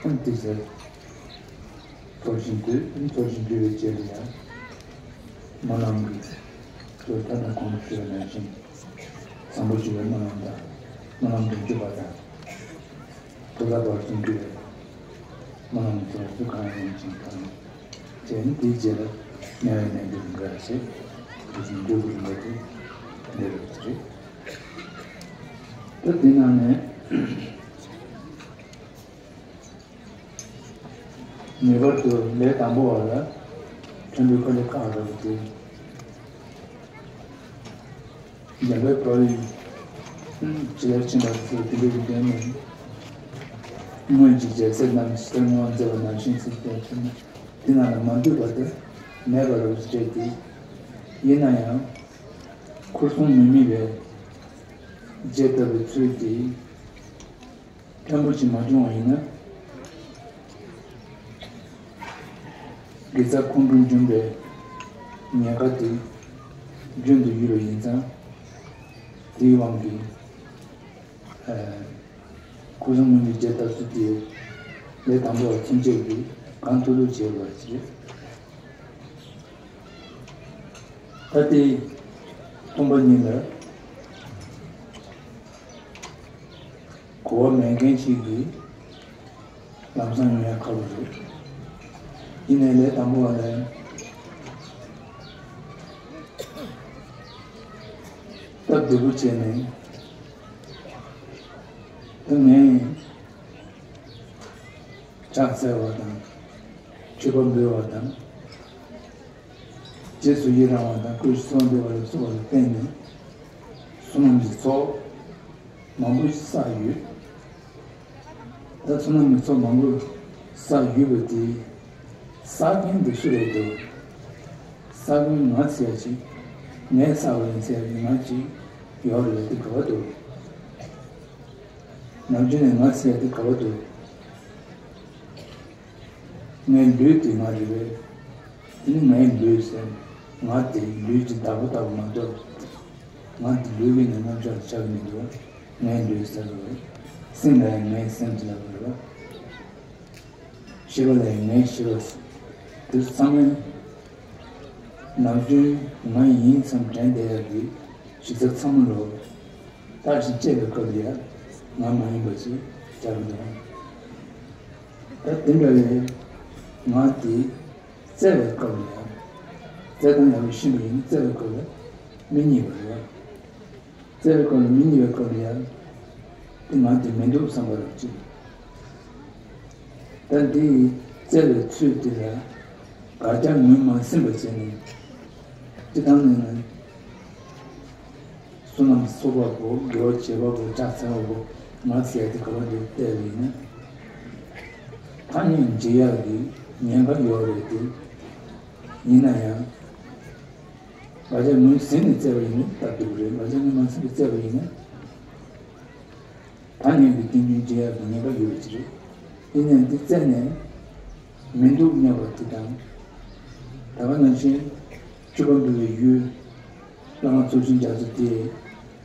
ཨང་དེ་ཟེར། ཚོར་ཞིང་འདུས། ཚོར་ཞིང་འདུས་པའི་རྗེས་ལ་ཡང་སྨོན་ལམ་གྱི་ཚུལ་ལྟར་ན་གོང་དུ་ཞུས་པ་ནང་བཞིན། བཟང་པོ་བྱེད་པའི་སྨོན་ལམ་དང་། སྨོན་ལམ་དོན་བཅུ་པ་དང་། ཐུགས་ལ་བབ་ཅིང་འདུས་པའི་སྨོན་ལམ་གྱི་ཚུལ་གང་ཡིན་ཅིང་དང་། བྱས་ནས་དེའི་རྗེས་ལ་དམྱལ་བའི་གནས་འདིར་འགྲོ་བ་ཞེས་དེ་བཞིན་འདུས་པར་འགྲོ་སྟེ་འདི་རུ་རེད། ད་དེ་ནང་ནས། ངེས་པར་དུ་ལས་དང་པོ་བ་ལ་ཕྲན་བུ་ཁ་ལས་ཁག་རེད་དེ། འཇམ་དཔལ་དཔའ་བོས་ཇི་ལྟར་ཕྱིན་པ་དེ་དེ་འདྲའི་གི་དོན་ནི། སྔོན་གྱི་རྒྱལ་སྲས་རྣམས་ཇི་ལྟར་བསྔོ་བ་མཛད་པ་ནང་བཞིན་ཟེར་ཏེ་ཐོན་ན། དེ་རྣམས་ལ་མ་འདུས་པ་དེ་མེད་པ་རེད་ཟེར་ཏེ། ཡིན་ན་ཡང་འཁོར་གསུམ་མི་དམིགས་པའི་རྒྱས་བཏབ་པའི་ཚུལ་དེ། ཕྲན་བུ་ཅིག་མ་བྱུང་བ་ཡིན་ན། དགེ་རྩ་ཁོང་ཁྲོ་འབྱུང་བའི་ཉེན་ཁ་དེ་རྒྱུན་དུ་ཡོད་པ་ཡིན་ཙང་། དེའི་དབང་གིས། ཨ། འཁོར་གསུམ་མི་དམིགས་རྒྱས་བཏབ་ཚུལ་དེ་ལས་དང་པོ་བ་ཚུན་ཆད་ཀྱིས་གང་ཐུབ་ཐུབ་བྱེད་དགོས་པ་ཞིག་རེད། ད་ལྟའི་སྟོང་པ་ཉིད་ལ་གོ་བ་མེད་མཁན་ཞིག་གིས་ལམ་སང་ཡོང་ཡ་ཁག་པོ་རེད། ཡིན་ནའི་ལས་དང་པོ་བ་ལ་སྟབས་བདེ་པོ་བྱས་ནས། ད་ངས་ཕྱག་འཚལ་བ་དང་། མཆོད་པ་འབུལ་བ་དང་། རྗེས་སུ་ཡི་རང་བ་དང་། སྐུ་གསོལ་འདེབས་པ་ལ་སོགས་པ་ལ་བརྟེན་ནས་བསོད་ནམས་ཀྱི་ཚོགས་མང་པོ་བསགས་ཡོད། ད་བསོད་ནམས་ཀྱི་ཚོགས་མང་པོ་བསགས་ཡོད་པ་དེ་བསགས་མཁན་དེ་སུ་རེད་འདུག། བསགས་མཁན་ང་ཟེར་ཡ་ཅིག། ངས་བསགས་པ་ཡིན་ཟེར་ཡ་ཅིག་ང་ཅིག་ཡོད་རེད་པ། དེ་ག་པར་འདུག། ནམ་རྒྱུན་ནས་ང་ཟེར་ཡ་དེ་ག་པར་འདུག། ངའི་ལུས་དེ་ང་རེད་པས། དེ་ནི་ངའི་ལུས་ཟེར། ང་དེ་ལུས་ཀྱི་བདག་པོ་ལྟ་བུ་མ་གཏོགས། ང་དེ་ལུས་ཀྱི་ནི་རྣམ་གཞག་ལ་ཆགས་ཀྱི་མི་འདུག། ངའི་ལུས་ཟེར་བ་རེད། སེམས་ལ་ཡང་ངའི་སེམས་ཟེར་བ་རེད། ཤེས་པ་ལ་ཡང་ངའི་ཤེས་པ་ཟེར། དེ་ཚང་མས་ནམ་རྒྱུན་ང་ཡིན་བསམ་དྲན་བསྡད་ཡག་གི་གཞི་རྩ་ཚང་མ་ལོ། བརྟག་ཅིང་དཔྱད་པའི་སྐབས་ལ་ཡང་ང་མ་ཡིན་པ་ཞིག་རྒྱག་གི་འདུག། ད་དེ་འདྲ་བའི་ང་དེ་བཙལ་བའི་སྐབས་ལ་ཡང་། བཙལ་སྟངས་ཡག་པོ་ཤེས་པ་ཡིན་ན་བཙལ་བའི་སྐབས་ལ་མི་རྙེད་པ་རེད་བ། བཙལ་བའི་སྐབས་ལ་མི་རྙེད་པའི་སྐབས་ལ་ཡང་། དེ་ང་དེ་མི་འདུག་བསམ་པ་རེད་ཅིག། ད་འདི་བཙལ་བའི་ཚུལ་དེ་ལ་དགག་བྱ་ངོས་མ་ཟིན་པ་བྱས་ནས། སྤྱི་བཏང་ནས་ན། བསོད་ནམས་བསགས་པ་པོ། དགེ་བ་བྱེད་པ་པོ། ཕྱག་འཚལ་བ་པོ། ང་ཟེར་ཡ་དེ་ག་པར་འདུག་བལྟས་པ་ཡིན་ན། ཐ་སྙད་འབྱེད་ཡག་གི་ཉེན་ཁ་ཡོད་རེད་དེ། ཡིན་ན་ཡང་། དགག་བྱ་ངོས་ཟིན་ནས་བཙལ་བ་ཡིན་ན་སྟབས་བདེ་པོ་རེད། དགག་བྱ་ངོས་མ་ཟིན་པས་བཙལ་བ་ཡིན་ན། ཐ་སྙད་ཀྱི་རྟེན་འབྱུང་འབྱེད་ཡག་གི་ཉེན་ཁ་ཡོད་པ་ཅིག་རེད། ཡིན་ནའང་འདི་བཙལ་ནས་མི་འདུག་སྙམ་པ་དེ་དང་། ད་ག་ནང་བཞིན་མཆོད་པ་འབུལ་བའི་ཡུལ། བླ་མ་ཚོགས་ཞིང་རྒྱ་མཚོ་དེ་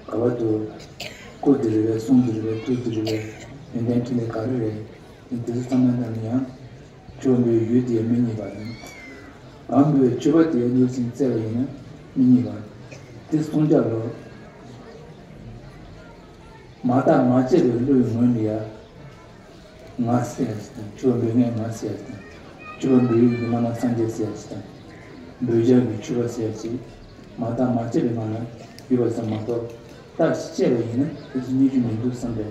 ག་པར་འདུག། སྐུ་དེ་རེད་པས། གསུང་དེ་རེད་པས། ཐུགས་དེ་རེད་པས། ཡོན་ཏན་ཕྲིན་ལས་ག་རེ་རེད། དེ་ཚོ་ཚང་མ་དང་ནི་ཡང་། མཆོད་པ་འབུལ་བའི་ཡུལ་དེ་མི་རྙེད་པ་དང་། གང་འབུལ་བའི་མཆོད་པ་དེ་ལུས་ཅིང་བཙལ་བ་ཡིན་ན་མི་རྙེད་པ། དེ་གསུང་བྱ་ལོ། མ་བརྟགས་མ་དཔྱད་པའི་བློའི་ངོས་ནས་ཡང་། ང་ཟེར་ཡ་ཅིག་དང་། མཆོད་པ་འབུལ་མཁན་ང་ཟེར་ཡ་ཅིག་དང་། མཆོད་པ་འབུལ་ཡུལ་གྱི་བླ་མ་སངས་རྒྱས་ཟེར་ཡ་ཅིག་དང་། འབུལ་བྱ་གི་མཆོད་པ་ཟེར་ཡ་ཅིག་མ་བརྟགས་མ་དཔྱད་པའི་ངང་ལ་ཡོད་པ་ཙམ་མ་གཏོགས། བརྟགས་དཔྱད་པ་ཡིན་ན་དེ་ཚོ་རྙེད་རྒྱུ་མི་འདུག་བསམ་པའི་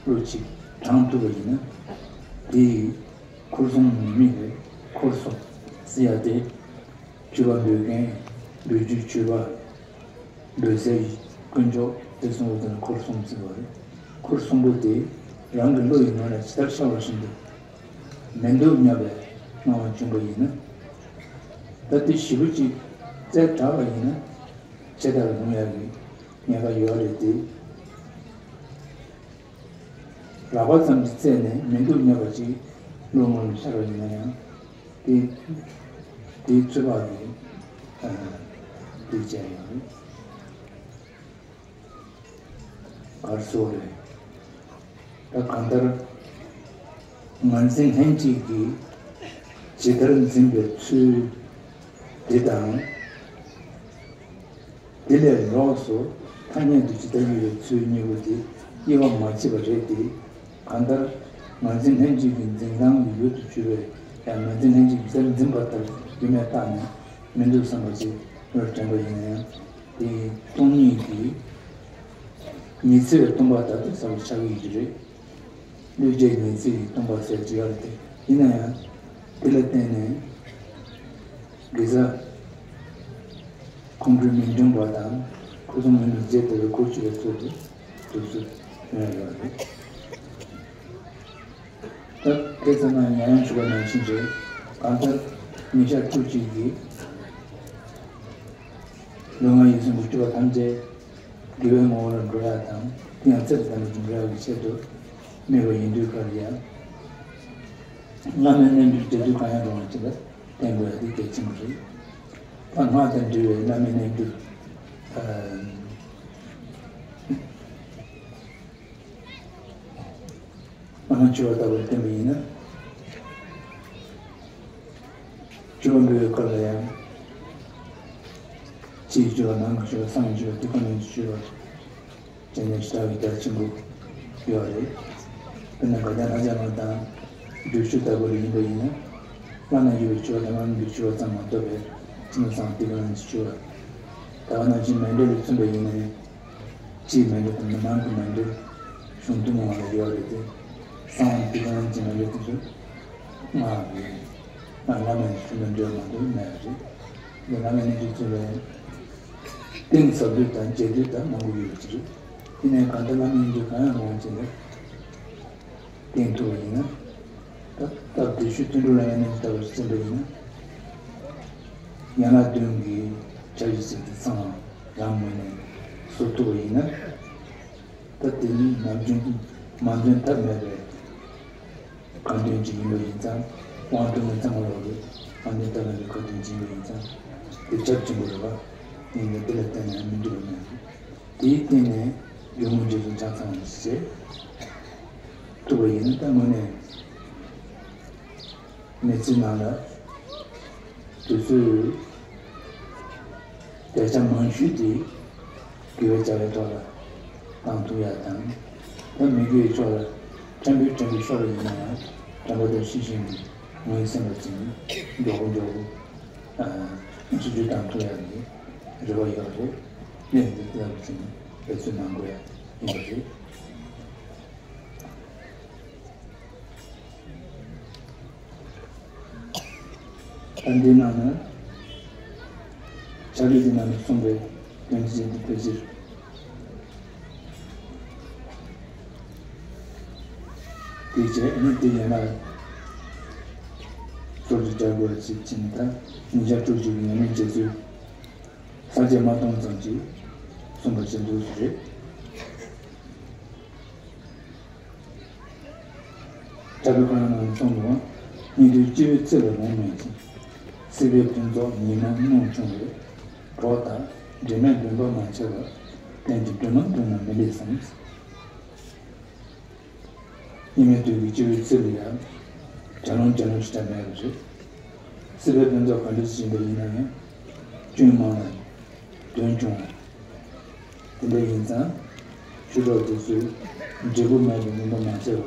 བློ་ཅིག་དྲངས་ཐུབ་པ་ཡིན་ན། དེ་ཡི་འཁོར་གསུམ་མི་དམིགས་པའི་འཁོར་གསུམ་ཟེར་ཡ་དེ། མཆོད་པ་འབུལ་མཁན། འབུལ་རྒྱུའི་མཆོད་པ། འབུལ་སའི་དཀོན་མཆོག་དེ་གསུམ་པོ་དེ་ལ་འཁོར་གསུམ་ཟེར་བ་རེད། འཁོར་གསུམ་པོ་དེ་རང་གི་བློ་ཡི་ངང་ལ་ཇི་ལྟར་ཤར་བ་བཞིན་དུ་མི་འདུག་སྙམ་པའི་ སྣང་བ་བྱུང་བ་ཡིན་ན། ད་དེ་ཞེ་པོ་ཅིག་རྩལ་དྲག་པ་ཡིན་ན་ཇི་ལྟར་ལྷུང་ཡག་གི་ཉེན་ཁ་ཡོད་རེད་དེ། རགས་པ་ཙམ་གྱི་རྩལ་ནས་མི་འདུག་སྙམ་པ་ཅིག་བློ་ངོར་ཤར་བ་ཡིན་ན་ཡང་དེ་དེའི་ཚོད་དཔག་གིས་དེ་བྱས་ཡོད་རེད། གར་སོགས་རེད། ད་གང་ལྟར་ངར་འཛིན་ལྷན་ཅིག་གིས་ཇི་ལྟར་འཛིན་པའི་ཚུལ་འདི་དང་། དེ་ལས་ལོགས་སུ་ཐ་སྙད་དུ་ཇི་ལྟར་དབྱེ་བའི་ཚུལ་གཉིས་པོ་དེ་དབྱེ་བ་མ་ཕྱེ་བ་རེད་དེ། གང་ལྟར་ངར་འཛིན་ལྷན་ཅིག་གི་འཛིན་སྟངས་ཀྱི་ཡུལ་དུ་གྱུར་པའི་ཡང་ངར་འཛིན་ལྷན་ཅིག་གིས་དེར་འཛིན་པ་ལྟར་རྒྱུ་མེད་བཏགས་ནས་མི་འདུག་བསམ་པ་ཅིག་བློར་དྲན་པ་ཡིན་ན་ཡང་། དེ་སྟོང་ཉིད་ཀྱི་ཉི་ཚེ་བའི་སྟོང་པ་ལྟར་དུ་གསལ་བར་ཆགས་ཀྱི་ཡོད་ཀྱི་རེད། བློས་བྱས་ཉི་ཚེ་ཡི་སྟོང་པ་ཟེར་གྱི་ཡོད་རེད་དེ། ཡིན་ན་ཡང་དེ་ལ་བརྟེན་ནས་དགེ་རྩ་ཁོང་ཁྲོའི་མིང་དྲན་པ་དང་ཁོ་ཚོ་མི་ནུས་རྗེས་དེ་བའི་གོ་ཆོད་པའི་ཚུལ་དུ་སྒྲུབ་ཚུལ་ཡོད་རེད། ད་དེ་ཚང་མ་ཡང་ཡང་ཞུ་བ་ནང་བཞིན་རེད། གང་ལྟར་ཉིན་ཞག་བཅུ་གཅིག་གི་ལུས་ངག་ཡིད་གསུམ་གྱི་སྤྲུལ་པ་ཐམས་ཅད་དགེ་བའི་ངོ་བོ་ལ་འགྲོ་ཡག་དང་དེ་ཡང་ཚེ་དང་ལྡན་པ་དུ་འགྲོ་ཡག་གི་ཆེད་དུ་དམིགས་པ་ཡིན་དུས་སྐབས་ཡང་བླ་མའི་རྣལ་འབྱོར་རྒྱས་བསྡུས་གང་ཡང་རུང་བ་ཅིག་ལ་བརྟེན་དགོས་ཡག་དེ་གལ་ཆེན་པོ་རེད། ད་སྔགས་དང་འབྲེལ་བའི་བླ་མའི་རྣལ་འབྱོར། སྔགས་ཀྱི་སྤྱོད་པ་ལྟ་བུར་བསྟན་པ་ཡིན་ན། སྤྱོད་པ་འབུལ་བའི་སྐབས་ལ་ཡང་། ཕྱིའི་སྤྱོད་པ་ནང་གི་སྤྱོད་པ་གསང་བའི་སྤྱོད་པ་ཐུགས་ཀ་ནས་ཀྱི་སྤྱོད་པ། དེ་ནས་ཞེ་དྲག་གི་རྒྱ་ཆེན་པོ་ཡོད་རེད། དཔེར་ན་དགའ་ལྡན་ལྷ་བྱང་མ་དང་བསྒྲུབ་ཆུ་ལྟ་བུ་ལ་ཡིན་པ་ཡིན་ན། བླ་ན་མེད་པའི་སྤྱོད་པ་དང་བླ་ན་མེད་པའི་སྤྱོད་པ་ཙམ་མ་གཏོགས་པའི་ཐུགས་སྣང་སངས་ཏེ་ག་ནང་གི་སྤྱོད་པ། ད་ག་ནང་བཞིན་མཎྜལ་ལ་མཚོན་པ་ཡིན་ན་ཡང་། སྤྱིའི་མཎྜལ་དང་ནང་གི་མཎྜལ། གཞུང་དུ་མང་ལ་ཡོད་རེད་དེ། གསང་བ་འདི་གང་ཅི་མ་ཡོད་དུ་ཚུལ། སྔགས་རེད། སྔགས་བླ་མེད་ཀྱི་ཚུལ་དུ་འགྲོ་མ་གཏོགས་མེད་རེད། འདི་བླ་མེད་ནི་ཀྱི་ཚུལ་ལས། གཏིང་ཟབ་དུས་དང་རྒྱས་དུས་དང་མང་པོ་ཡོད་ཀྱི་རེད། དེ་ནས་གང་ལྟར་བླ་མེད་ཀྱི་གང་ཡང་རུང་བ་ཅིག་ལ། བརྟེན་ཐུབ་པ་ཡིན་ན། ད་སྟབས་བདེ་ཤོས་དོན་གྲུབ་བླ་མའི་རྣལ་འབྱོར་ལྟ་བུ་ཞིག་བྱས་པ་ཡིན་ན། ཡན་ལག་བདུན་གྱི་ཆ་ཤས་ཅིག་དེ་ཚང་བ་རང་ངོས་ནས་བཟོ་ཐུབ་པ་ཡིན་ན། ད་དེ་ནི་ནམ་རྒྱུན་མ་འདོན་ཐབས་མེད་པའི་ཁ་འདོན་ཅིག་ཡིན་པ་ཡིན་ཙང་། དབང་དུ་མི་ཚང་བ་ལོག་གི་ཁ་འདོན་ཐབས་མེད་པའི་ཁ་འདོན་ཅིག་ཡིན་པ་ཡིན་ཙང་། དེ་ཚབས་ཆེན་པོ་རེད་པ། ཡིན་ན་དེ་ལ་བརྟེན་ནས་མི་འགྲུབ་པ་མེད། དེའི་སྟེང་ནས་སྒྲོལ་མ་རྗེ་བཙུན་ཆ་ཚང་བ་ཞིག་བྱེད་ཐུབ་པ་ཡིན་ན། ད་དངོས་གནས་མི་ཚེའི་ནང་ལ་དུས་ཚོད་བརྒྱ་ཆ་མང་ཤོས་དེ་དགེ་བའི་བྱ་བའི་ཐོག་ལ་བཏང་ཐུབ་ཡག་དང་། ད་མི་དགེ་བའི་ཕྱོགས་ལ་ཕྲན་བུ་ཕྲན་བུ་ཤོར་བ་ཡིན་ན་ཡང་དྲན་པ་དང་ཤེས་བཞིན་གྱི་ངོས་ཟིན་པ་ཅིག་མགྱོགས་པོ་མགྱོགས་པོ་ཨ་ཆུ་ཚོད་བཏང་ཐུབ་ཡག་གི་རེ་བ་ཡོད་རེད། གནས་འདི་ལྟ་བུ་ཅིག་འབད་བརྩོན་གནང་དགོས་ཡག་ཡིན་པ་རེད། ད་འདི་ནང་ན་ཕྱག་ལེན་འདི་ནང་ནས་གསུངས་པའི་དོན་ཅན་དེ་ཕལ་ཆེར། དེ་རྗེས་ཨ་ནི་དེ་ཡན་ལག་སོར་དུ་སྦྱར་དགོས་པ་ཞིག་བྱས་ནས། ད་ཉིན་ཞག་དྲུག་ཅུ་གི་ཉམས་ལེན་བྱེད་ཚུལ་ས་བཅད་མ་སྟོང་ཙམ་ཅིག་གསུངས་པ་བྱས་འདུག་ཟེར་རེད། གྲྭ་པའི་བཀའ་ནང་གསུངས་འདུག། སྙིགས་དུས་སྤྱི་བོའི་རྩེ་ལ་ལོང་མེད་ཅིང་། སྲིད་པའི་ཕུན་ཚོགས་ཉི་མ་རྨོངས་ཆུང་བས། གྲོགས་དང་འབྲལ་མེད་འདུན་པ་མ་ཆེ་བར། གཏན་གྱི་འདུན་མ་འདུན་ན་མི་ལེགས་སམ། སྙིགས་མའི་དུས་ཀྱི་སྤྱི་བོའི་རྩེ་ལ་ཡང་གྲྭ་ལོང་གྲྭ་ལོང་ཞེ་དྲག་མེད་པ་རེད། སྲིད་པའི་ཕུན་ཚོགས་ག་འདྲ་ཞིག་ཡིན་པ་ཡིན་ན་ཡང་། སྐྱོན་མང་ལ་དོན་ཆུང་བ། དེ་འདྲ་ཡིན་ཙང་། ཆོས་གྲོགས་དེ་ཚོས་འབྲས་བུ་མེད་པའི་འདུན་པ་མ་བྱས་པར།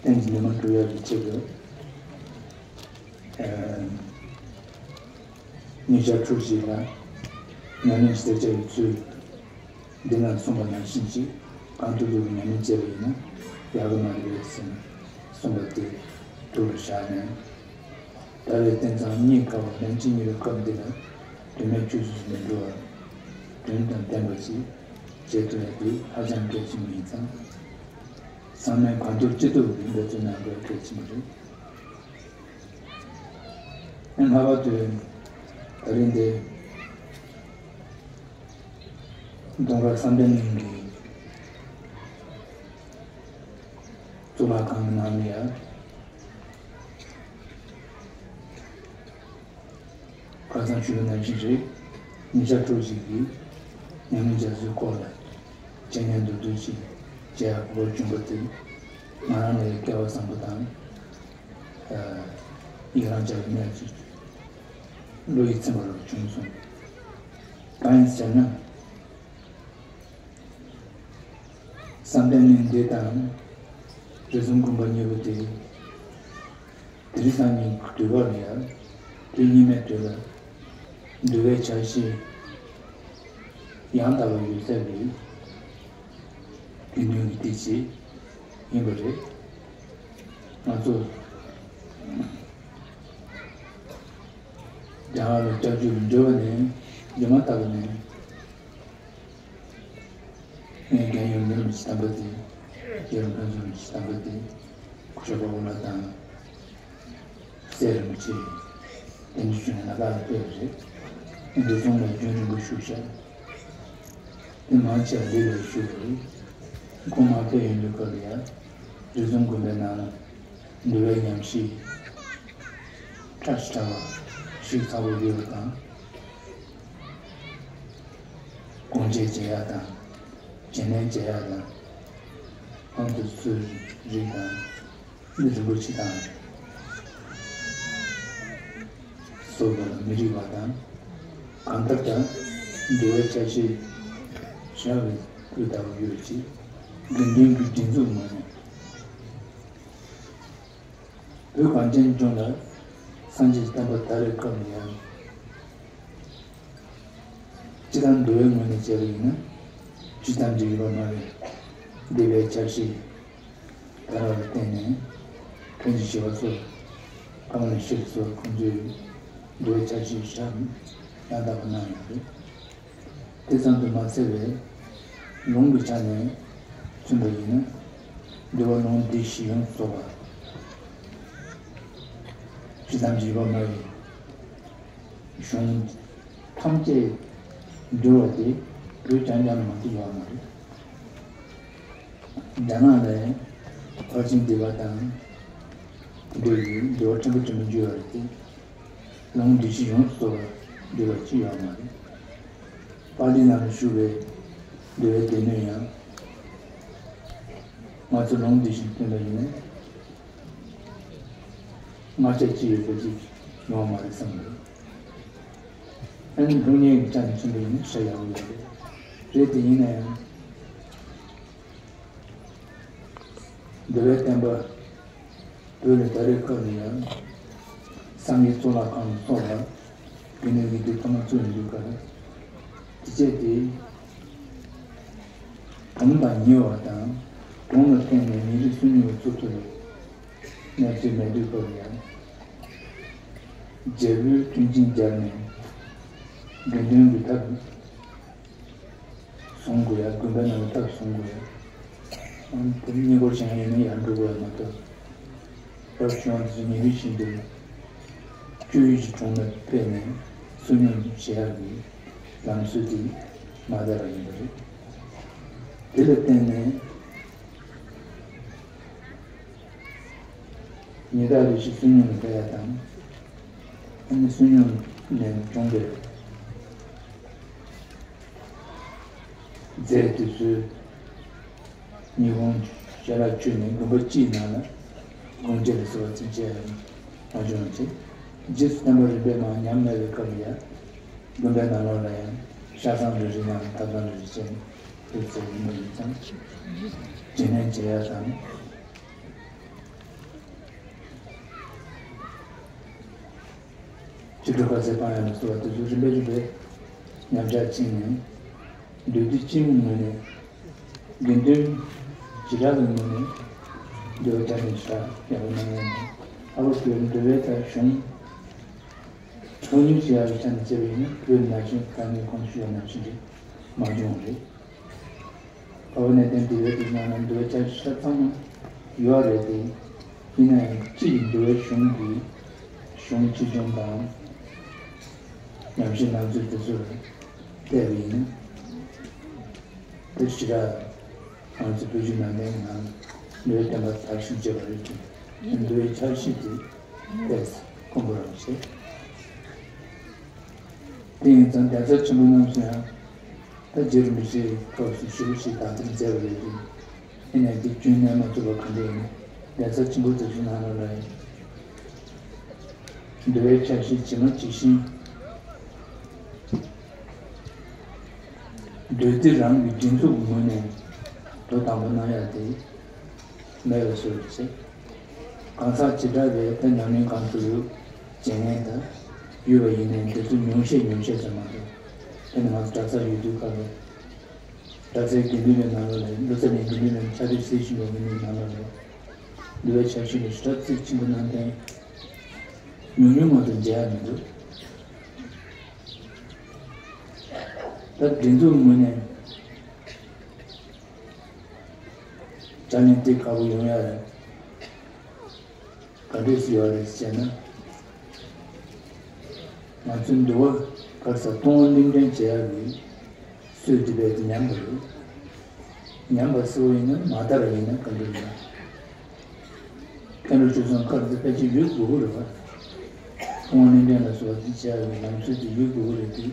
གཏན་གྱི་འདུན་མ་འགྲུབ་ཡག་གི་ཆེད་དུ། ཨ། ཉིན་ཞག་དྲུག་ཅུ་ལ་ཉམས་ལེན་ཞིག་བྱ་བའི་ཚུལ། འདི་ན་གསུངས་པ་ནང་བཞིན་ཅིག་གང་ཐུབ་ཐུབ་ཀྱིས་ཉམས་ལེན་བྱས་པ་ཡིན་ན་ཡག་གི་མ་རེད་ཟེར་ནས་གསུངས་པ་དེ་ཐུགས་ལ་བཞག་ནས། ད་རེས་བསྟན་ཙང་གཉིས་ཀ་བ་ལན་གཅིག་གཉིས་པའི་སྐབས་འདི་ལ་དོན་མེད་ཆུད་ཟོས་སུ་མི་འགྲོ་བར། དོན་དང་ལྡན་པ་ཞིག་བྱེད་ཐུབ་ཡག་དེ་ཧ་ཅང་གལ་ཆེན་པོ་ཡིན་ཙང་། ཚང་མས་གང་ཐུབ་ཅི་ཐུབ་ཀྱིས་འབད་བརྩོན་གནང་དགོས་གལ་ཆེན་པོ་རེད། ལྔ་པ་དེ། ད་རིང་འདི་གདུང་དཀར་བསམ་གཏན་གླིང་གི་གཙུག་ལག་ཁང་གི་ནང་ལ་ཡ། ཁ་སང་ཞུས་པ་ནང་བཞིན་རེད། ཉིན་ཞག་དྲུག་ཅིག་གི་ཉམས་ལེན་རྒྱག་ཚུལ་སྐོར་ལ་འཆད་ཉན་མདོར་བསྡུས་ཤིག་བྱེད་ཡག་གོ་སྐབས་བྱུང་བ་དེ། ང་རང་ལ་སྐལ་བ་བཟང་པོ་དང་། ཡི་རང་བྱ་བའི་གནས་ཚུལ་བློ་ཡིད་ཚིམ་པ་རུ་བྱུང་སོང་། གང་ཡིན་ཟེར་ན། བསམ་གཏན་གླིང་འདི་དང་རི་གསུམ་དགོན་པ་གཉིས་པོ་དེ། དེ་རིང་སང་ཉིན་དུས་བབ་ལ་ཡང་དུས་སྙིགས་མའི་དུས་ལ་འདུལ་བའི་ཕྱག་བཞེས་ཡང་དག་པ་ཡོད་ཚད་ཀྱི་དགེ་འདུན་གྱི་སྡེ་ཞིག་ཡིན་པ་རེད། ང་ཚོ་རྒྱ་གར་ལ་སྐྱབས་བཅོལ་འགྲོ་བ་ནས་འགྲོ་མ་ཐག་ནས། ངའི་རྒན་ཡོལ་མི་རིན་པོ་ཆེ་དམ་པ་དེ། རྒྱལ་བ་ལྷ་མཛོད་རིན་པོ་ཆེ་དམ་པ་དེ། སྐུ་ཞབས་པ་ཝོ་ལ་དང་། སྲས་རིན་པོ་ཆེ། དེ་འདྲ་བྱུང་ན་ད་ལྟ་ལ་ཕེབས་རེད། འདི་ཚོ་ལ་རྒྱུན་རིང་པོ་བཞུགས་ཤག་དེ་མང་ཆེ་བ་ལི་ལ་བཞུགས་རེད། ཁོང་མ་ཕེབས་ཡོང་དུས་སྐབས་ལ་ཡ། རི་གསུམ་དགོན་པའི་ནང་ལ་འདུལ་བའི་ཉམས་ཞིབ་ཕྲ་ཞིག་ཕྲ་བ་ཞིག་ཚ་བོ་ཡོད་པ་དང་། དགོངས་བཅས་བྱེད་ཡག་དང་། བྱིན་ལེན་བྱེད་ཡག་དང་། ཨང་དུ་སུ་རིགས་དང་། མི་རིན་པོ་ཆེ་དང་། སོགས་པ་ལ་མི་རིགས་པ་དང་། གང་ལྟར་ཀྱང་འདུལ་བའི་ཕྱག་བཞེས་བྱ་བའི་སྤུས་དག་ཡོད་ཅིང་། དགེ་འདུན་གྱི་སྒྲིག་འཛུགས་ངོས་ནས། བོད་གངས་ཅན་ལྗོངས་ལ་སངས་རྒྱས་བསྟན་པ་དར་བའི་སྐབས་ལ་ཡང་། སྤྱིར་བཏང་འདུལ་བའི་ངོས་ནས་བྱས་པ་ཡིན་ན། སྤྱི་ཙམ་གྱི་ཡོད་པ་མ་རེད། འདུལ་བའི་ཕྱག་བཞེས་དར་བར་བརྟེན་ནས། ཕན་ཆད་ཞི་བ་འཚོ། ཀ་མ་ལ་ཤཱི་སོགས་ཁོང་ཚོས་འདུལ་བའི་ཕྱག་བཞེས་བྱ་ཡང་དག་པ་གནང་ཡོད་རེད། དེ་ཙམ་དུ་མ་ཚད་པའི་ལུང་གི་ཆ་ནས་མཚོན་པ་ཡིན་ན། འདུལ་བ་ལུང་སྡེ་བཞི་ཡོངས་སུ་རྫོགས་པ། སྤྱི་ཙམ་གྱི་ཡོད་པ་མ་ཡིན། གཞུང་ཐམས་ཅད་འདུལ་བ་དེ་བོད་རྐྱང་རྐྱང་མ་གཏོགས་ཡོད་མ་རེད། རྒྱ་ནག་ལ་ཕར་ཕྱིན་སྡེ་པ་དང་། དེ་འདྲ་ཡི་འདུལ་བ་ཕྲན་བུ་ཕྲན་བུ་འདུལ་བ་རེད་དེ། ལུང་སྡེ་བཞི་ཡོངས་སུ་རྫོགས་པ་འདུལ་བ་ཅི་ཡོད་མ་རེད། པཱ་ལི་ནང་ལ་བཞུགས་པའི་འདུལ་བའི་སྡེ་སྣོད་ཡང་། ང་ཚོ་ལུང་སྡེ་བཞི་བཏོན་པ་ཡིན་ན། ལྔ་ཆ་གཅིག་ཡོད་པ་ཅིག་ཡོང་བ་མ་རེད་བསམ་འདུག་ཨ་ནི་ལུགས་གཉིས་ཀྱི་ཆ་ནས་མཚོན་པ་ཡིན་ན་ཧྲ་ཡག་པོ་ཡོད་རེད། རེད་དེ་ཡིན་ན་ཡང་། འདུལ་བའི་བསྟན་པ་བོད་ལ་དར་བའི་སྐབས་ལ་ཡང་། སངས་རྒྱས་གཙུག་ལག་ཁང་ལ་སོགས་ལ་དགེ་འདུན་གྱི་སྡེ་ཐོག་མ་བཙུགས་ཡོང་དུས་སྐབས་ལ། དེ་བྱས་ཏེ། གྲོང་དང་ཉེ་བ་དང་། གྲོང་ལ་བརྟེན་ནས་མི་རིགས་སུ་ཉུང་བ་བཙུགས་ཐུབ་པའི་གནས་ཚུལ་མེད་དུས་སྐབས་ལ་ཡང་། རྒྱལ་པོས་མཐུན་རྐྱེན་སྦྱར་ནས་དགེ་འདུན་གྱི་ཐབས་བཟུང་དགོས་ཡ། དགོན་པའི་ནང་ལ་ཐབས་བཟུང་དགོས་ཡ། ཨང་དེ་རྙེད་བཀུར་བྱེད་མཁན་ཡིན་ན་ཡར་འགྲོ་དགོས་ཡ་མ་གཏོགས། རབ་བྱུང་བ་དེ་ཚོ་ཉེ་རིང་བཞིན་དུ་སྤྱོད་ཡུལ་གྱི་གྲོང་ལ་ཕེབས་ནས་སུ་ཉུང་བྱེད་ཡག་གི་ལམ་སྲོལ་དེ་མ་དར་བ་ཡིན་པ་རེད། དེ་ལ་བརྟེན་ནས། ཉི་ཟླ་རེ་བཞིན་སུ་ཉུང་ལ་ཕེབས་ཡ་དང་། ཨ་ནི་སུ་ཉུང་ནས་བྱུང་བའི་རྫས་དེ་ཚོའི་ཉི་ཧོང་ཞལ་ལག་མཆོད་ནས་དགོན་པ་སྤྱིའི་ནང་ལ་དགོངས་བཅད་ལ་སོགས་པ་ཚུན་ཆད་མ་བྱུང་བ་བྱས། རྗེས་སུ་བསྟན་པ་རིམ་པས་མར་ཉམས་མེད་པའི་སྐབས་ལ་ཡང་། དགོན་པའི་ནང་ལོགས་ལ་ཡང་ཤ་ཚང་རེ་རེ་ནང་ཐབ་ཚང་རེ་རེ་བྱས་ནས་ཕེབས་ཚར་ཡིན་པ་ཡིན་ཙང་། དྲིན་ལན་འཇལ་ཡ་དང་། ཕྱི་དྲོ་ཁ་ཟས་སྤང་ཡ་ལ་སོགས་པ་དེ་ཚོ་རིམ་པས་རིམ་པས་ཉམས་ཆག་ཕྱིན་ནས། འདུས་སྡེ་སྤྱིའི་ངོས་ནས། དགེ་འདུན་བྱེ་བྲག་གི་ངོས་ནས་འདུལ་བ་བསྟན་པའི་ཞབས་ཡག་པོ་གནང་ཡ་ནས། ཨ་བ་བོད་འདུལ་བའི་ཐད་གཞུང་ཕྱོགས་སྙོམས་བྱེད་ཡག་གི་ཆ་ནས་བྱས་པ་ཡིན་ན། བོད་ནང་བཞིན་ད་ནི་གོང་དུ་ཞུས་པ་ནང་བཞིན་དེ་མ་བྱུང་བ་རེད། ཨ་བ་གནས་བརྟན་འདུལ་བའི་དེ་ནང་ན་འདུལ་བའི་ཆ་ཤས་ཚང་མ་ཡོད་རེད་དེ། ཡིན་ན་ཡང་སྤྱི་ཡི་འདུལ་བའི་གཞུང་གི་ གཞུང་ཆེ་ཆུང་དང་། ཉམས་ཞིབ་གནང་ཚུལ་དེ་ཚོར་བལྟས་པ་ཡིན་ན། དེ་ཞེ་དྲག་ང་ཚོ་བོད་བརྒྱུད་ནང་བསྟན་གྱི་ནང་འདུལ་བའི་བསྟན་པ་དར་ཞིང་རྒྱས་པ་རེད་ཅེས་འདུལ་བའི་འཆར་གཞི་དེ་ཏོག་ཙམ་དཀོན་པོ་རང་བྱས། དེ་ཡིན་ཙང་གདན་ས་ཆེན་པོ་རྣམས་སུ་ཡང་ད་རྗེ་རིན་པོ་ཆེའི་སྐབས་སུ་ཞེ་པོ་ཅིག་དར་སྤེལ་མཛད་པ་རེད་དེ། ཡིན་ནའི་དེ་རྒྱུན་གནས་མ་ཐུབ་པ་ག་འདྲ་ཡིན་ན། གདན་ས་ཆེན་པོ་དེ་ཚོའི་ནང་ལོགས་ལ་ཡང་འདུལ་བའི་འཆར་གཞི་ཇི་མ་ཇི་བཞིན། འདུལ་སྡེ་རང་གི་སྒྲིག་འཛུགས་ངོས་ནས་དོ་དམ་པོ་གནང་ཡག་དེ་མེད་པའི་བཟོ་འདྲ་བྱས། གང་ཟག་ཇི་འདྲ་བའི་ད་ཉམས་ལེན་གང་ཐུབ་ཡོད་བྱེད་མཁན་དང་ཡོད་པ་ཡིན་ནའི་དེ་ཚོ་ཉུང་ཤས་ཉུང་ཤས་ཙམ་མ་གཏོགས། དེ་ནི་ང་ཚོ་གྲྭ་ས་ཡོད་དུས་སྐབས་ལ། གྲྭ་སའི་དགེ་འདུན་པའི་ནང་ལོགས་ལ་བློ་གསར་ནས་དགེ་འདུན་པའི་ཕྱག་དེབ་གཟིགས་བཞིན་པ་མི་གཉིས་ནང་ལོགས་ལ་འདུལ་བའི་འཆར་གཞི་ལ་ཞེ་དྲག་རྩིས་ཆེན་པོ་གནང་མཁན་ཉུང་ཉུང་མ་གཏོགས་མཇལ་ཡ་མི་འདུག་ད་སྒྲིག་འཛུགས་ངོས་ནས་བྱ་ལས་འདི་ག་པོ་ཡོང་ཡ་རེད། ག་འདྲས་སུ་ཡོད་རེད་ཟེར་ན། ང་ཚོའི་འདུལ་བ་ག་རེ་ཟེར། གཏོང་བ་ལེན་འདྲེན་བྱེད་ཡག་གི་སྲོལ་འདི་རྦད་དེ་ཉམས་པ་རེད། ཉམས་པ་ཟེར་བ་ཡིན་ན་མ་དར་བ་ཡིན་ན་ག་འདྲ་ཡིན་ན། མཁན་སློབ་ཆོས་སྐྱོང་སྐབས་འདི་ཕལ་ཆེར་ཡོད་དགོས་ཀྱི་རེད་བ། གཏོང་བ་ལེན་འདྲེན་ལ་སོགས་པ་འདི་བྱེད་ཡག་གི་ལམ་སྲོལ་འདི་ཡོད་དགོས་ཀྱི་རེད་དེ།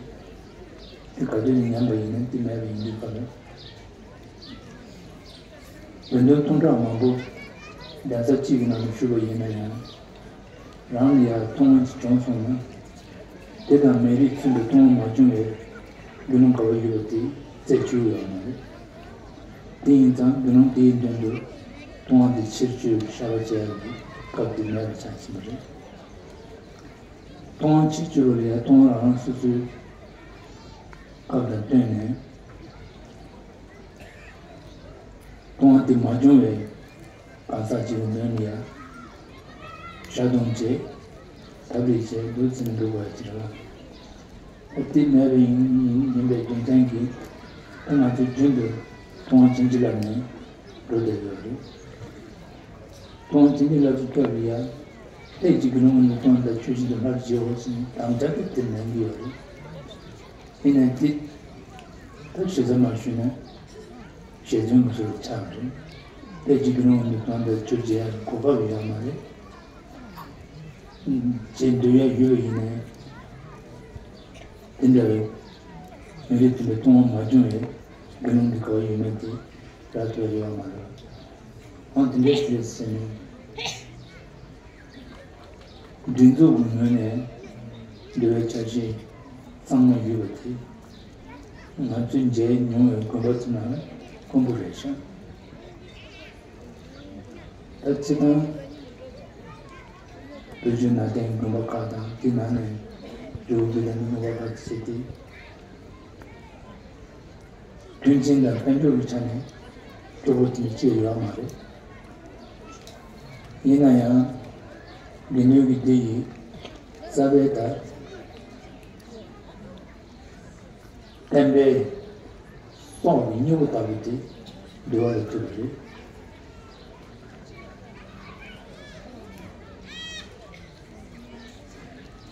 དེ་ག་དུས་ནས་ཉམས་པ་ཡིན་ན་འདི་མེད་པ་ཡིན་དུས་སྐབས་ལ། དགེ་འདུན་སྟོང་ཕྲག་མང་པོ་གདན་ས་གཅིག་གི་ནང་དུ་བཞུགས་པ་ཡིན་ན་ཡང་། རང་ལ་ཡང་ལྟུང་བ་ཅིག་བྱུང་སོང་ན། དེ་དང་མེ་རིས་མཚུངས་པའི་ལྟུང་བ་མ་བྱུང་བའི་དགེ་སློང་ག་པར་ཡོད་པ་དེ་རྩད་ཆོད་ཡོད་མ་རེད། དེ་ཡིན་ཙང་དགེ་སློང་དེའི་མདུན་དུ་ལྟུང་བ་འདི་ཕྱིར་བཅོས་བཤགས་པ་བྱས་པའི་སྐབས་དེ་མེད་པ་ཆགས་ཕྱིན་པ་རེད། ལྟུང་བ་ཕྱིར་བཅོས་པ་ལ་ཡང་ལྟུང་བ་རང་རང་སོ་སོའི་སྐབས་དང་བསྟུན་ནས། ལྟུང་བ་དེ་མ་བྱུང་བའི་གང་ཟག་ཅིག་གི་མདུན་ལ་ཡང་ཞལ་གདམས་བྱས། ཐབས་རེ་བྱས། འདུག་ཙམ་འདུག་པ་ཅིག་རེད་བ། དེ་མེད་པ་ཡིན་ཡིན་ཡིན་པའི་རྒྱུ་མཚན་གྱིས་ད་ང་ཚོ་རྒྱུན་དུ་ལྟུང་བ་བྱིན་གྱིས་བརླབས་ནས་འགྲོ་བསྡད་ཡོད་རེད། ལྟུང་བ་བྱིན་གྱིས་བརླབས་ཀྱི་སྐབས་ལ་ཡང་ལྷད་ཀྱིས་དགེ་སློང་གི་ལྟུང་བ་དང་ཆོས་བཞིན་དུ་སླར་བརྗེའོ་ཞེས་དམ་བཅའ་དེ་དེར་ལེན་གྱི་ཡོད་རེད། ཡིན་ནའི་དེ་ད་ཞེ་ས་མ་ཞུས་ན་ཞེ་བཙུན་གྱི་སྲོལ་ཆགས་པ་རེད། ལྷད་ཀྱིས་དགེ་སློང་གི་ལྟུང་བ་དང་ཆོས་བརྗེ་ཡག་གི་གོ་སྐབས་ཡོད་མ་རེད། བྱེད་འདོད་ཡ་ཡོད་པ་ཡིན་ནའི། དེ་འདྲ་བའི་མི་རིགས་མཐུན་པའི་ལྟུང་བ་མ་བྱུང་བའི་དགེ་སློང་གི་ག་པར་ཡོད་མེད་དེ་རག་ཐུབ་ཡ་ཡོད་མ་རེད། འོ་དེ་འདྲ་ཞིག་རེད་ཟེར་ནས། སྒྲིག་འཛུགས་ཀྱི་ངོས་ནས་འདུལ་བའི་འཆར་གཞི་གཙང་མ་ཡོད་པ་དེ་ང་ཚོས་མཇལ་མྱོང་བའི་དགོན་པ་ཚོའི་ནང་ལ་དཀོན་པོ་རེད་ཤག་ད་སྤྱིར་བཏང་བོད་བརྒྱུད་ནང་བསྟན་དགོན་པ་ཁག་དང་དེའི་ནང་ནས་རི་བོ་དགེ་ལྡན་གྱི་དགོན་པ་ཁག་བྱས་ཏེ། མཐུན་རྐྱེན་དང་དཔལ་འབྱོར་གྱི་ཆ་ནས་སྤྲོ་པོ་དེ་ཅི་ཡོད་མ་རེད། ཡིན་ན་ཡང་དགེ་འདུན་གྱི་སྡེ་ཡི་རྩ་བའི་དང་། བསྟན་པའི་སྲོག་གི་སྙིང་པོ་ལྟ་བུ་དེ་འདུལ་བ་ལ་ཐུག་པ་རེད།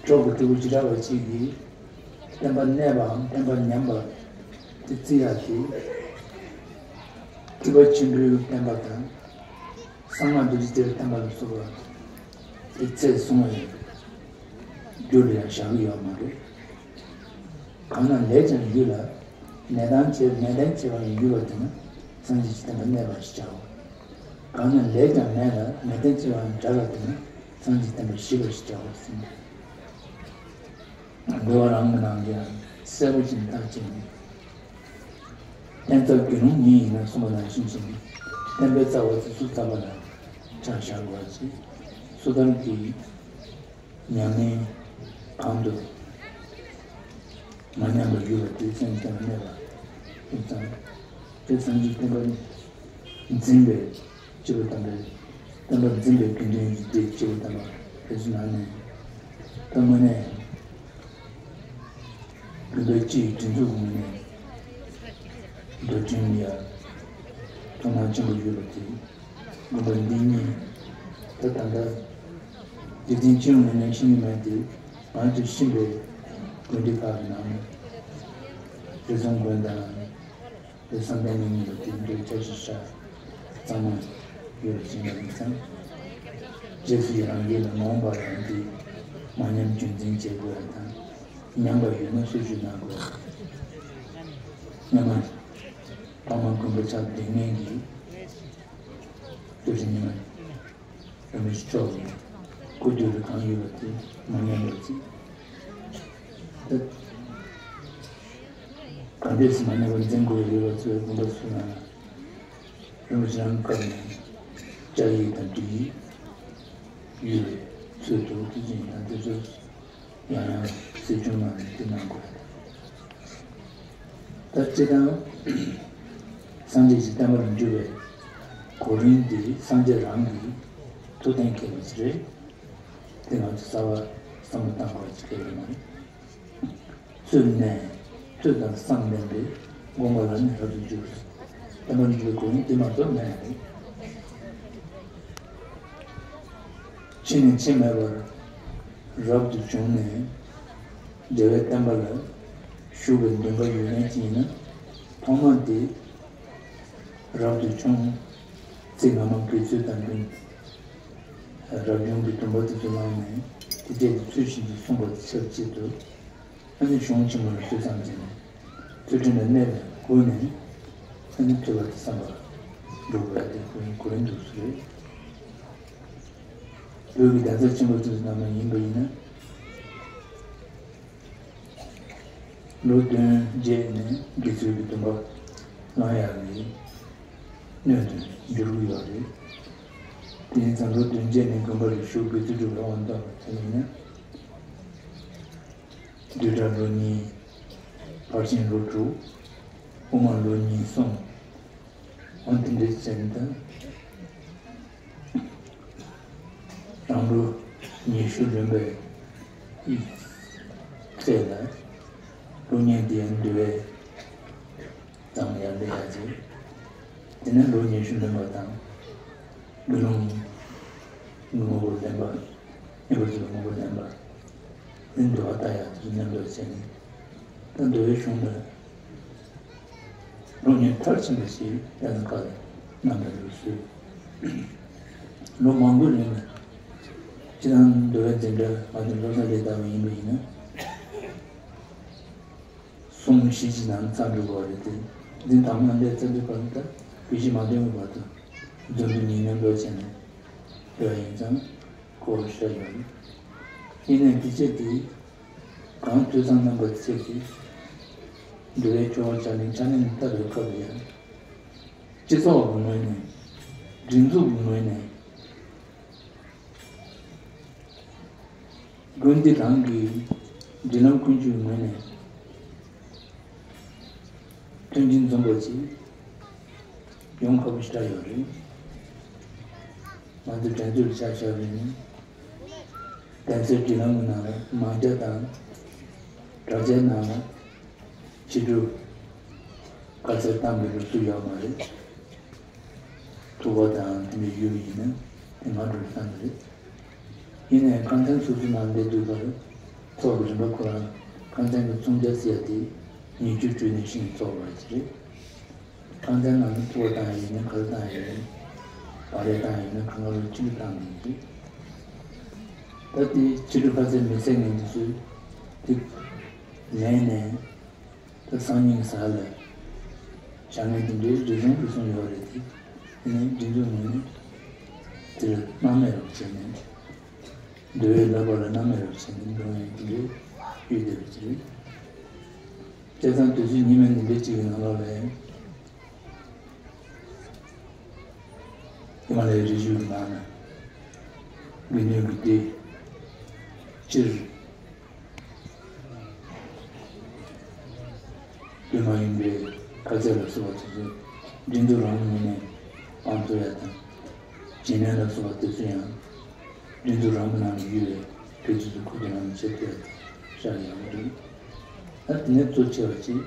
གྲོགས་ཀྱི་སྤྲུལ་སྐུ་བྱེ་བྲག་པ་གཅིག་གིས་བསྟན་པ་གནས་པའམ་བསྟན་པ་ཉམས་པ་དེ་བརྩི་ཡག་གི་ཐེག་པ་ཆེན་པོའི་བསྟན་པ་དང་། གསང་སྔགས་རྡོ་རྗེ་ཐེག་པའི་བསྟན་པ་ལ་སོགས་པ་དེ་ཚད་བཟུང་བའི་རྒྱུ་ལ་ཡང་བཞག་གི་ཡོད་མ་རེད། གང་ན་ལས་ཀྱང་ཡུལ་ལ། ནད་དང་བཅས་ནད་ལྡན་བཅས་པ་ཡང་ཡུལ་བ་དེ་ན་སངས་རྒྱས་ཀྱི་བསྟན་པ་གནས་པ་ཞེས་བྱའོ། གང་ན་ལས་ཀྱང་མེད་ལ་ནད་ལྡན་བཅས་པ་ཡང་བྲལ་བ་དེ་ན་སངས་རྒྱས་བསྟན་པ་ཞི་བ་ཞེས་བྱའོ་ཟེར། འགྲོ་བ་རང་གི་ནང་གི་ཡང་གསལ་པོ་ཅིག་བརྟག་དཔྱད་ནས། བསྟན་རྩ་དགེ་སློང་ཉིད་ཡིན་ན་གསུངས་པ་ནང་བཞིན་བྱས་ནས་བསྟན་པའི་རྩ་བ་དེ་སོ་ཐར་པ་ལ་ཆ་བཞག་དགོས་པ་ཞིག་སོ་ཐར་གྱི་ཉམས་ལེན་གང་དུ་མ་ཉམས་པར་ཡོད་པ་དེ་སེམས་གཏིང་ལ་གནས་པ་ཡིན་ཙང་། དེ་སངས་རྒྱས་བསྟན་པ་འཛིན་པའི་སྤྱི་བོ་དམ་པའི་བསྟན་པ་འཛིན་པའི་དགེ་འདུན་གྱི་སྡེ་སྤྱི་བོ་དམ་པ་དེ་ཚོ་ནང་ནས་ད་དངོས་གནས་དགེ་འདུན་སྤྱི་ཡི་སྒྲིག་འཛུགས་ངོས་ནས་འདུལ་ཁྲིམས་ཡ་ཐོག་མ་ཆེན་པོ་ཡོད་པ་དེ། དགོན་པ་འདི་གཉིས་ད་ད་ལྟ་ འཇིག་རྟེན་སྤྱི་ཡོངས་ནས་ནང་ཤེས་ཀྱི་མེད་དེ། ང་ཚོ་ཤི་བའི་དགོན་སྡེ་ཁག་གི་ནང་ནས་རི་ཟོམ་དགོན་དང་། དེ་བསམ་གཏན་གླིང་གཉིས་ལ་དེ་འདྲའི་བཀྲ་ཤིས་ཤ་གཙང་མ་ཡོད་པ་ཅན་ལ་ཡིན་ཙང་། རྗེས་སུ་ཡི་རང་ཡིད་ལ་མ་འོངས་པ་རང་གིས་མ་ཉམས་རྒྱུན་འཛིན་བྱེད་དགོས་པ་དང་། ཉམས་པ་ཡོད་ན་སུ་ཞིག་གནང་དགོས། སྔོན་མ་འཕགས་མ་མགོན་པོ་ཕྱག་འདེབས་མཁན་གྱི་བསྟོད་རི་ཉི་མ། རིན་པོ་ཆེ་མཆོག་གིས་སྐུ་དུས་ལ་གང་ཡོད་པ་དེ་མ་ཉམས་པར་བརྩི། ད་ག་འདྲས་སུ་མ་ཉམས་པར་འཛིན་དགོས་ཡོད་པ་ཚོའི་དགོངས་པ་ཚོའི་ནང་ལ། རིན་པོ་ཆེ་རང་སྐབས་ནས་བཅའ་ཡིག་དང་སྒྲིག་ཡིག་ཡོད་པའི་ཚུལ་དུ་དེ་བཞིན་དང་དེ་ཚོ་ཡང་ཡང་སྲིད་སྐྱོང་ནང་ནས་དེ་གནང་དགོས་རེད། ད་སྤྱིར་བཏང་སངས་རྒྱས་ཀྱི་བསྟན་པ་ལ་འཇུག་པའི་གོ་རིམ་འདི་སངས་རྒྱས་རང་གིས་ཐུགས་གཏན་འཁེལ་བ་ཞིག་རེད། དེ་ང་ཚོ་གསར་པ་བསམ་བློ་བཏང་དགོས་ཀྱི་གལ་ཡོད་མ་རེད། ཚུལ་གནས། ཚུལ་དང་བསམ་ལྡན་པའི་དགོངས་པ་ལ་ནི་རབ་ཏུ་འཇུག། བསྟན་པ་འཇུག་པའི་གོ་རིམ་དེ་མ་གཏོགས་མེད་རེད། ཕྱི་ནས་ཕྱི་མེད་པར་རབ་ཏུ་བྱུང་ནས་རྒྱལ་བའི་བསྟན་པ་ལ་ཞུགས་པའི་འདུན་པ་ཡོད་མཁན་ཅིག་ཡིན་ན། ཐོག་མ་དེ་རབ་ཏུ་བྱུང་། ཚིག་སྔ་མ་དགེ་ཚུལ་དང་ལྡན། རབ་བྱུང་གི་སྡོམ་པ་དེ་ཚོ་བླངས་ནས་དེ་སྐད་དུ་ཚུལ་བཞིན་དུ་གསུངས་པ་དེ་ཆབས་ཅིག་ཏུ། ཨ་ནི་གཞུང་ཆེན་མོ་ལ་ཐོས་བསམ་བྱས་ནས་ཚུལ་ཁྲིམས་ལ་གནས་པའི་སྒོ་ནས་ཨ་ནི་ཐོས་པ་དེ་བསམ་པ་འགྲུབ་པ་དེ་ཁོ་རང་གོ་རིམ་དུ་བཟོས། བོད་ཀྱི་གདན་ས་ཆེན་པོ་དེ་ཚོ་ནང་ན་ཡིན་པ་ཡིན་ན། ལོ་བདུན་རྗེས་ནས་དགེ་ཚུལ་གྱི་སྡོམ་པ་བླང་ཡག་གི་སྣོད་དུ་འགྱུར་གྱི་ཡོད་རེད། དེ་ཡིན་ཙང་ལོ་བདུན་རྗེས་ནས་དགོན་པ་ལ་ཞུགས། དགེ་ཚུལ་སྒྲུབ་པའི་དབང་ཐོབ་པ་དེ་ཡིན་ན། བདུད་དགྲ་ལོ་གཉིས། ཕར་ཕྱིན་ལོ་དྲུག། དབུ་མ་ལོ་གཉིས་གསུམ། འོན་ཏེ་འདྲའི་ཚེ་འདི་རང་ལོ་ཉི་ཤུ་ལོན་པའི་ཚེ་ལ་སློབ་གཉེར་འདི་ཡང་འདུལ་བའི་ཙམ་ཡང་ལས་ཡག་ཅིག་དེ་ནས་ལོ་ཉི་ཤུ་ལོན་པ་དང་། དགེ་སློང་གི་ངོ་བོ་ལེན་པ། མཉམ་པར་བཞག་པའི་ངོ་བོ་ལེན་པ། ནི་འདུལ་བ་ལྟ་ཡག་དེ་ཚོ་མཉམ་དུ་བྱས་ནས། ད་འདུལ་བའི་གཞུང་ལ། སློབ་གཉེར་མཐར་ཕྱིན་པ་ཞིག་ཡང་ན་ག་ལ་གནང་བའི་ལུགས་སྲོལ། ལོ་མང་པོའི་རིང་ལ། སྤྱིར་བཏང་འདུལ་བའི་འཛིན་གྲྭ་ང་ཚོ་བློ་བཟང་ལས་བལྟ་བ་ཡིན་པ་ཡིན་ན། གསུམ་བཞི་ཅིག་ནང་ཚར་འགྲོ་གི་རེད་དེ། འཛིན་དང་མ་ལས་ཚར་དུས་བར་དུ་དགེ་བཤེས་མ་ཐོན་གྱི་བར་དུ་འཛིན་དུ་ཉིན་མཉམ་དུ་བྱས་ནས་འདུལ་བ་ཡིན་ཙང་གོ་བཤད་ཡོད། ཡིན་ནའི་དེ་ཆེད་དེ། གང་ཐོས་བསམ་རྣམ་པ་ཚེ་གཅིག་འདུལ་བའི་སྐྱོ་བ་ཆ་ནས་ཆ་ནས་བལྟ་བའི་སྐབས་ལ་ཡང་། སྤྱི་ཚོགས་ཀྱི་ངོས་ནས། སྒྲིག་འཛུགས་ཀྱི་ངོས་ནས། དགོན་སྡེ་རང་གི་སྒྲིག་ལམ་ཀུན་སྤྱོད་ཀྱི་ངོས་ནས། མཐུན་རྐྱེན་འཛོམས་པ་ཅིག་ཡོང་ཁག་པོ་ཞེ་དྲག་ཡོད་རེད། ང་ཚོ་འགྲན་རྩོད་ལ་ཆ་བཞག་པ་ཡིན་ན། གདན་སའི་སྒྲིག་ལམ་གྱི་ནང་ལ་མང་ཇ་དང་། དྲག་ཆའི་ནང་ལ་ཕྱི་དྲོ་དཀའ་ཚེགས་བཏང་བའི་ལུགས་སྲོལ་ཡོད་མ་རེད། ཐུག་པ་དང་དེ་འདྲ་ཡོད་པ་ཡིན་ན་དེ་མ་འགྲོ་བསམ་གྱི་རེད། ཡིན་ནའི་ཁང་ཚན་སོ་སོའི་ནང་སླེབས་དུས་ཙམ་པར་ཚོགས་ཀྱི་རིམ་པ་ཁོ་རང་ཁང་ཚན་གྱི་ཚོང་རྒྱག་ཟེར་ཡ་དེ་ཉིན་བཅུ་དྲུག་ནང་བཞིན་ཚོགས་པ་ཞིག་རེད། ཁང་ཚན་ནང་ནས་ཐུག་པ་བཏང་ཡ་ཡིན་ན། ག་རེ་བཏང་ཡ་ཡིན་ན། སྦ་རས་བཏང་ཡ་ཡིན་ན། གང་ག་ལོ་གཅིག་ལ་བཏང་བསྡད་ཀྱི་རེད། ད་དེ་ཕྱི་དྲོ་དཀའ་ཚེགས་མི་སེལ་མཁན་དེ་ཚོས་དེ་ལེན་ནས། ད་སང་ཉིན་གཟའ་ལ་བྱ་ངན་དེ་འདྲའི་རེ་ཟུང་རེ་ཟུང་ཡོད་རེད་དེ། དེ་ནས་འདི་ཚོ་ངོས་ནས་དེར་སྣང་མེད་རུ་བྱས་ནས། འདུལ་བའི་བསླབ་པ་ལ་སྣང་མེད་རུ་བྱས་ནས་འགྲོ་ཡོང་དེ་འདྲའི་ཡོད་བསྡད་པ་ཅིག་རེད། བྱས་ཙང་དུས་ཚོད་ཉི་མ་འདི་འདྲའི་གཅིག་གི་ནང་ལོགས་ལ་ཡང་། ཧི་མ་ལ་ཡའི་རི་རྒྱུད་ཀྱི་ནང་ན་དགེ་འདུན་གྱི་སྡེ། སྤྱིར་དུས་མ་ཡིན་པའི་དཀའ་ཚེགས་ལ་སོགས་པ་དེ་ཚོ་འགྲན་བསྡུར་རང་ངོས་ནས་སྤང་ཐུབ་ཡ་དང་། བྱིན་ལེན་ལ་སོགས་པ་དེ་ཚོ་ཡང་འགྲན་བསྡུར་རང་གི་ནང་ནས་ཡོད་པའི་དུས་ཚོད་དུ་ཁོ་ཚོ་རང་ནས་བྱེད་ཐུབ་ཡ་དེ་ཤར་ཡག་པོ་རེད། ད་དེ་ནས་གཙོ་ཆེ་བ་ཅིག་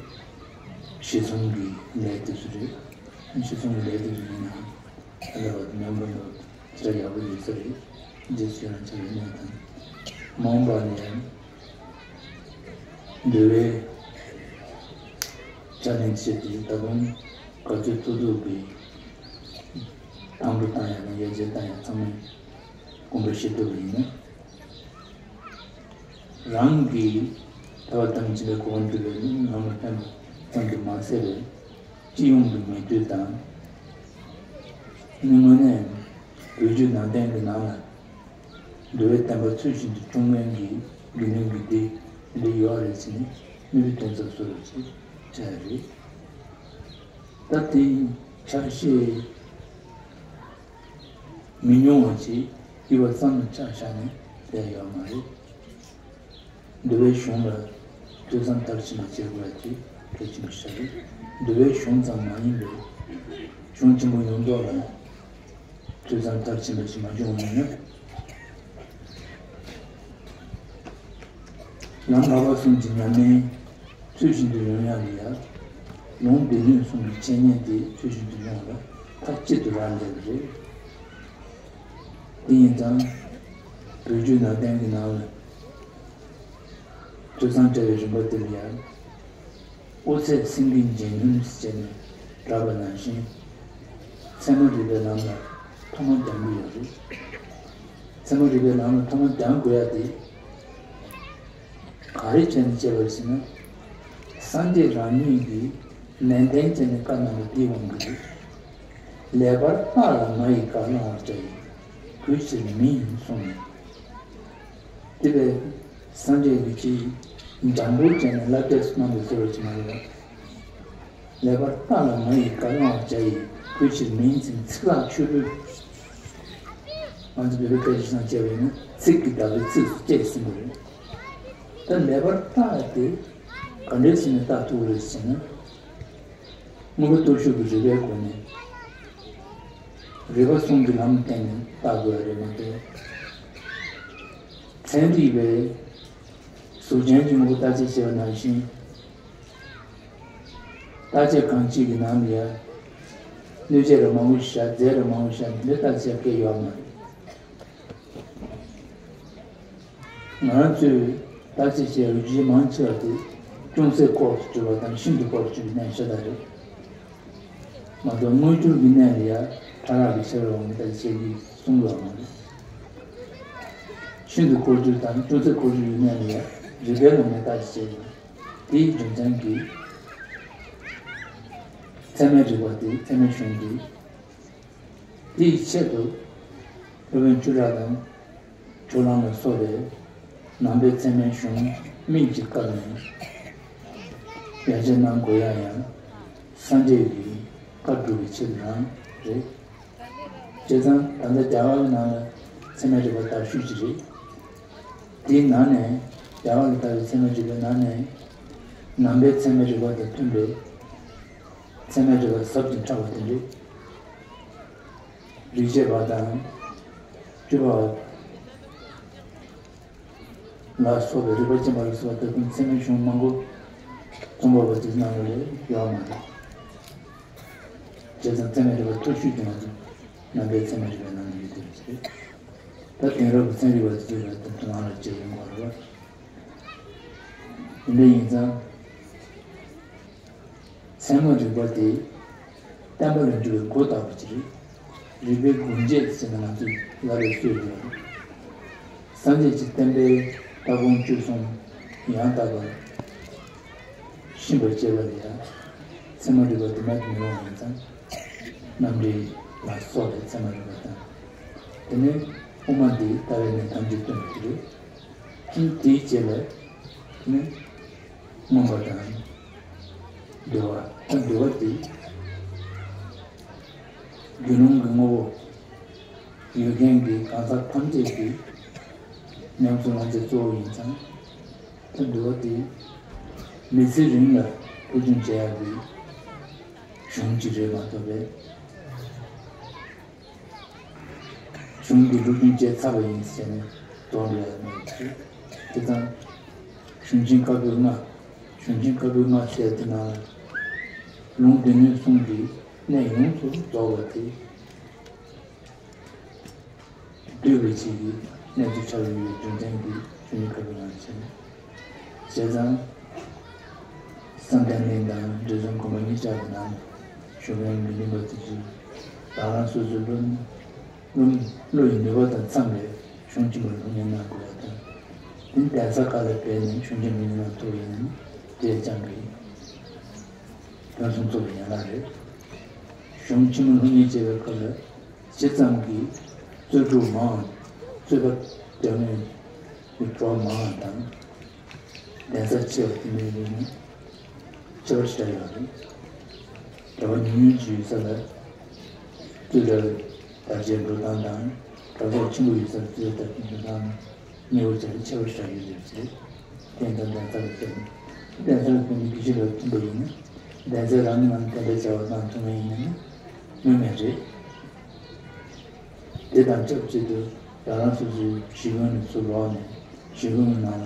ཞེ་ཚོང་གི་ལས་དེ་ཚོ་རེད། ཞེ་ཚོང་གི་ལས་དེ་ཚོ་ཡིན་ན་ད་ལྟ་བར་དུ་མཉམ་པོ་འདུག་ཤར་ཡག་པོ་ཡོད་ས་རེད། རྗེས་སུ་ཡི་རང་བྱ་བའི་གནས་དང་། མ་འོངས་པ་ནས་ཡང་འདུལ་བའི་ཕྱག་ལེན་བྱེད་དུས་ད་དུང་ག་ཚོད་ཐུབ་ཐུབ་ཀྱིས་དང་པོ་བཏང་ཡག་དང་ཡར་རྒྱས་བཏང་ཡག་ཚང་མས་དགོངས་པ་བཞེས་ཐུབ་པ་ཡིན་ན། རང་གིས་ཐར་པ་དང་འབྱོར་བའི་གོ་འཕང་ཐོབ་པའི་ལམ་ལ་ཕན་པ་ཙམ་དུ་མ་ཟད་པའི་སྤྱི་ཡོངས་ཀྱི་མོས་མཐུན་དང་། དངོས་གནས་བོད་བརྒྱུད་ནང་བསྟན་གྱི་ནང་ལ་འདུལ་བའི་བསྟན་པ་ཚུལ་བཞིན་དུ་སྐྱོང་མཁན་གྱི་དགེ་འདུན་གྱི་སྡེ་འདི་ཡོད་རེད་ཟེར་ནས་དམིགས་ཡུལ་དོན་ཚན་སོ་རེ་ཅིག་བྱ་ཡ་རེད། ད་དེ་ཆ་ཤས་མི་ཉུང་བ་ཅིག་ཡིད་པ་ཙམ་དུ་ཆ་བཞག་ནས་བསྡད་ཡོད་མ་རེད། འདུལ་བའི་གཞུང་ལ་ཐོས་བསམ་མཐར་ཕྱིན་པ་བྱེད་དགོས་ཡ་དེ་གལ་ཆེན་པོ་ཞིག་རེད། འདུལ་བའི་གཞུང་ཙམ་མ་ཡིན་པའི་གཞུང་ཆེན་པོ་ཡོངས་རྫོགས་ལ་ཐོས་བསམ་མཐར་ཕྱིན་པ་ཞིག་མ་བྱུང་བ་ཡིན་ན། ལམ་བར་པ་གསུམ་གྱི་ཉམས་ལེན་ཚུལ་བཞིན་དུ་ཡོང་ཡག་ལ་ཡ། ལུང་སྡེ་སྣོད་གསུམ་གྱི་འཆད་ཉན་དེ་ཚུལ་བཞིན་དུ་ཡོང་བ་ལ་མཐའ་གཅིག་ཏུ་རག་ལས་པ་རེད། དེ་ཡིན་ཙང་། བོད་བརྒྱུད་ནང་བསྟན་གྱི་ནང་ལ། ཐོས་བསམ་བྱ་བའི་རིམ་པ་དེ་ལ་ཡང་། དབུ་ཚད་སེང་གེའི་འཇིགས་སྣུམ་ཟེར་ནས་གྲགས་པ་ནང་བཞིན། ཚད་མ་རིག་པའི་ལམ་ལ་ཐོག་མ་རྒྱག་གི་ཡོད་རེད། ཚད་མ་རིག་པའི་ལམ་ལ་ཐོག་མ་རྒྱག་དགོས་ཡ་དེ། ག་རེ་བྱས་ནས་བྱས་པ་རེད་ཟེར་ན། སངས་རྒྱས་རང་ཉིད་ཀྱིས་ནན་ཏན་བྱས་ནས་བཀའ་གནང་བ་དེའི་དབང་གིས་རེད། ལེགས་པར་བརྟགས་ལ་ང་ཡི་བཀའ་བླང་བར་བྱ་ཡི། གུས་ཕྱིར་མི་ཡིན་གསུངས་ནས། དེ་བས་སངས་རྒྱས་ཀྱིས་ཅིག་འཇམ་པོ་བྱས་ནས་བསླབ་བྱ་གནང་བའི་ཟེར་བ་ཅིག་མ་རེད་པ། ལེགས་པར་བརྟགས་ལ་ང་ཡི་བཀའ་བླང་བར་བྱ་ཡི། གུས་ཕྱིར་མི་ཡིན་ཟེར་ཚིག་ལྷག་ཆོས་པོས། ང་ཚོ་བོད་པའི་སྐད་ཆ་ཚང་བྱས་པ་ཡིན་ན་ཚིག་གི་བརྡ་སྤྲོད་ཚིགས་སུ་བཅད་ཟིན་པ་རེད། ད་ལེགས་པར་བརྟགས་དེ་ག་འདྲས་བྱས་ནས་བརྟག་ཐུབ་ཀྱི་རེད་ཟེར་ན། དངོས་པོ་སྟོབས་ཞུགས་ཀྱི་རིགས་པའི་སྒོ་ནས། རིགས་པ་གསུམ་གྱི་ལམ་བསྟན་ནས་བརྟག་དགོས་པ་རེད་མ་གཏོགས། ཚན་རིག་པས་གཟུགས་ཅན་གྱི་དངོས་པོ་བརྟག་དཔྱད་བྱས་པ་ནང་བཞིན། བརྟག་དཔྱད་གང་ཅིག་གི་ནང་ལ་ཡང་། སྣོད་ཆས་ར་མང་པོ་བཞག་རྫས་ར་མང་པོ་བཞག་འདི་འདྲ་བརྟག་དཔྱད་སྐད་ཡོད་མ་རེད། ང་རང་ཚོས་བརྟག་དཔྱད་བྱས་པའི་རྒྱུ་མང་ཆེ་བ་དེ་ཅུང་ཟད་ལྐོག་ཏུ་གྱུར་པ་དང་ཤིན་ཏུ་ལྐོག་ཏུ་གྱུར་པའི་གནས་ཤ་སྟག་རེད། མ་གཏོགས་དངོས་འབྱོར་གྱི་གནས་ལ་ཡང་ཕྲ་རགས་ཀྱི་ཆེ་བའི་དབང་གིས་བརྟག་དཔྱད་བྱེད་ཀྱི་གསུང་གི་ཡོད་མ་རེད། ཤིན་ཏུ་ལྐོག་གྱུར་དང་ཅུང་ཟད་ལྐོག་གྱུར་གྱི་གནས་ལ་ཡང་རིགས་པའི་ངོས་ནས་བརྟག་དཔྱད་བྱེད་དགོས། དེའི་རྒྱུ་མཚན་གྱིས་ཚད་མའི་རིགས་པ་དེ་ཚད་མའི་གཞུང་གི་དེའི་ཆེད་དུ་སློབ་དཔོན་ཆོས་གྲགས་དང་ཕྱོགས་གླང་ལ་སོགས་པའི་ནང་པའི་ཚད་མའི་གཞུང་སྨིན་གྱིས་བཀབ་ནས་ཡར་རྒྱས་གནང་དགོས་ཡ་ཡང་སངས་རྒྱས་ཀྱི་བཀའ་སྒྲུབ་པའི་ཆེད་དུ་རང་རེད། བྱས་ཙང་ད་ལྟ་རྒྱ་གར་གྱི་ནང་ལ་ཚད་མའི་རིགས་པ་དར་ཤུགས་ཅིག་རེད། དེའི་ནང་ནས་རྒྱ་གར་གྱི་དར་བའི་ཚད་མའི་རིགས་པའི་ནང་ནས་ནང་པའི་ཚད་མའི་རིགས་པ་དང་མཐུན་པའི་ཚད་མའི་རིགས་པ་ཟབ་ཅིང་ཕྲ་བ་དེ་རེད། རིག་བྱེད་པ་དང་། སྤྲུལ་པ་ལ་སོགས་པའི་རིག་པ་ཅན་པ་ལ་སོགས་པ་ད་དུང་ཚད་མའི་གཞུང་མང་པོ་རྩོམ་པ་པོ་དེ་ནང་ལ་ཡོད་མ་རེད། བྱས་ཙང་ཚད་མའི་རིག་པ་མཐོ་ཤོས་ཀྱི་ནང་དུ་ནང་པའི་ཚད་མའི་རིག་པའི་ནང་ནས་ཡོད་དེ་རེད། ད་དེང་རབས་ཀྱི་ཚན་རིག་པ་དེ་ཚོས་ད་དུང་ནང་ལ་བྱས་ཡོང་གི་རེད་བ། དེ་འདྲ་ཡིན་ཙང་། ཚད་མ་རིག་པ་དེ་བསྟན་པ་ལ་འགྲོ་བའི་སྒོ་ལྟ་བུ་ཅིག་རེད། རིག་པའི་སྒོ་འབྱེད་ཟེར་ན་ང་ཚོས་ལབ་པའི་སྲོལ་ཡོད་རེད། སངས་རྒྱས་ཀྱི་བསྟན་པའི་ལྟ་དགོངས་བཅུ་གསུམ་ཡང་དག་པར་ཤེས་པར་བྱེད་པ་ལ་ཡང་ཚད་མ་རིག་པ་དེ་མེད་དུ་མི་རུང་བ་ཡིན་ཙང་། རྣམ་འགྲེལ་ལ་སོགས་པའི་ཚད་མ་རིག་པ་དང་། དེ་ནས་དབུ་མ་འདི་ལྟ་བའི་གནས་ཐམས་ཅད་སྟོན་པ་དེ་རེད། དེའི་རྗེས་ལ་དེ་ནས། མངོན་པ་དང་། འདུལ་བ་དང་འདུལ་བ་སྟེ། དགེ་སློང་གི་ངོ་བོ་ཡོད་མཁན་གྱི་གང་ཟག་ཐམས་ཅད་ཀྱི་ཉམས་སུ་བླང་བྱ་གཙོ་བོ་ཡིན་ཙང་། ད་འདུལ་བ་སྟེ། མི་ཚེ་རིང་ལ་སློབ་སྦྱོང་བྱེད་ཡག་གི་གཞུང་ཅིག་རེད་མ་གཏོགས་པའི། གཞུང་གི་སློབ་སྦྱོང་བྱས་ཚར་བ་ཡིན་ཟེར་ནས་དོགས་འགྲོ་ཡ་མེད་ཅེས། དེ་དང་། གཞུང་ཆེན་བཀའ་པོད་ལྔ། གཞུང་ཆེན་བཀའ་པོད་ལྔ་ཟེར་དེ་ནང་ལུང་སྡེ་སྣོད་གསུམ་གྱི་གནད་ཡོངས་སུ་རྫོགས་པ་དེ། ཡོད་པའི་ཆེད་ཀྱི་གནས་ཚུལ་ཆགས་ཡོད་པའི་རྒྱུ་མཚན་གྱིས་ཞུ་སྙན་ཁ་པའི་ངང་བྱས། བྱས་ཙང་། བསམ་གཏན་གླིང་དང་འབྲས་སྤུངས་དགོན་པ་གཉིས་ཆར་གྱི་ནང་བཞུགས་མཁན་དགེ་འདུན་པ་ཚོས་རང་རང་སོ་སོའི་བློ་བློ་བློ་ཡི་ནུས་པ་དང་འཚམ་པའི་གཞུང་ཆེན་མོ་སློབ་གཉེར་གནང་དགོས་པ་དང་། དེ་གདན་ས་ཁག་ལ་ཕེབས་ནས་གཞུང་ཆེན་མོ་སློབ་གཉེར་གནང་ཐུབ་པ་ཡིན་ན་དེས་ཀྱང་གི་ཕུན་སུམ་ཚོགས་པའི་ཡན་ལག་རེད། གཞུང་ཆེན་མོ་སློབ་གཉེར་བྱེད་པའི་སྐབས་ལ་ཇི་ཙམ་གྱིས་རྩོལ་སྒྲུབ་མང་རྩོད་པ་རྒྱག་མཁན་གྱི་གྲོགས་མང་དང་། གདན་ས་ཆེ་བ་དེ་འདྲའི་རིགས་ནི་ཆེ་བ་ཞེ་དྲག་ཡོད་རེད། གྲྭ་པ་ཉུང་ཉུང་ཅིག་ཡོད་ས་ལ་རྩོད་གྲྭ་དར་རྒྱས་འགྲོ་སྟངས་དང་། གྲྭ་ཚོགས་ཆེན་པོ་ཡོད་ས་ལ་རྩོད་གྲྭ་དར་རྒྱས་འགྲོ་སྟངས་ནི་གཉེར་བ་བྱས་ཏེ་ཆེ་བ་ཞེ་དྲག་ཡོད་རེད་ཟེར། དེ་ཡིན་ཙང་གདན་ས་ལ་ཕེབས་ནས་གདན་ས་ལ་ཕེབས་ནས་དགེ་བཤེས་ལ་ཐུག་པ་ཡིན་ན། གདན་སའི་རང་གི་ནང་དུ་བསྟན་པའི་བྱ་བ་གནང་ཐུབ་མཁན་ཡིན་ན་ནི་སྨོས་མེད་རེད། དེ་དང་ཆབས་ཅིག་ཏུ་རང་རང་སོ་སོའི་གཞིས་ཁྱོན་ནས་ཚུར་ལོག་ནས་གཞིས་ཁྱོན་གྱི་ནང་ལ་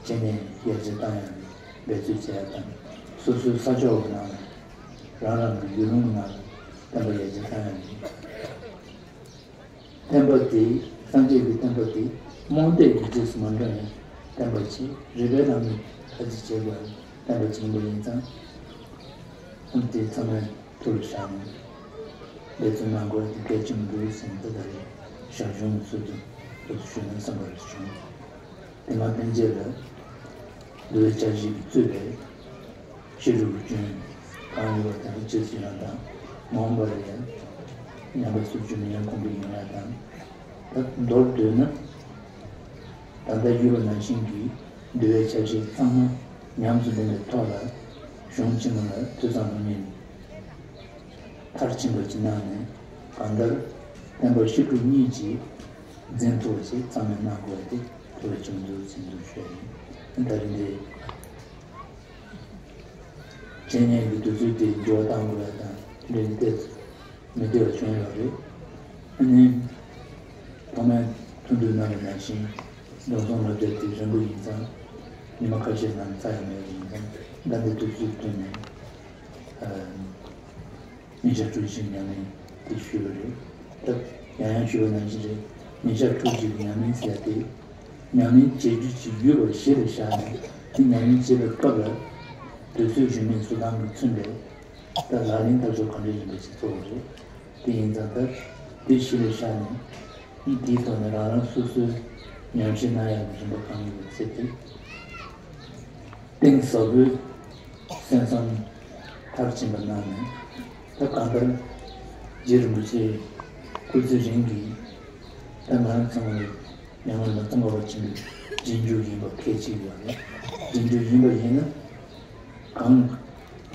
བྱས་ནས་ཡར་རྒྱས་བཏང་ཡག་གི་འབད་རྩོལ་བྱེད་ཡག་དང་། སོ་སོའི་ས་ཕྱོགས་ཀྱི་ནང་ལ་རང་རང་གི་ཡུལ་ལུང་གི་ནང་ལ་བསྟན་པ་ཡར་རྒྱས་བཏང་ཡག་གི། བསྟན་པ་དེ་སངས་རྒྱས་ཀྱི་བསྟན་པ་དེ་རྨོངས་དད་ཀྱི་རྗེས་སུ་མ་འགྲོ་ཡང་བསྟན་པ་ཆེ་རིག་པའི་ལམ་ནས་ཐག་གཅོད་བྱེད་དགོས་པའི་བསྟན་པ་ཆེན་པོ་ཡིན་ཙང་། ཨ་དེ་ཚང་མས་ཐུགས་ལ་བཞག་ནས་འབད་བརྩོན་གནང་དགོས་དེ་གལ་ཆེན་པོ་འདུག་ཟེར་ནས། ད་ལྟ་རེ་ཞང་ཞུང་གི་ཚུལ་དུ་ཐུགས་སུ་ཞུས་ན་བསམ་པར་བྱུང་། དེ་མ་ཕན་ཆད་ལ་འདུལ་བའི་ཆ་བཞི་གིས་གཙོས་པའི་བཤད་སྒྲུབ་ཀྱི་སྐྱོན་གང་ཡོད་པ་དེ་ཚོ་རྗེས་སུ་ཡི་རང་དང་། མ་འོངས་པར་ཡང་ཉམས་པ་སུ་བཅུག་མི་ཉམས་གོང་འཕེལ་ཡོང་ཡག་དང་། ད་མདོར་བསྡུས་ན། ད་ལྟ་ཡོད་པ་ནང་བཞིན་གྱི་འདུལ་བའི་ཆ་བཞི་ཚང་མ་ཉམས་སུ་ལེན་པའི་ཐོག་ལ་གཞུང་ཆེན་མོ་ལ་ཐོས་བསམ་སློབ་གཉེར་མཐར་ཕྱིན་པ་ཅིག་གནང་ནས། གང་ལྟར་བསྟན་པ་བཤད་སྒྲུབ་གཉིས་ཀྱི་འཛིན་ཐུབ་པ་ཞིག་ཚང་མས་གནང་དགོས་པ་དེ་ཐུགས་ལ་བཅངས་འདུག་ཟེར་འདུག་ཞུ་ཡ་ཡིན། ད་རིང་འདིར་འཆད་ཉན་གྱི་དུས་ཚོད་དེ་འགྱུར་བ་གཏང་དགོས་པ་དང་། དེ་འདྲའི་ཏོག་ཙམ་མི་བདེ་བ་བྱུང་ཡོད་རེད། ཨ་ནི་ཐོག་མའི་ཐུགས་འདུན་གནང་བ་ནང་བཞིན་འགྲོ་སོང་ལ་བསྡད་དེ་རིང་པོ་ཡིན་ཙང་། ཉི་མ་ཁ་ཤས་ནང་ཚར་ཡ་མེད་པ་ཡིན་ཙང་། ད་འདི་དུས་ཚོད་བསྟུན་ནས་ཨ། ཉིན་ཞག་དྲུག་ཅུའི་ཉམས་ལེན་དེ་ཞུས་པ་རེད། ད་ཡང་ཡང་ཞུས་པ་ནང་བཞིན་རེད། ཉིན་ཞག་དྲུག་ཅུའི་ཉམས་ལེན་ཟེར་ཡ་དེ། ཉམས་ལེན་བྱེད་རྒྱུ་ཅིག་ཡོད་པ་གཞི་ལ་བཞག་ནས། དེ་ཉམས་ལེན་བྱེད་པའི་སྐབས་ལ་དུས་ཚོད་རིང་མིན་བཟོ་སྟངས་ཀྱིས་མཚོན་པའི་ད་ལག་ལེན་ཐབས་ཚུལ་ག་འདྲ་ཡིན་པ་ཞིག་གཙོ་བོ་རེད། དེ་ཡིན་ཙང་ད་དེ་གཞི་ལ་བཞག་ནས། དེའི་ཐོག་ནས་རང་རང་སོ་སོའི་ཉམས་ཞིབ་གནང་ཡག་གི་རིམ་པ་གང་ཡོད་པ་བྱས་ཏེ། གཏིང་ཟབ་པོའི་གསན་བསམ་མཐར་ཕྱིན་པ་གནང་ནས། ད་གང་ལྟར་རྗེ་རིན་པོ་ཆེའི་སྐུ་ཚེ་རིང་གིས་ད་ང་རང་ཚང་མ་ལ་མི་མང་ལ་ཙོང་ཁ་པ་ཆེན་པོའི་རྗེས་འཇུག་ཡིན་པ་གལ་ཆེ་ཡོད་རེད། རྗེས་འཇུག་ཡིན་པ་ཡིན་ན། གང་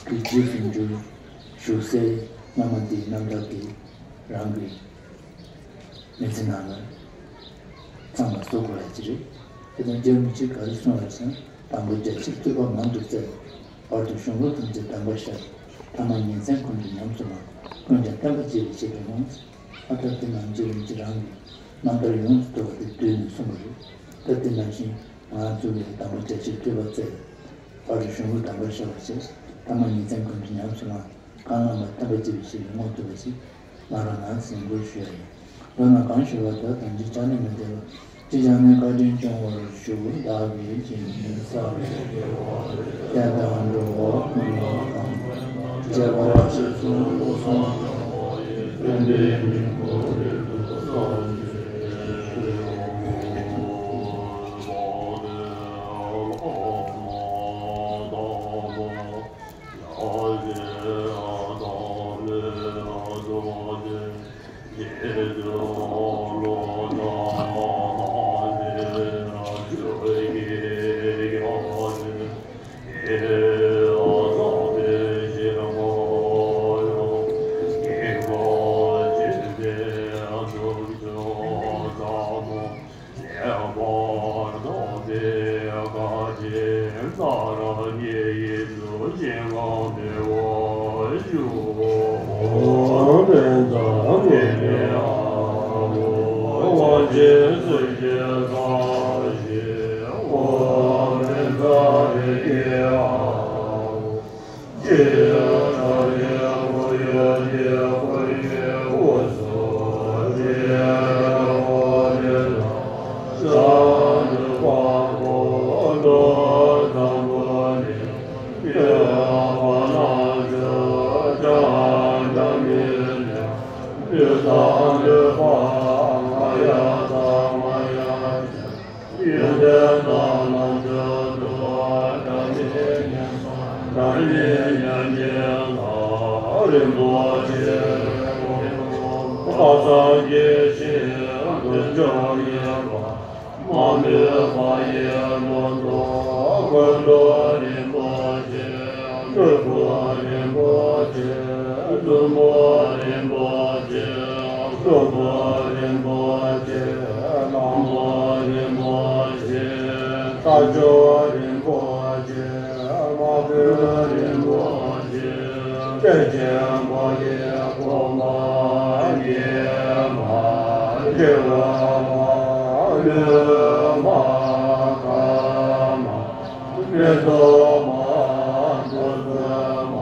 གི་རྗེས་སུ་འཇུག་བཞུགས་སའི་བླ་མ་དེའི་རྣམ་ཐར་དེ་རང་གི་མི་ཚེ་ནང་ལ་ཚང་མ་གསོག་དགོས་ཡ་ཅིག་རེད། དེ་དང་རྗེ་རིན་པོ་ཆེས་ག་རེ་གསུངས་པ་ཟེར་ན། དང་པོ་རྒྱ་ཆེར་ཐོས་པ་མང་དུ་བཙལ། བར་དུ་གཞུང་ལུགས་ཐམས་ཅད་གདམས་པར་ཤར། ཐ་མ་ཉིན་མཚན་ཀུན་ཏུ་ཉམས་སུ་བླངས། ཀུན་ཀྱང་བསྟན་པ་རྒྱས་པའི་ཆེད་དུ་བསྔོ། ཨ། ད་དེ་ནང་རྗེ་རིན་པོ་ཆེ་རང་གི་རྣམ་ཐར་ཡོངས་སུ་རྫོགས་པ་དེ་བསྡུས་ནས་གསུངས་པ་རེད། ད་དེ་ནང་བཞིན་ང་ཚོ་གིས་དང་པོ་རྒྱ་ཆེར་ཐོས་པ་བཙལ། བར་དུ་གཞུང་ལུགས་གདམས་པར་ཤར་བ་བྱས། ཐ་མ་ཉིན་མཚན་ཀུན་ཏུ་ཉམས་སུ་བླངས། གང་བླངས་པ་བསྟན་པ་རྒྱས་པའི་ཆེད་དུ་བསྔོ་ཐུབ་པ་ཞིག་ང་རང་ནང་གཟིགས་འབུལ་ཞུ་ཡ་ཡིན། མདོར་ན་གང་ཞུ་བ་དག་དང་། ཅི་བྱ་ནི་མི་བདེ་བ། ཅི་བྱ་ནི་བཀའ་དྲིན་སྐྱོང་བར་ཞུ། བདག་གིས་བྱིན་གྱིས་བརླབས་པའི་དགེ་བ་བསྟན་དང་འགྲོ་བ་ཀུན་ལ་གང་། བྱས་པ་ཕྱིར་བཟུང་བློ་བཟང་སྐྱོང་བ་ཡི། བསྟན་པའི་སྙིང་པོ་རིང་དུ་གསལ་བྱེད་ཕྱིར། རིན་པོ་ཆེ། སངས་རྒྱས་ཞིང་དུ་བྱོན་ཡོད་པ། མ་མོས་པ་ཡི་མངོན་རྟོགས་ཀུན་འགྲོ་རིན་པོ་ཆེ། སྤྲུལ་སྐུ་རིན་པོ་ཆེ། བཙུན་མོ་རིན་པོ་ཆེ། སློབ་དཔོན་རིན་པོ་ཆེ། བླ་མ་རིན་པོ་ཆེ། རྩྭ་མཆོག་རིན་པོ་ཆེ། དམག་དཔོན་རིན་པོ་ཆེ། སྐྱེས་ཆེན་པོ་ཡི་གོང་མ་ཉི་མ་རྒྱལ་བ་མ་ལུས་མ་ཁ་མ་མེ་ཏོག་མ་འབྲུ་བཙན་མ་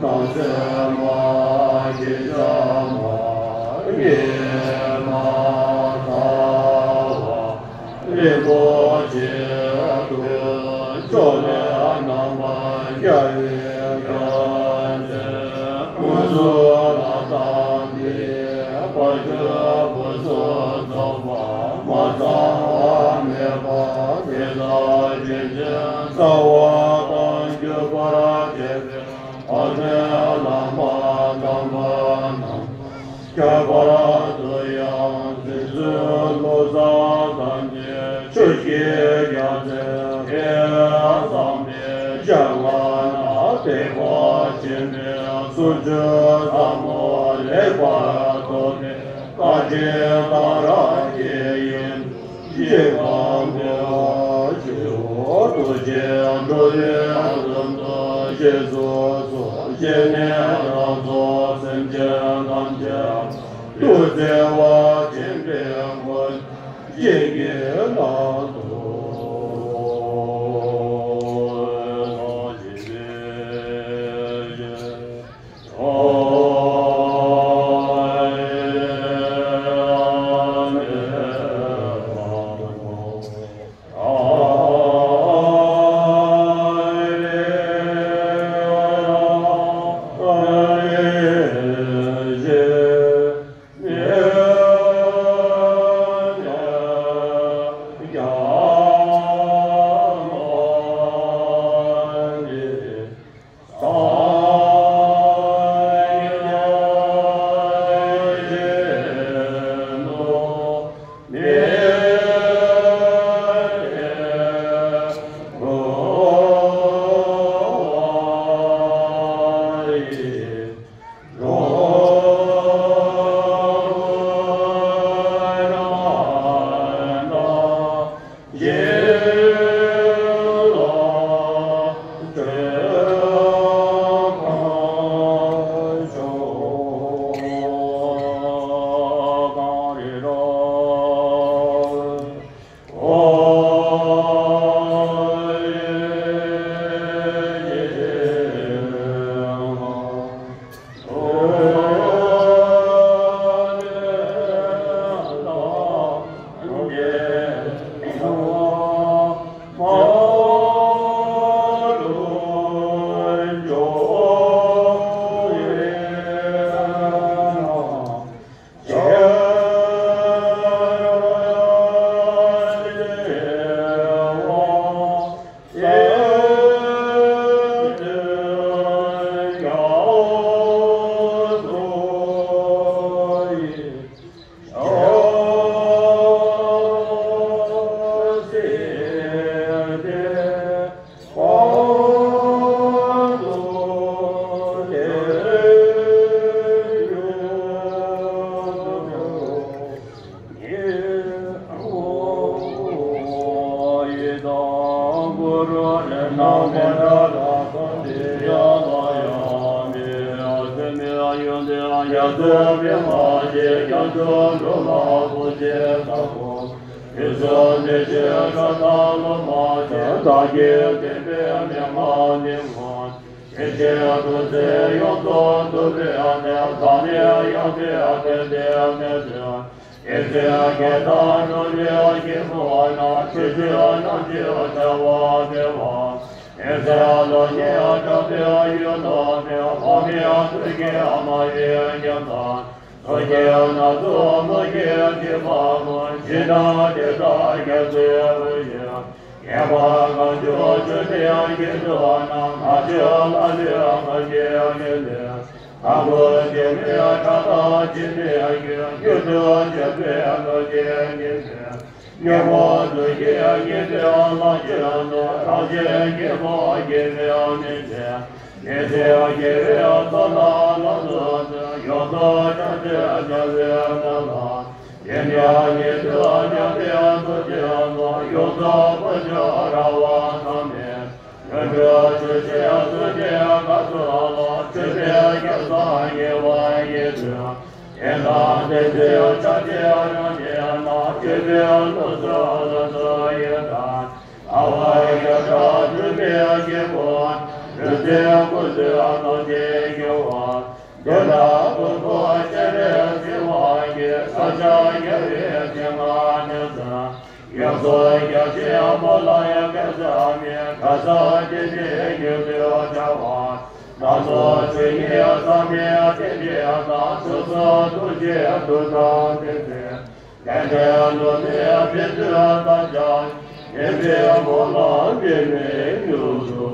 སྣང་གསལ་མ་ཁྱེད་ཅག་མ་ཉི་མ་ཁ་བ། རིན་པོ་ཆེ་དུ་ཕྱོགས་ལས་རྣམ་པར་རྒྱལ་བའི་རྒྱལ་མཚན། དངོས་སུ་ལ་དྭགས་འདི་བར་གྱུར་བུ་སུ་ཚོགས་པ་མ་ཚང་བ་མེད་པ་དེ་དག་ཀུན་གྱི་རྩ་བ་དང་བརྒྱུད་པར་བཅས་པའི་འཕགས་པའི་བླ་མ་དམ་པ་རྣམས། ཁྱད་པར་དུ་ཡང་རྗེ་བཙུན་བློ་བཟང་དམ་ཅན་ཆོས་ཀྱི་རྒྱལ་མཚན་ཕས་བསམ་པའི་ཞལ་སྔ་ན་དད་པ་ཆེན་པོས་སུམ་ཅུ་ཟབ་མོ་ལེགས་པར་ཐོབ་པའི་བཀའ་དྲིན་དང་རབ་ཀྱི་ཡོན་ཅི་གང་འབུལ་བར་ཞུ། ཐུགས་རྗེས་འགྲོ་བའི་དོན་དུ་སྤྱན་རས་གཟིགས་སོགས་སྤྱན་ནས་རབ་རྫོགས་སེམས་ཅན་ཐམས་ཅད་ཐུགས་བརྩེ་བ་ཆེན་པོས་མགོན་བཞིན་གྱི་ལག་ཏུ་ ངེས་པར་གང་བྱུང་ཆོས་འདི་ཡང་བཞིན་དུ་སྣང་། ང་ཚོའི་ལ་ལུས་ང་རྒྱལ་ཡང་ཉིད་ལས། ང་ཁོ་སྐྱེ་མེད་ཕྲག་དོག་ཅི་ནས་སྐྱེ། རྒྱུ་དང་བཅས་པའི་ལོ་རྒྱུས་ཉིད་ལས། ཉོན་མོངས་དུ་སྐྱེ་ཉིད་ལས་ལོངས་སྤྱོད་དོ། རང་བཞིན་གྱིས་མ་སྐྱེས་པའི་ཉིད་ལས། ཉེར་འཚེ་སྐྱེ་བའི་ཚོགས་དང་ལོངས་སྤྱོད་དོ། ཡོངས་སུ་བྱང་ཆུབ་སྤྱོད་པའི་དོན་ལ། དེ་ནས་ཉིད་དུ་མཉམ་པའི་ཐུགས་རྗེ་ལ། ཡོངས་སུ་བཀོད་ཀྱང་རང་དབང་ཐོབ་ནས། ལྷུན་གྲུབ་ཆོས་ཀྱི་སངས་རྒྱས་ག་ཚོད་ལ། ཆོས་པའི་སྐལ་བཟང་ཉེ་བར་ཡིད་དུ། དེ་དང་དེ་ཚེ་ཕྱག་རྒྱའི་རང་བཞིན་ལ། སྤྱོད་པའི་ལུགས་སུ་ལྷུན་སུ་ཡོད་དང་། ལྷ་བ་ཞབས་ཕྲ་སྤྲུལ་པའི་དཀྱིལ་འཁོར། རིག་འཛིན་ཀུན་གཟིགས་རྣམ་འདྲེན་ཞུ་བ། འདོད་ལྷ་ཕུང་པོ་སྤྱན་རས་གཟིགས་དབང་གིས། བསགས་སྦྱངས་དགེ་བའི་རྩིས་ལྔ་ནི་ཟིན། ཡོངས་སུ་རྒྱ་ཆེན་སྨོན་ལམ་སྐལ་བཟང་མའི། གང་ཟག་སྤྱན་རས་གཟིགས་སུ་བྱ་བ། སྣ་ཚོགས་ཆོས་ཉིད་ཟབ་མོའི་རྟེན་འབྲེལ་དང་། ཕྱོགས་བཅུ་ཐུགས་རྗེའི་མཐུ་དང་ལྡན་པའི། ལས་འབྲས་ལུས་གནས་ཕན་ཚུན་དམ་བཅའ། ཉན་པའི་སྨོན་ལམ་འབད་མེད་མྱུར་དུ་